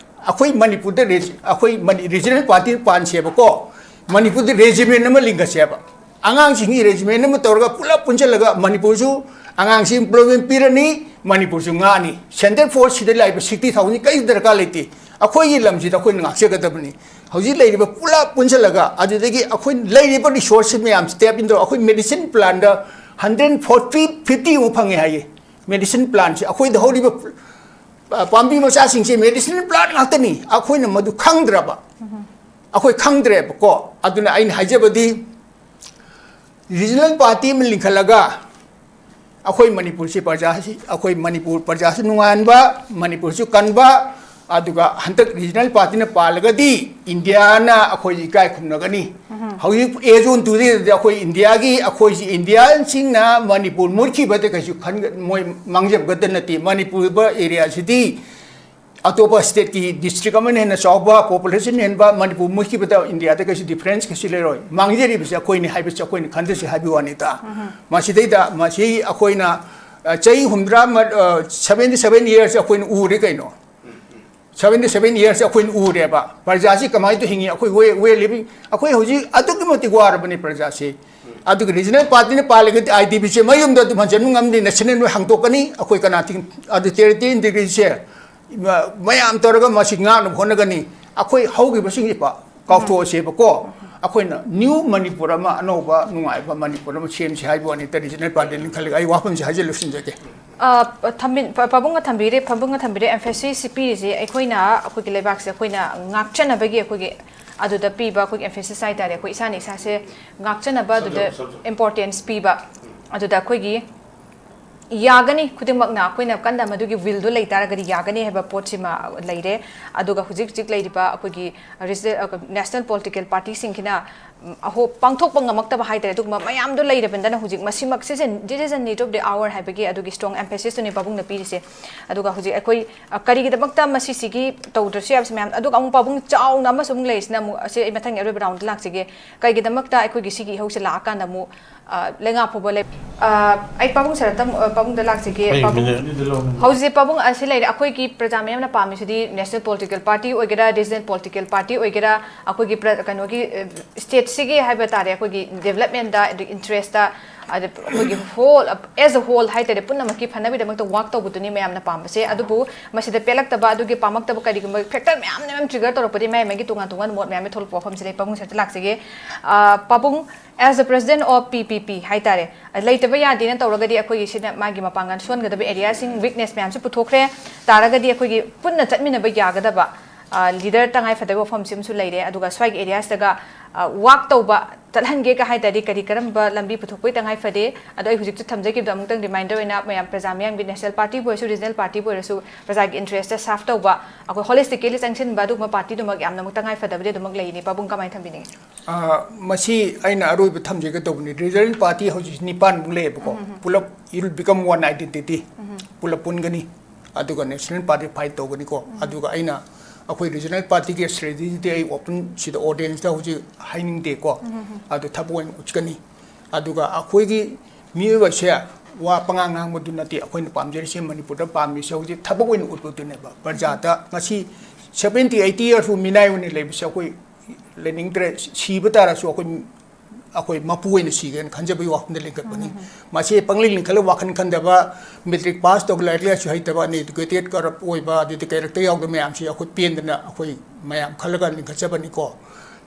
ꯑꯩꯈꯣꯏ ꯃꯅꯤꯄꯨꯔꯗ ꯔꯦꯖ-, ꯑꯩꯈꯣꯏ ꯃꯅꯤ-, ꯔꯤꯖꯅꯦꯜ ꯄꯥꯔꯇꯤ ꯄꯥꯟꯁꯦꯕꯀꯣ, ꯃꯅꯤꯄꯨꯔꯗ ꯔꯦꯖꯤꯃꯦꯟ ꯑꯃ ꯂꯤꯡꯈꯠꯁꯦꯕ꯫ ꯑꯉꯥꯡꯁꯤꯡꯒꯤ ꯔꯦꯖꯤꯃꯦꯟ ꯑꯃ ꯇꯧꯔꯒ ꯄꯨꯂꯞ ꯄꯨꯟꯁꯤꯜꯂꯒ ꯃꯅꯤꯄꯨꯔꯁꯨ ꯑꯉꯥꯡꯁꯤ ꯑꯦꯝꯄ꯭ꯂꯣꯏꯃꯦꯟ ꯄꯤꯔꯅꯤ, ꯃꯅꯤꯄꯨꯔꯁꯨ ꯉꯥꯛꯑꯅꯤ꯫ ꯁꯦꯟꯇ꯭ꯔꯦꯜ ꯐꯣꯔꯁꯁꯤꯗ ꯂꯥꯛꯏꯕ ꯁꯤꯛꯁꯇꯤ ꯊꯥꯎꯖꯟ ꯀꯔꯤꯁꯨ ꯗꯔꯀꯥꯔ ꯂꯩꯇꯦ꯫ ꯑꯩꯈꯣꯏꯒꯤ ꯂꯝꯁꯤꯗ ꯑꯩꯈꯣꯏꯅ ꯉꯥꯛꯆꯒꯗꯕꯅꯤ꯫ ꯍꯧꯖꯤꯛ ꯂꯩꯔꯤꯕ ꯄꯨꯂꯞ ꯄꯨꯟꯁꯤꯜꯂꯒ ꯑꯗꯨꯗꯒꯤ ꯑꯩꯈꯣꯏ ꯂꯩꯔꯤꯕ ꯔꯤꯁꯣꯔꯁꯁꯤ ꯃꯌꯥꯝꯁꯤ ꯇꯦꯞ ꯏꯟ ꯇꯧꯔꯒ ꯑꯩꯈꯣꯏ ꯃꯦꯗꯤꯁꯤꯟ ꯄ꯭ꯂꯥꯟꯗ ꯍꯟꯗ꯭ꯔꯦꯠ ꯐꯣꯔꯇꯤ, ꯐꯤꯐꯇꯤ ꯑꯃꯨꯛ ꯐꯪꯉꯦ ꯍꯥꯏꯌꯦ꯫ ꯃꯦꯗꯤꯁꯤꯟ ꯄ꯭ꯂꯥꯟꯁꯤ ꯑꯩꯈꯣꯏꯗ ꯍꯧꯔꯤꯕ, ꯑ, ꯄꯥꯝꯕꯤ ꯃꯆꯥꯁꯤꯡꯁꯦ ꯃꯦꯗꯤꯁꯤꯟ ꯄ꯭ꯂꯥꯟ ꯉꯥꯛꯇꯅꯤ꯫ ꯑꯩꯈꯣꯏꯅ ꯃꯗꯨ ꯈꯪꯗ꯭ꯔꯕ, ꯑꯩꯈꯣꯏ ꯈꯪꯗ꯭ꯔꯦꯕꯀꯣ꯫ ꯑꯗꯨꯅ ꯑꯩꯅ ꯍꯥꯏꯖꯕꯗꯤ ꯔꯤꯖꯅꯦꯜ ꯄꯥꯔꯇꯤ ꯑꯃ ꯂꯤꯡꯈꯠꯂꯒ ꯑꯩꯈꯣꯏ ꯃꯅꯤꯄꯨꯔꯁꯤ ꯄ꯭ꯔꯖꯥꯁꯤ, ꯑꯩꯈꯣꯏ ꯃꯅꯤꯄꯨꯔ ꯄ꯭ꯔꯖꯥꯁꯨ ꯅꯨꯡꯉꯥꯏꯍꯟꯕ, ꯃꯅꯤꯄꯨꯔꯁꯨ ꯀꯟꯕ, ꯑꯗꯨꯒ ꯍꯟꯗꯛ ꯔꯤꯖꯅꯦꯜ ꯄꯥꯔꯇꯤꯅ ꯄꯥꯜꯂꯒꯗꯤ ꯏꯟꯗꯤꯌꯥꯅ ꯑꯩꯈꯣꯏ ꯏꯀꯥꯏ ꯈꯨꯝꯅꯒꯅꯤ꯫ ꯍꯧꯖꯤꯛ ꯑꯦ ꯖꯣꯟ ꯇꯨꯗꯦꯗꯗꯤ ꯑꯩꯈꯣꯏ ꯏꯟꯗꯤꯌꯥꯒꯤ, ꯑꯩꯈꯣꯏꯁꯤ ꯏꯟꯗꯤꯌꯥꯟꯁꯤꯡꯅ ꯃꯅꯤꯄꯨꯔ ꯃꯨꯠꯈꯤꯕꯗ ꯀꯩꯁꯨ ꯈꯟꯒ-, ꯃꯣꯏ ꯃꯥꯡꯖꯕꯒꯗ ꯅꯠꯇꯦ꯫ ꯃꯅꯤꯄꯨꯔ ꯑꯦꯔꯤꯌꯥꯁꯤꯗꯤ ꯑꯇꯣꯞꯄ ꯁ꯭ꯇꯦꯠꯀꯤ ꯗꯤꯁꯇ꯭ꯔꯤꯛ ꯑꯃꯅ ꯍꯦꯟꯅ ꯆꯥꯎꯕ, ꯄꯣꯄꯨꯂꯦꯁꯟ ꯍꯦꯟꯕ, ꯃꯅꯤꯄꯨꯔ ꯃꯨꯠꯈꯤꯕꯗ ꯏꯟꯗꯤꯌꯥꯗ ꯀꯩꯁꯨ ꯗꯤꯐꯔꯦꯟꯁ ꯀꯩꯁꯨ ꯂꯩꯔꯣꯏ꯫ ꯃꯥꯡꯖꯔꯤꯕꯁꯤ ꯑꯩꯈꯣꯏꯅꯤ ꯍꯥꯏꯕꯁꯤ ꯑꯩꯈꯣꯏꯅ ꯈꯟꯊꯁꯤ ꯍꯥꯏꯕꯒꯤ ꯋꯥꯅꯤꯗ꯫ ꯃꯁꯤꯗꯩꯗ ꯃꯁꯤ ꯑꯩꯈꯣꯏꯅ, ꯑ, ꯆꯍꯤ ꯍꯨꯝꯗ꯭ꯔꯥ ꯃ-, ꯑ, seventy seven years ꯑꯩꯈꯣꯏꯅ ꯎꯔꯦ ꯀꯩꯅꯣ꯫ Seventy seven years ꯑꯩꯈꯣꯏꯅ ꯎꯔꯦꯕ꯫ ꯄ꯭ꯔꯖꯥꯁꯤ ꯀꯃꯥꯏꯅ ꯇꯧ ꯍꯤꯡꯉꯤ? ꯑꯩꯈꯣꯏ way, way living, ꯑꯩꯈꯣꯏ ꯍꯧꯖꯤꯛ ꯑꯗꯨꯛꯀꯤ ꯃꯇꯤꯛ ꯋꯥꯔꯕꯅꯤ ꯄ꯭ꯔꯖꯥꯁꯤ꯫ ꯑꯗꯨꯒ ꯔꯤꯖꯅꯦꯜ ꯄꯥꯔꯇꯤꯅ ꯄꯥꯜꯂꯒꯗꯤ ꯑꯥꯏ ꯗꯤ ꯕꯤꯁꯦ ꯃꯌꯨꯝꯗ ꯑꯗꯨꯝ ꯍꯟꯖꯤꯟꯕ ꯉꯝꯅꯤ, ꯅꯦꯁꯅꯦꯜ ꯍꯥꯡꯗꯣꯛꯀꯅꯤ꯫ ꯑꯩꯈꯣꯏ ꯀꯅꯥ ꯊꯤꯡ-, ꯑꯗꯨ ꯇꯦꯔꯤꯇꯣꯔꯤ ꯏꯟꯇꯤꯒ꯭ꯔꯤꯇꯤꯁꯦ ꯃ-, ꯃꯌꯥꯝ ꯇꯧꯔꯒ ꯃꯁꯤ ꯉꯥꯛꯅꯕ ꯍꯣꯠꯅꯒꯅꯤ꯫ ꯑꯩꯈꯣꯏ ꯍꯧꯈꯤꯕꯁꯤꯡꯁꯦ ꯄ-, ꯀꯥꯎꯊꯣꯛꯑꯁꯦꯕꯀꯣ꯫ ꯑꯩꯈꯣꯏꯅ ꯅ꯭ꯌꯨ ꯃꯅꯤꯄꯨꯔ ꯑꯃ, ꯑꯅꯧꯕ ꯅꯨꯡꯉꯥꯏꯕ ꯃꯅꯤꯄꯨꯔ ꯑꯃ ꯁꯦꯝꯁꯤ ꯍꯥꯏꯕ ꯋꯥꯅꯤ, ꯔꯤꯖꯅꯦꯜ ꯄꯥꯔꯇꯤꯅ ꯈꯜꯂꯒ꯫ ꯑꯩ ꯋꯥꯐꯝꯁꯦ ꯍꯥꯏꯖ ꯂꯣꯏꯁꯤꯟꯖꯒꯦ꯫ ꯑ, ꯊꯝꯕꯤ-, ꯄ-, ꯄꯥꯕꯨꯡꯅ ꯊꯝꯕꯤꯔꯦ, ꯄꯥꯕꯨꯡꯅ ꯊꯝꯕꯤꯔꯦ, emphasis ꯁꯤ ꯄꯤꯔꯤꯁꯦ ꯑꯩꯈꯣꯏꯅ, ꯑꯩꯈꯣꯏꯒꯤ ꯂꯩꯕꯥꯛꯁꯦ ꯑꯩꯈꯣꯏꯅ ꯉꯥꯛꯆꯅꯕꯒꯤ ꯑꯩꯈꯣꯏꯒꯤ ꯑꯗꯨꯗ ꯄꯤꯕ ꯑꯩꯈꯣꯏꯒꯤ emphasis ꯍꯥꯏꯇꯥꯔꯦ, ꯑꯩꯈꯣꯏ ꯏꯁꯥꯅ ꯏꯁꯥꯁꯦ ꯉꯥꯛꯆꯅꯕ ꯑꯗꯨꯗ ꯁꯣꯝꯗ, ꯁꯣꯝꯗ꯫ Importance ꯄꯤꯕ꯫ ꯑꯗꯨꯗ ꯑꯩꯈꯣꯏꯒꯤ ꯌꯥꯒꯅꯤ, ꯈꯨꯗꯤꯡꯃꯛꯅ ꯑꯩꯈꯣꯏꯅ ꯀꯟꯅ ꯃꯗꯨꯒꯤ will ꯗꯨ ꯂꯩ ꯇꯥꯔꯒꯗꯤ ꯌꯥꯒꯅꯤ ꯍꯥꯏꯕ ꯄꯣꯠꯁꯤꯃ ꯂꯩꯔꯦ꯫ ꯑꯗꯨꯒ ꯍꯧꯖꯤꯛ ꯍꯧꯖꯤꯛ ꯂꯩꯔꯤꯕ ꯑꯩꯈꯣꯏꯒꯤ ꯔꯤꯖ-, ꯑ, national political party ꯁꯤꯡꯁꯤꯅ ꯑꯍꯣ ꯄꯥꯡꯊꯣꯛꯄ ꯉꯝꯃꯛꯇꯕ ꯍꯥꯏꯇꯥꯔꯦ꯫ ꯑꯗꯨꯒꯨꯝꯕ ꯃꯌꯥꯝꯗꯣ ꯂꯩꯔꯕꯅꯤꯅ ꯍꯧꯖꯤꯛ ꯃꯁꯤꯃꯛ, this is a need of the hour ꯍꯥꯏꯕꯒꯤ ꯑꯗꯨꯒꯤ strong emphasis ꯇꯨꯅꯤ ꯄꯥꯕꯨꯡꯅ ꯄꯤꯔꯤꯁꯦ꯫ ꯑꯗꯨꯒ ꯍꯧꯖꯤꯛ ꯑꯩꯈꯣꯏ, ꯑ, ꯀꯔꯤꯒꯤꯗꯃꯛꯇ ꯃꯁꯤꯁꯤꯒꯤ ꯇꯧꯗ꯭ꯔꯁꯨ ꯌꯥꯕꯁꯦ ꯃꯌꯥꯝ, ꯑꯗꯨꯒ ꯑꯃꯨꯛ ꯄꯥꯕꯨꯡ ꯆꯥꯎꯅ ꯑꯃꯁꯨ ꯑꯃꯨꯛ ꯂꯩꯔꯤꯁꯤꯅ ꯑꯃꯨꯛ, ꯑꯁꯤ ꯑꯩ ꯃꯊꯪꯒꯤ ꯑꯔꯣꯏꯕ round ꯗ ꯂꯥꯛꯆꯒꯦ꯫ ꯀꯩꯒꯤꯗꯃꯛꯇ ꯑꯩꯈꯣꯏꯒꯤ ꯁꯤꯒꯤ ꯏꯍꯧꯁꯦ ꯂꯥꯛꯑꯀꯥꯟꯗ ꯑꯃꯨꯛ, ꯑ, ꯂꯩꯉꯥꯛ ꯐꯥꯎꯕ ꯂꯩ-, ꯑ, ꯑꯩ ꯄꯥꯕꯨꯡ ꯁꯔꯇꯝ, ꯑ, ꯄꯥꯕꯨꯡꯗ ꯂꯥꯛꯆꯒꯦ꯫ ꯑꯩ ꯄꯥꯕꯨꯡ, ꯃꯤꯅꯤꯠ ꯑꯅꯤꯗ ꯂꯧꯅꯤ꯫ ꯍꯧꯖꯤꯛ ꯄꯥꯕꯨꯡ ꯑꯁꯤ ꯂꯩꯔꯦ꯫ ꯑꯩꯈꯣꯏꯒꯤ ꯄ꯭ꯔꯖꯥ ꯃꯌꯥꯝꯅ ꯄꯥꯝꯃꯤꯁꯤꯗꯤ national political party ꯑꯣꯏꯒꯦꯔꯥ, regional political party ꯑꯣꯏꯒꯦꯔꯥ, ꯑꯩꯈꯣꯏꯒꯤ ꯄ꯭ꯔ-, ꯀꯩꯅꯣꯒꯤ, ꯑ, state ꯁꯤꯒꯤ ꯍꯥꯏꯕ ꯇꯥꯔꯦ, ꯑꯩꯈꯣꯏꯒꯤ development ꯗ, ꯑꯗꯒꯤ interest ꯇ, ꯑꯗ ꯑꯩꯈꯣꯏꯒꯤ whole, as a whole ꯍꯥꯏꯇꯥꯔꯦ, ꯄꯨꯝꯅꯃꯛꯀꯤ ꯐꯅꯕꯒꯤꯗꯃꯛꯇ work ꯇꯧꯕꯗꯨꯅꯤ ꯃꯌꯥꯝꯅ ꯄꯥꯝꯕꯁꯦ꯫ ꯑꯗꯨꯕꯨ ꯃꯁꯤꯗ ꯄꯦꯜꯂꯛꯇꯕ, ꯑꯗꯨꯒꯤ ꯄꯥꯝꯃꯛꯇꯕ ꯀꯔꯤꯒꯨꯝꯕ factor ꯃꯌꯥꯝꯅ ꯃꯌꯥꯝ trigger ꯇꯧꯔꯛꯄꯗꯤ ꯃꯥꯏ ꯃꯥꯏꯒꯤ ꯇꯣꯉꯥꯟ ꯇꯣꯉꯥꯟꯕ ꯃꯣꯠ ꯃꯌꯥꯝ ꯊꯣꯛꯂꯛꯄ ꯋꯥꯐꯝꯁꯤꯗ ꯑꯩ ꯄꯥꯕꯨꯡ ꯁꯔꯇ ꯂꯥꯛꯆꯒꯦ꯫ ꯑ, ꯄꯥꯕꯨꯡ, as the president of P P P ꯍꯥꯏꯇꯥꯔꯦ, ꯂꯩꯇꯕ ꯌꯥꯗꯦꯅ ꯇꯧꯔꯒꯗꯤ ꯑꯩꯈꯣꯏꯒꯤ ꯁꯤꯅ ꯃꯥꯒꯤ ꯃꯄꯥꯡꯒꯜ ꯁꯣꯟꯒꯗꯕ area ꯁꯤꯡ, weakness ꯃꯌꯥꯝꯁꯨ ꯄꯨꯊꯣꯛꯈ꯭ꯔꯦ꯫ ꯇꯥꯔꯒꯗꯤ ꯑꯩꯈꯣꯏꯒꯤ ꯄꯨꯟꯅ ꯆꯠꯃꯤꯟꯅꯕ ꯌꯥꯒꯗꯕ, ꯑ, leader ꯇꯉꯥꯏ ꯐꯗꯕ ꯋꯥꯐꯝꯁꯤꯃꯁꯨ ꯂꯩꯔꯦ꯫ ꯑꯗꯨꯒ ꯁ꯭ꯋꯥꯏꯒꯤ area ꯁꯤꯗꯒ, ꯑ, work ꯇꯧꯕ ꯆꯠꯍꯟꯒꯦꯒ ꯍꯥꯏ ꯇꯥꯔꯗꯤ ꯀꯔꯤ ꯀꯔꯝꯕ ꯂꯝꯕꯤ ꯄꯨꯊꯣꯛꯄꯒꯤ ꯇꯉꯥꯏ ꯐꯗꯦ? ꯑꯗꯣ ꯑꯩ ꯍꯧꯖꯤꯛꯁꯨ ꯊꯝꯖꯈꯤꯕꯗꯣ ꯑꯃꯨꯛꯇꯪ reminder ꯑꯣꯏꯅ ꯃꯌꯥꯝ ꯄ꯭ꯔꯖꯥ ꯃꯤꯌꯥꯝꯒꯤ national party ꯕꯨ ꯑꯣꯏꯔꯁꯨ, regional party ꯕꯨ ꯑꯣꯏꯔꯁꯨ ꯄ꯭ꯔꯖꯥꯒꯤ interest ꯇ serve ꯇꯧꯕ, ꯑꯩꯈꯣꯏ holistically ꯆꯪꯁꯤꯟꯕ ꯑꯗꯨꯒꯨꯝꯕ party ꯗꯨꯃꯛ ꯌꯥꯝꯅꯃꯛ ꯇꯉꯥꯏ ꯐꯗꯕꯗꯤ ꯑꯗꯨꯃꯛ ꯂꯩꯅꯤ꯫ ꯄꯥꯕꯨꯡ ꯀꯃꯥꯏꯅ ꯊꯝꯕꯤꯅꯤꯡꯉꯤ? ꯑ, ꯃꯁꯤ ꯑꯩꯅ ꯑꯔꯣꯏꯕ ꯊꯝꯖꯒꯦ ꯇꯧꯕꯅꯤ꯫ Regional party ꯍꯧꯖꯤꯛ ꯅꯤꯄꯥꯟꯃꯨꯛ ꯂꯩꯌꯦꯕꯀꯣ꯫ ꯎꯝ, ꯎꯝ, ꯎꯝ꯫ ꯄꯨꯂꯞ it will become one identity꯫ ꯎꯝ, ꯎꯝ꯫ ꯄꯨꯂꯞ ꯄꯨꯟꯒꯅꯤ꯫ ꯑꯗꯨꯒ national party fight ꯇꯧꯒꯅꯤꯀꯣ꯫ ꯎꯝ꯫ ꯑꯗꯨꯒ ꯑꯩꯅ ꯑꯩꯈꯣꯏ regional party ꯒꯤ strategy ꯗꯤ ꯑꯩ open ꯁꯤꯗ audience ꯇ ꯍꯧꯖꯤꯛ ꯍꯥꯏꯅꯤꯡꯗꯦꯀꯣ꯫ ꯎꯝ, ꯎꯝ, ꯎꯝ꯫ ꯑꯗꯨ ꯊꯕꯛ ꯑꯣꯏꯅ ꯎꯠꯀꯅꯤ꯫ ꯑꯗꯨꯒ ꯑꯩꯈꯣꯏꯒꯤ ꯃꯤꯑꯣꯏꯕꯁꯦ ꯋꯥ ꯄꯉꯥꯡ ꯉꯥꯡꯕꯗꯨ ꯅꯠꯇꯦ꯫ ꯑꯩꯈꯣꯏꯅ ꯄꯥꯝꯖꯔꯤꯁꯦ ꯃꯅꯤꯄꯨꯔꯗ ꯄꯥꯝꯃꯤꯁꯦ ꯍꯧꯖꯤꯛ ꯊꯕꯛ ꯑꯣꯏꯅ ꯎꯠꯄꯗꯨꯅꯦꯕ꯫ ꯄ꯭ꯔꯖꯥꯗ ꯉꯁꯤ seventy eighty years ꯄꯨ ꯃꯤꯅꯥꯏ ꯑꯣꯏꯅ ꯂꯩꯕꯁꯦ ꯑꯩꯈꯣꯏ ꯂꯩꯅꯤꯡꯗ꯭ꯔꯦ꯫ ꯁꯤꯕ ꯇꯥꯔꯁꯨ ꯑꯩꯈꯣꯏ, ꯑꯩꯈꯣꯏ ꯃꯄꯨ ꯑꯣꯏꯅ ꯁꯤꯒꯦꯅ ꯈꯟꯖꯕꯒꯤ ꯋꯥꯈꯜꯗ ꯂꯤꯡꯈꯠꯄꯅꯤ꯫ ꯎꯝ, ꯎꯝ, ꯎꯝ꯫ ꯃꯁꯤ ꯄꯪꯂꯤꯡ ꯂꯤꯡꯈꯠꯂ ꯋꯥꯈꯜ ꯈꯟꯗꯕ, matric pass ꯇꯧꯕ, ꯂꯥꯏꯔꯤꯛ ꯂꯥꯏꯁꯨ ꯍꯩꯇꯕ, uneducated, corrupt ꯑꯣꯏꯕ, ꯑꯗꯨꯗꯤ character ꯌꯥꯎꯗꯕ ꯃꯌꯥꯝꯁꯤ ꯑꯩꯈꯣꯏ ꯄꯦꯟꯗꯅ ꯑꯩꯈꯣꯏ ꯃꯌꯥꯝ ꯈꯜꯂꯒ ꯂꯤꯡꯈꯠꯆꯕꯅꯤꯀꯣ꯫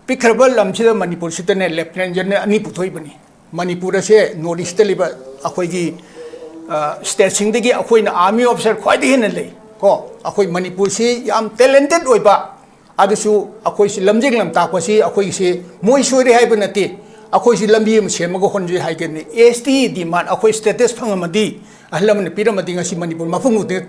ꯄꯤꯛꯈ꯭ꯔꯕ ꯂꯝꯁꯤꯗ ꯃꯅꯤꯄꯨꯔꯁꯤꯗꯅꯦ lieutenant general ꯑꯅꯤ ꯄꯨꯊꯣꯛꯏꯕꯅꯤ꯫ ꯃꯅꯤꯄꯨꯔ ꯑꯁꯦ North East ꯇ ꯂꯩꯕ ꯑꯩꯈꯣꯏꯒꯤ, ꯑ, state ꯁꯤꯡꯗꯒꯤ ꯑꯩꯈꯣꯏꯅ army officer ꯈ꯭ꯋꯥꯏꯗꯒꯤ ꯍꯦꯟꯅ ꯂꯩ ꯀꯣ꯫ ꯑꯩꯈꯣꯏ ꯃꯅꯤꯄꯨꯔꯁꯤ ꯌꯥꯝ talented ꯑꯣꯏꯕ, ꯑꯗꯨꯁꯨ ꯑꯩꯈꯣꯏꯁꯤ ꯂꯝꯖꯤꯡ ꯂꯝꯇꯥꯛꯄꯁꯤ ꯑꯩꯈꯣꯏꯒꯤꯁꯤ ꯃꯣꯏ ꯁꯣꯏꯔꯦ ꯍꯥꯏꯕ ꯅꯠꯇꯦ, ꯑꯩꯈꯣꯏꯁꯤ ꯂꯝꯕꯤ ꯑꯃ ꯁꯦꯝꯃꯒ ꯍꯣꯠꯅꯖꯩ ꯍꯥꯏꯒꯅꯤ꯫ S T demand, ꯑꯩꯈꯣꯏ status ꯐꯪꯉꯝꯃꯗꯤ, ꯑꯍꯜ ꯂꯃꯟꯅ ꯄꯤꯔꯝꯃꯗꯤ ꯉꯁꯤ ꯃꯅꯤꯄꯨꯔ ꯃꯐꯝ ꯈꯨꯗꯤꯡ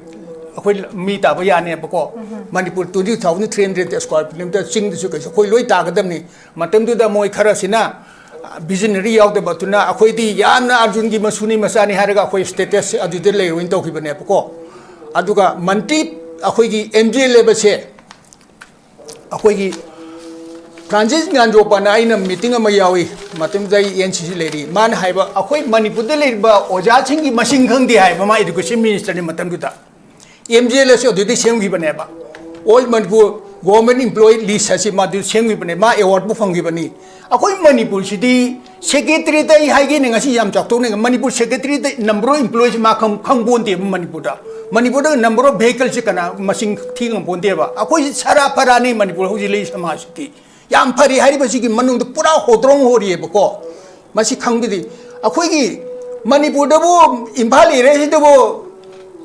ꯑꯩꯈꯣꯏ ꯃꯤ ꯇꯥꯕ ꯌꯥꯅꯦꯕꯀꯣ꯫ Manipur twenty thousand three hundred square kilometer, ꯆꯤꯡꯗꯁꯨ ꯀꯩꯁꯨ ꯑꯩꯈꯣꯏ ꯂꯣꯏ ꯇꯥꯒꯗꯕꯅꯤ꯫ ꯃꯇꯝꯗꯨꯗ ꯃꯣꯏ ꯈꯔꯁꯤꯅ visionary ꯌꯥꯎꯗꯕꯗꯨꯅ ꯑꯩꯈꯣꯏꯗꯤ ꯌꯥꯝꯅ ꯑꯔꯖꯨꯟꯒꯤ ꯃꯁꯨꯅꯤ ꯃꯆꯥꯅꯤ ꯍꯥꯏꯔꯒ ꯑꯩꯈꯣꯏ status ꯑꯗꯨꯗ ꯂꯩꯔꯣꯏꯅ ꯇꯧꯈꯤꯕꯅꯦꯕꯀꯣ꯫ ꯑꯗꯨꯒ ꯃꯟꯇ꯭ꯔꯤ, ꯑꯩꯈꯣꯏꯒꯤ M G L A ꯁꯦ ꯑꯩꯈꯣꯏꯒꯤ ꯐ꯭ꯔꯥꯟꯁꯤꯁ ꯉꯥꯟꯖꯣꯄꯥꯅ, ꯑꯩꯅ meeting ꯑꯃ ꯌꯥꯎꯏ, ꯃꯇꯝꯗꯨꯗ ꯑꯩ N C C ꯂꯩꯔꯤ, ꯃꯥꯅ ꯍꯥꯏꯕ, ꯑꯩꯈꯣꯏ ꯃꯅꯤꯄꯨꯔꯗ ꯂꯩꯔꯤꯕ ꯑꯣꯖꯥꯁꯤꯡꯒꯤ ꯃꯁꯤꯡ ꯈꯪꯗꯦ ꯍꯥꯏꯕ, ꯃꯥ education ministerꯅꯤ ꯃꯇꯝꯗꯨꯗ꯫ M G L A ꯁꯨ ꯑꯗꯨꯗꯩ ꯁꯦꯝꯈꯤꯕꯅꯦꯕ꯫ All Manipur Government Employee List ꯍꯥꯏꯁꯤ ꯃꯥꯗꯨ ꯁꯦꯝꯈꯤꯕꯅꯦ, ꯃꯥ awardꯄꯨ ꯐꯪꯈꯤꯕꯅꯤ꯫ ꯑꯩꯈꯣꯏ ꯃꯅꯤꯄꯨꯔꯁꯤꯗꯤ secretariatꯇ, ꯑꯩ ꯍꯥꯏꯒꯦꯅꯦ, ꯉꯁꯤ ꯌꯥꯝ ꯆꯥꯎꯊꯣꯛꯅ, ꯃꯅꯤꯄꯨꯔ secretariatꯇ number of employeeꯁꯤ ꯃꯥ ꯈꯪ-, ꯈꯪꯄꯣꯟꯇꯦꯕ ꯃꯅꯤꯄꯨꯔꯗ꯫ ꯃꯅꯤꯄꯨꯔꯗ number of vehicleꯁꯤ ꯀꯅꯥ ꯃꯁꯤꯡ ꯊꯤ ꯉꯝꯄꯣꯟꯇꯦꯕ꯫ ꯑꯩꯈꯣꯏꯁꯤ ꯁꯔꯥ ꯐꯔꯥꯅꯤ ꯃꯅꯤꯄꯨꯔ ꯍꯧꯖꯤꯛ ꯂꯩ ꯁꯃꯥꯖꯁꯤꯗꯤ꯫ ꯌꯥꯝ ꯐꯔꯤ ꯍꯥꯏꯔꯤꯕꯁꯤꯒꯤ ꯃꯅꯨꯡꯗ ꯄꯨꯔꯥ ꯍꯣꯗ꯭ꯔꯣꯡ ꯍꯣꯔꯤꯑꯕꯀꯣ꯫ ꯃꯁꯤ ꯈꯪꯕꯗꯤ ꯑꯩꯈꯣꯏꯒꯤ ꯃꯅꯤꯄꯨꯔꯗꯕꯨ, ꯏꯝꯐꯥꯜ area ꯁꯤꯗꯕꯨ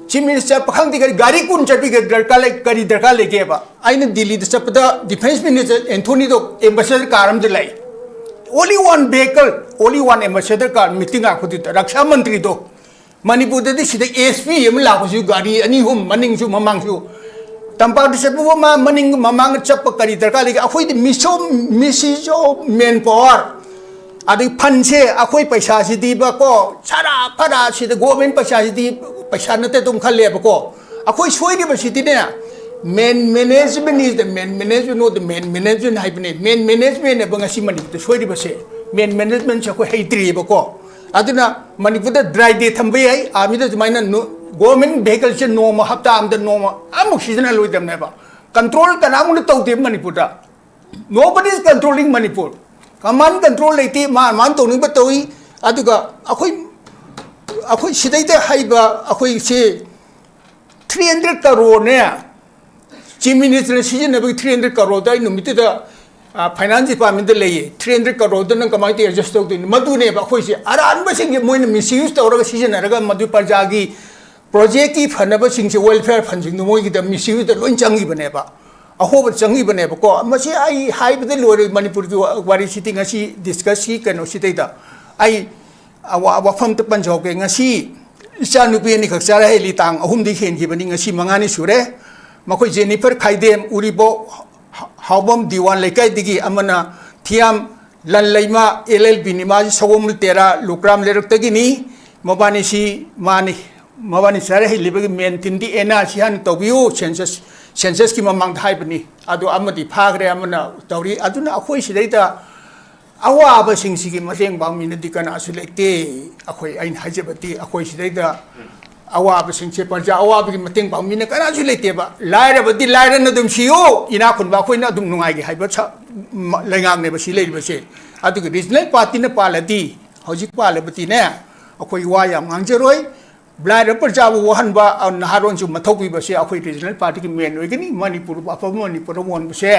chief minister ꯄꯥꯈꯪꯗꯤ ꯀꯔꯤ ꯒꯥꯔꯤ ꯀꯨꯟ ꯆꯠꯄꯤꯒ ꯗꯔꯀꯥꯔ ꯂꯩ, ꯀꯔꯤ ꯗꯔꯀꯥꯔ ꯂꯩꯒꯦꯕ? ꯑꯩꯅ ꯗꯤꯜꯂꯤꯗ ꯆꯠꯄꯗ defence minister Anthonyꯗꯣ ambassador car ꯑꯃꯗ ꯂꯩ꯫ Only one vehicle, only one ambassador car meeting ꯂꯥꯛꯄꯗꯨꯗ Raksha ꯃꯟꯇ꯭ꯔꯤꯗꯣ꯫ ꯃꯅꯤꯄꯨꯔꯗꯗꯤ ꯁꯤꯗ S P ꯑꯃ ꯂꯥꯛꯄꯁꯨ ꯒꯥꯔꯤ ꯑꯅꯤ ꯑꯍꯨꯝ ꯃꯅꯤꯡꯁꯨ ꯃꯃꯥꯡꯁꯨ꯫ ꯇꯝꯄꯥꯛꯇ ꯆꯠꯄꯕꯨ ꯃꯥ ꯃꯅꯤꯡ ꯃꯃꯥꯡ ꯆꯠꯄ ꯀꯔꯤ ꯗꯔꯀꯥꯔ ꯂꯩꯒꯦ? ꯑꯩꯈꯣꯏꯗꯤ ꯃꯤꯁꯣ-, misuse of manpower꯫ ꯑꯗꯩ fundꯁꯦ ꯑꯩꯈꯣꯏ ꯄꯩꯁꯥꯁꯤꯗꯤꯕꯀꯣ, ꯁꯔꯥ ꯐꯔꯥ ꯁꯤꯗ government ꯄꯩꯁꯥꯁꯤꯗꯤ ꯄꯩꯁꯥ ꯅꯠꯇꯦ ꯑꯗꯨꯝ ꯈꯜꯂꯦꯕꯀꯣ꯫ ꯑꯩꯈꯣꯏ ꯁꯣꯏꯔꯤꯕꯁꯤꯗꯤꯅꯦ, man management is the man management of the man management ꯍꯥꯏꯕꯅꯦ꯫ Man managementꯅꯦꯕ ꯉꯁꯤ ꯃꯅꯤꯄꯨꯔꯗ ꯁꯣꯏꯔꯤꯕꯁꯦ꯫ Man managementꯁꯦ ꯑꯩꯈꯣꯏ ꯍꯩꯇ꯭ꯔꯤꯑꯕꯀꯣ꯫ ꯑꯗꯨꯅ ꯃꯅꯤꯄꯨꯔꯗ dry day ꯊꯝꯕ ꯌꯥꯏ, armyꯗ ꯑꯗꯨꯃꯥꯏꯅ ꯅꯣ-, government vehicleꯁꯦ ꯅꯣꯡꯃ, ꯍꯞꯇꯥ ꯑꯃꯗ ꯅꯣꯡꯃ ꯑꯃꯨꯛ ꯁꯤꯖꯤꯟꯅꯂꯣꯏꯗꯕꯅꯦꯕ꯫ Control ꯀꯅꯥꯃꯨꯛꯅ ꯇꯧꯗꯦꯕ ꯃꯅꯤꯄꯨꯔꯗ꯫ Nobody is controlling Manipur. Command control ꯂꯩꯇꯦ, ꯃꯥ ꯃꯥꯅ ꯇꯧꯅꯤꯡꯕ ꯇꯧꯏ꯫ ꯑꯗꯨꯒ ꯑꯩꯈꯣꯏ, ꯑꯩꯈꯣꯏ ꯁꯤꯗꯩꯗ ꯍꯩꯕ ꯑꯩꯈꯣꯏꯁꯦ three hundred crore ꯅꯦ, chief ministerꯅ ꯁꯤꯖꯤꯟꯅꯕꯒꯤ three hundred crore ꯗꯣ ꯑꯩ ꯅꯨꯃꯤꯠꯇꯨꯗ, ꯑ, finance departmentꯇ ꯂꯩꯌꯦ꯫ Three hundred crore ꯗꯣ ꯅꯪ ꯀꯃꯥꯏꯅ ꯇꯧ adjust ꯇꯧꯗꯣꯏꯅꯣ? ꯃꯗꯨꯅꯦꯕ ꯑꯩꯈꯣꯏꯁꯦ ꯑꯔꯥꯟꯕꯁꯤꯡꯁꯦ ꯃꯣꯏꯅ misuse ꯇꯧꯔꯒ ꯁꯤꯖꯤꯟꯅꯔꯒ ꯃꯗꯨ ꯄ꯭ꯔꯖꯥꯒꯤ projectꯀꯤ ꯐꯅꯕꯁꯤꯡꯁꯦ, welfare fundꯁꯤꯡꯗꯣ ꯃꯣꯏꯒꯤꯗ misuseꯇ ꯂꯣꯏ ꯆꯪꯈꯤꯕꯅꯦꯕ, ꯑꯍꯣꯕ ꯆꯪꯈꯤꯕꯅꯦꯕꯀꯣ꯫ ꯃꯁꯤ ꯑꯩ ꯍꯥꯏꯕꯗ ꯂꯣꯏꯔꯣꯏ, ꯃꯅꯤꯄꯨꯔꯒꯤ ꯋꯥ-, ꯋꯥꯔꯤꯁꯤꯗꯤ ꯉꯁꯤ discussꯀꯤ ꯀꯩꯅꯣꯁꯤꯗꯩꯗ ꯑꯩ ꯑ, ꯋꯥ-, ꯋꯥꯐꯝ ꯑꯝꯇ ꯄꯟꯖꯍꯧꯒꯦ꯫ ꯉꯁꯤ ꯏꯆꯥꯅꯨꯄꯤ ꯑꯅꯤꯈꯛ ꯆꯥꯔꯦ, ꯍꯩꯂꯤ ꯇꯥꯡ ꯑꯍꯨꯝꯗꯤ ꯍꯦꯟꯈꯤꯕꯅꯤ, ꯉꯁꯤ ꯃꯉꯥꯅꯤ ꯁꯨꯔꯦ꯫ ꯃꯈꯣꯏ ꯖꯦꯅꯤꯐꯔ ꯈꯥꯏꯗꯦꯝ, ꯎꯔꯤꯕꯣꯛ ꯍꯥꯎꯕꯝ ꯗꯤꯋꯥꯟ ꯂꯩꯀꯥꯏꯗꯒꯤ, ꯑꯃꯅ ꯊꯤꯌꯥꯝ ꯂꯟꯂꯩꯃ, ꯑꯦꯜ ꯑꯦꯜ ꯕꯤꯅꯤ, ꯃꯥꯁꯤ ꯁꯒꯣꯜ ꯇꯦꯔꯥ ꯂꯨꯀ꯭ꯔꯥꯝ ꯂꯩꯔꯛꯇꯒꯤꯅꯤ꯫ ꯃꯕꯥꯅꯤꯁꯤ ꯃꯥꯅꯤ, ꯃꯕꯥꯅꯤ ꯆꯥꯔꯦ ꯍꯩꯂꯤꯕꯒꯤ ꯃꯦꯟ ꯊꯤꯝꯗꯤ ꯑꯦꯟ ꯑꯥꯔ ꯁꯤ ꯍꯥꯟꯅ ꯇꯧꯕꯤꯌꯨ, ꯁꯦꯟꯁꯁ, ꯁꯦꯟꯁꯁꯀꯤ ꯃꯃꯥꯡꯗ ꯍꯥꯏꯕꯅꯤ꯫ ꯑꯗꯨ ꯑꯃꯗꯤ ꯐꯥꯈ꯭ꯔꯦ, ꯑꯃꯅ ꯇꯧꯔꯤ꯫ ꯑꯗꯨꯅ ꯑꯩꯈꯣꯏ ꯁꯤꯗꯩꯗ ꯑꯋꯥꯕꯁꯤꯡꯁꯤꯒꯤ ꯃꯇꯦꯡ ꯄꯥꯡꯕꯤꯅꯗꯤ ꯀꯅꯥꯁꯨ ꯂꯩꯇꯦ꯫ ꯑꯩꯈꯣꯏ, ꯑꯩꯅ ꯍꯥꯏꯖꯕꯗꯤ, ꯑꯩꯈꯣꯏ ꯁꯤꯗꯩꯗ ꯑꯋꯥꯕꯁꯤꯡꯁꯦ, ꯄ꯭ꯔꯖꯥ ꯑꯋꯥꯕꯒꯤ ꯃꯇꯦꯡ ꯄꯥꯡꯕꯤꯅ ꯀꯅꯥꯁꯨ ꯂꯩꯇꯦꯕ꯫ ꯂꯥꯏꯔꯕꯗꯤ ꯂꯥꯏꯔꯅ ꯑꯗꯨꯝ ꯁꯤꯌꯨ, ꯏꯅꯥꯛ ꯈꯨꯟꯕ ꯑꯩꯈꯣꯏꯅ ꯑꯗꯨꯝ ꯅꯨꯡꯉꯥꯏꯒꯦ ꯍꯥꯏꯕ ꯁ-, ꯃ-, ꯂꯩꯉꯥꯛꯅꯦꯕ ꯁꯤ ꯂꯩꯔꯤꯕꯁꯦ꯫ ꯑꯗꯨꯒ ꯔꯤꯖꯅꯦꯜ ꯄꯥꯔꯇꯤꯅ ꯄꯥꯜꯂꯗꯤ, ꯍꯧꯖꯤꯛ ꯄꯥꯜꯂꯕꯗꯤꯅꯦ, ꯑꯩꯈꯣꯏ ꯋꯥ ꯌꯥꯝ ꯉꯥꯡꯖꯔꯣꯏ꯫ ꯂꯥꯏꯔꯕ ꯄ꯭ꯔꯖꯥꯕꯨ ꯋꯥꯍꯟꯕ, ꯑ, ꯅꯍꯥꯔꯣꯟꯁꯨ ꯃꯊꯧ ꯄꯤꯕꯁꯦ ꯑꯩꯈꯣꯏ ꯔꯤꯖꯅꯦꯜ ꯄꯥꯔꯇꯤꯒꯤ ꯃꯦꯟ ꯑꯣꯏꯒꯅꯤ꯫ ꯃꯅꯤꯄꯨꯔꯕꯨ ꯑꯐꯕ ꯃꯅꯤꯄꯨꯔ ꯑꯃ ꯑꯣꯟꯕꯁꯦ,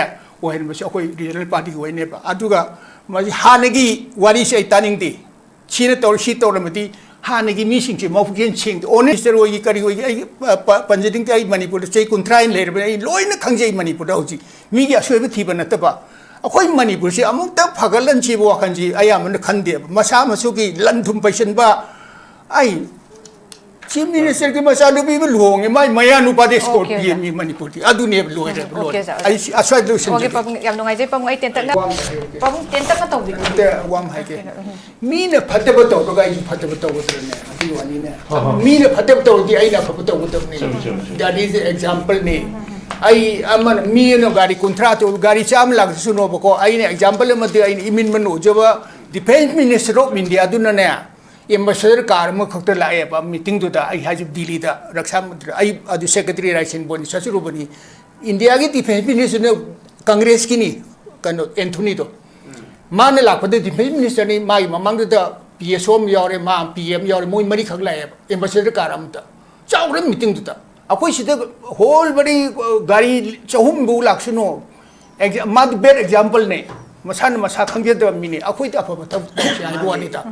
ꯑꯣꯏꯍꯟꯕꯁꯦ ꯑꯩꯈꯣꯏ ꯔꯤꯖꯅꯦꯜ ꯄꯥꯔꯇꯤꯒꯤ ꯑꯣꯏꯅꯦꯕ꯫ ꯑꯗꯨꯒ ꯃꯁꯤ ꯍꯥꯟꯅꯒꯤ ꯋꯥꯔꯤꯁꯦ ꯑꯩ ꯇꯥꯅꯤꯡꯗꯦ꯫ ꯁꯤꯅ ꯇꯧꯔ-, ꯁꯤ ꯇꯧꯔꯝꯃꯗꯤ ꯍꯥꯟꯅꯒꯤ ꯃꯤꯁꯤꯡꯁꯦ ꯃꯕꯨꯛꯆꯦꯜ ꯁꯦꯡꯗꯦ꯫ ꯑꯣꯅꯦꯁꯇꯔ ꯑꯣꯏꯒꯤ ꯀꯔꯤ ꯑꯣꯏꯒꯤ ꯑꯩ ꯄ-, ꯄ-, ꯄꯟꯖꯅꯤꯡꯗꯦ꯫ ꯑꯩ ꯃꯅꯤꯄꯨꯔꯗ ꯆꯍꯤ ꯀꯨꯟꯊ꯭ꯔꯥ ꯍꯦꯟꯅ ꯂꯩꯔꯕꯅꯤ꯫ ꯑꯩ ꯂꯣꯏꯅ ꯈꯪꯖꯩ ꯃꯅꯤꯄꯨꯔꯗ ꯍꯧꯖꯤꯛ꯫ ꯃꯤꯒꯤ ꯑꯁꯣꯏꯕ ꯊꯤꯕ ꯅꯠꯇꯕ꯫ ꯑꯩꯈꯣꯏ ꯃꯅꯤꯄꯨꯔꯁꯦ ꯑꯃꯨꯛꯇ ꯐꯒꯠꯍꯟꯁꯤꯕ ꯋꯥꯈꯜꯁꯤ ꯑꯌꯥꯝꯕꯅ ꯈꯟꯗꯦꯕ꯫ ꯃꯁꯥ ꯃꯁꯨꯒꯤ ꯂꯟ ꯊꯨꯝ ꯄꯩꯁꯟꯕ꯫ ꯑꯩ ꯆꯤꯐ ꯃꯤꯅꯤꯁꯇꯔꯒꯤ ꯃꯆꯥꯅꯨꯄꯤ ꯑꯃ ꯂꯨꯍꯣꯡꯉꯦ, ꯃꯥꯏ ꯃꯌꯥꯅꯨꯄꯥꯗꯤ ꯑꯣꯀꯦ, ꯁ꯭ꯀꯣꯔꯄꯤꯌꯟꯅꯤ ꯑꯣꯖꯥ꯫ ꯃꯅꯤꯄꯨꯔꯗꯤ꯫ ꯑꯗꯨꯅꯦꯕ ꯂꯣꯏꯔꯦꯕ, ꯑꯣꯀꯦ, ꯂꯣꯏꯔꯦ꯫ ꯑꯣꯖꯥ, ꯑꯣꯖꯥ꯫ ꯑꯩ ꯁꯤ ꯑꯁ꯭ꯋꯥꯏꯗ ꯑꯣꯀꯦ, ꯂꯣꯏꯁꯤꯟꯖꯒꯦ꯫ ꯄꯥꯕꯨꯡ, ꯌꯥꯝ ꯅꯨꯡꯉꯥꯏꯖꯩ, ꯄꯥꯕꯨꯡ꯫ ꯑꯩ ꯇꯦꯟꯇꯛꯅ, ꯋꯥ ꯑꯃ ꯍꯥꯏꯒꯦ꯫ ꯄꯥꯕꯨꯡ, ꯇꯦꯟꯇꯛꯅ ꯇꯧꯕꯤꯔꯣ꯫ ꯑꯝꯇ ꯋꯥ ꯑꯃ ꯍꯥꯏꯒꯦ꯫ ꯎꯝ꯫ ꯃꯤꯅ ꯐꯠꯇꯕ ꯇꯧꯔꯒ ꯑꯩꯁꯨ ꯐꯠꯇꯕ ꯇꯧꯒꯗ꯭ꯔꯅꯦ? ꯑꯗꯨꯒꯤ ꯋꯥꯅꯤꯅꯦ꯫ ꯍꯣꯏ, ꯍꯣꯏ꯫ ꯃꯤꯅ ꯐꯠꯇꯕ ꯇꯧꯔꯗꯤ ꯑꯩꯅ ꯑꯐꯕ ꯇꯧꯒꯗꯕꯅꯤ꯫ ꯆꯨꯝꯃꯤ, ꯆꯨꯝꯃꯤ, ꯆꯨꯝꯃꯤ꯫ That is the exampleꯅꯤ꯫ ꯑꯩ ꯑꯃꯅ, ꯃꯤ ꯑꯃꯅ ꯒꯥꯔꯤ ꯀꯨꯟꯊ꯭ꯔꯥ ꯇꯧ-, ꯒꯥꯔꯤ ꯆꯥꯝꯃ ꯂꯥꯛꯁꯅꯣꯕꯀꯣ, ꯑꯩꯅ example ꯑꯃꯗꯤ ꯑꯩꯅ ꯏꯃꯤꯟ ꯃꯅꯨꯡ ꯎꯖꯕ defence minister of India ꯑꯗꯨꯅꯅꯦ, ambassador car ꯑꯃꯈꯛꯇ ꯂꯥꯛꯑꯦꯕ meetingꯗꯨꯗ꯫ ꯑꯩ ꯍꯥꯏꯁꯦ ꯗꯤꯜꯂꯤꯗ ꯔꯛꯁꯥ ꯃꯟꯇ꯭ꯔꯤ, ꯑꯩ ꯑꯗꯨ secretary ꯔꯥꯏꯁꯟꯕꯣꯟꯅꯤ ꯆꯠꯆꯔꯨꯕꯅꯤ꯫ ꯏꯟꯗꯤꯌꯥꯒꯤ defence ministerꯅ ꯀꯪꯒ꯭ꯔꯦꯁꯀꯤꯅꯤ, ꯀꯩꯅꯣ, ꯑꯦꯟꯊꯣꯅꯤꯗꯣ꯫ ꯃꯥꯅ ꯂꯥꯛꯄꯗ defence ministerꯅꯤ, ꯃꯥꯒꯤ ꯃꯃꯥꯡꯗꯨꯗ P S O ꯑꯃ ꯌꯥꯎꯔꯦ, ꯃꯥ P M ꯌꯥꯎꯔꯦ, ꯃꯣꯏ ꯃꯔꯤꯈꯛ ꯂꯥꯛꯑꯦꯕ ambassador car ꯑꯃꯗ꯫ ꯆꯥꯎꯔꯦ meetingꯗꯨꯗ꯫ ꯑꯩꯈꯣꯏ ꯁꯤꯗ whole ꯃꯔꯤ, ꯒꯥꯔꯤ ꯆꯍꯨꯝꯐꯧ ꯂꯥꯛꯁꯅꯨ꯫ Exa-, ꯃꯥꯗꯤ bad exampleꯅꯦ꯫ ꯃꯁꯥꯅ ꯃꯁꯥ ꯈꯪꯖꯗꯕ ꯃꯤꯅꯤ꯫ ꯑꯩꯈꯣꯏꯗꯤ ꯑꯐꯕ ꯊꯕꯛ ꯇꯧꯁꯦ ꯍꯥꯏꯕ ꯋꯥꯅꯤꯗ꯫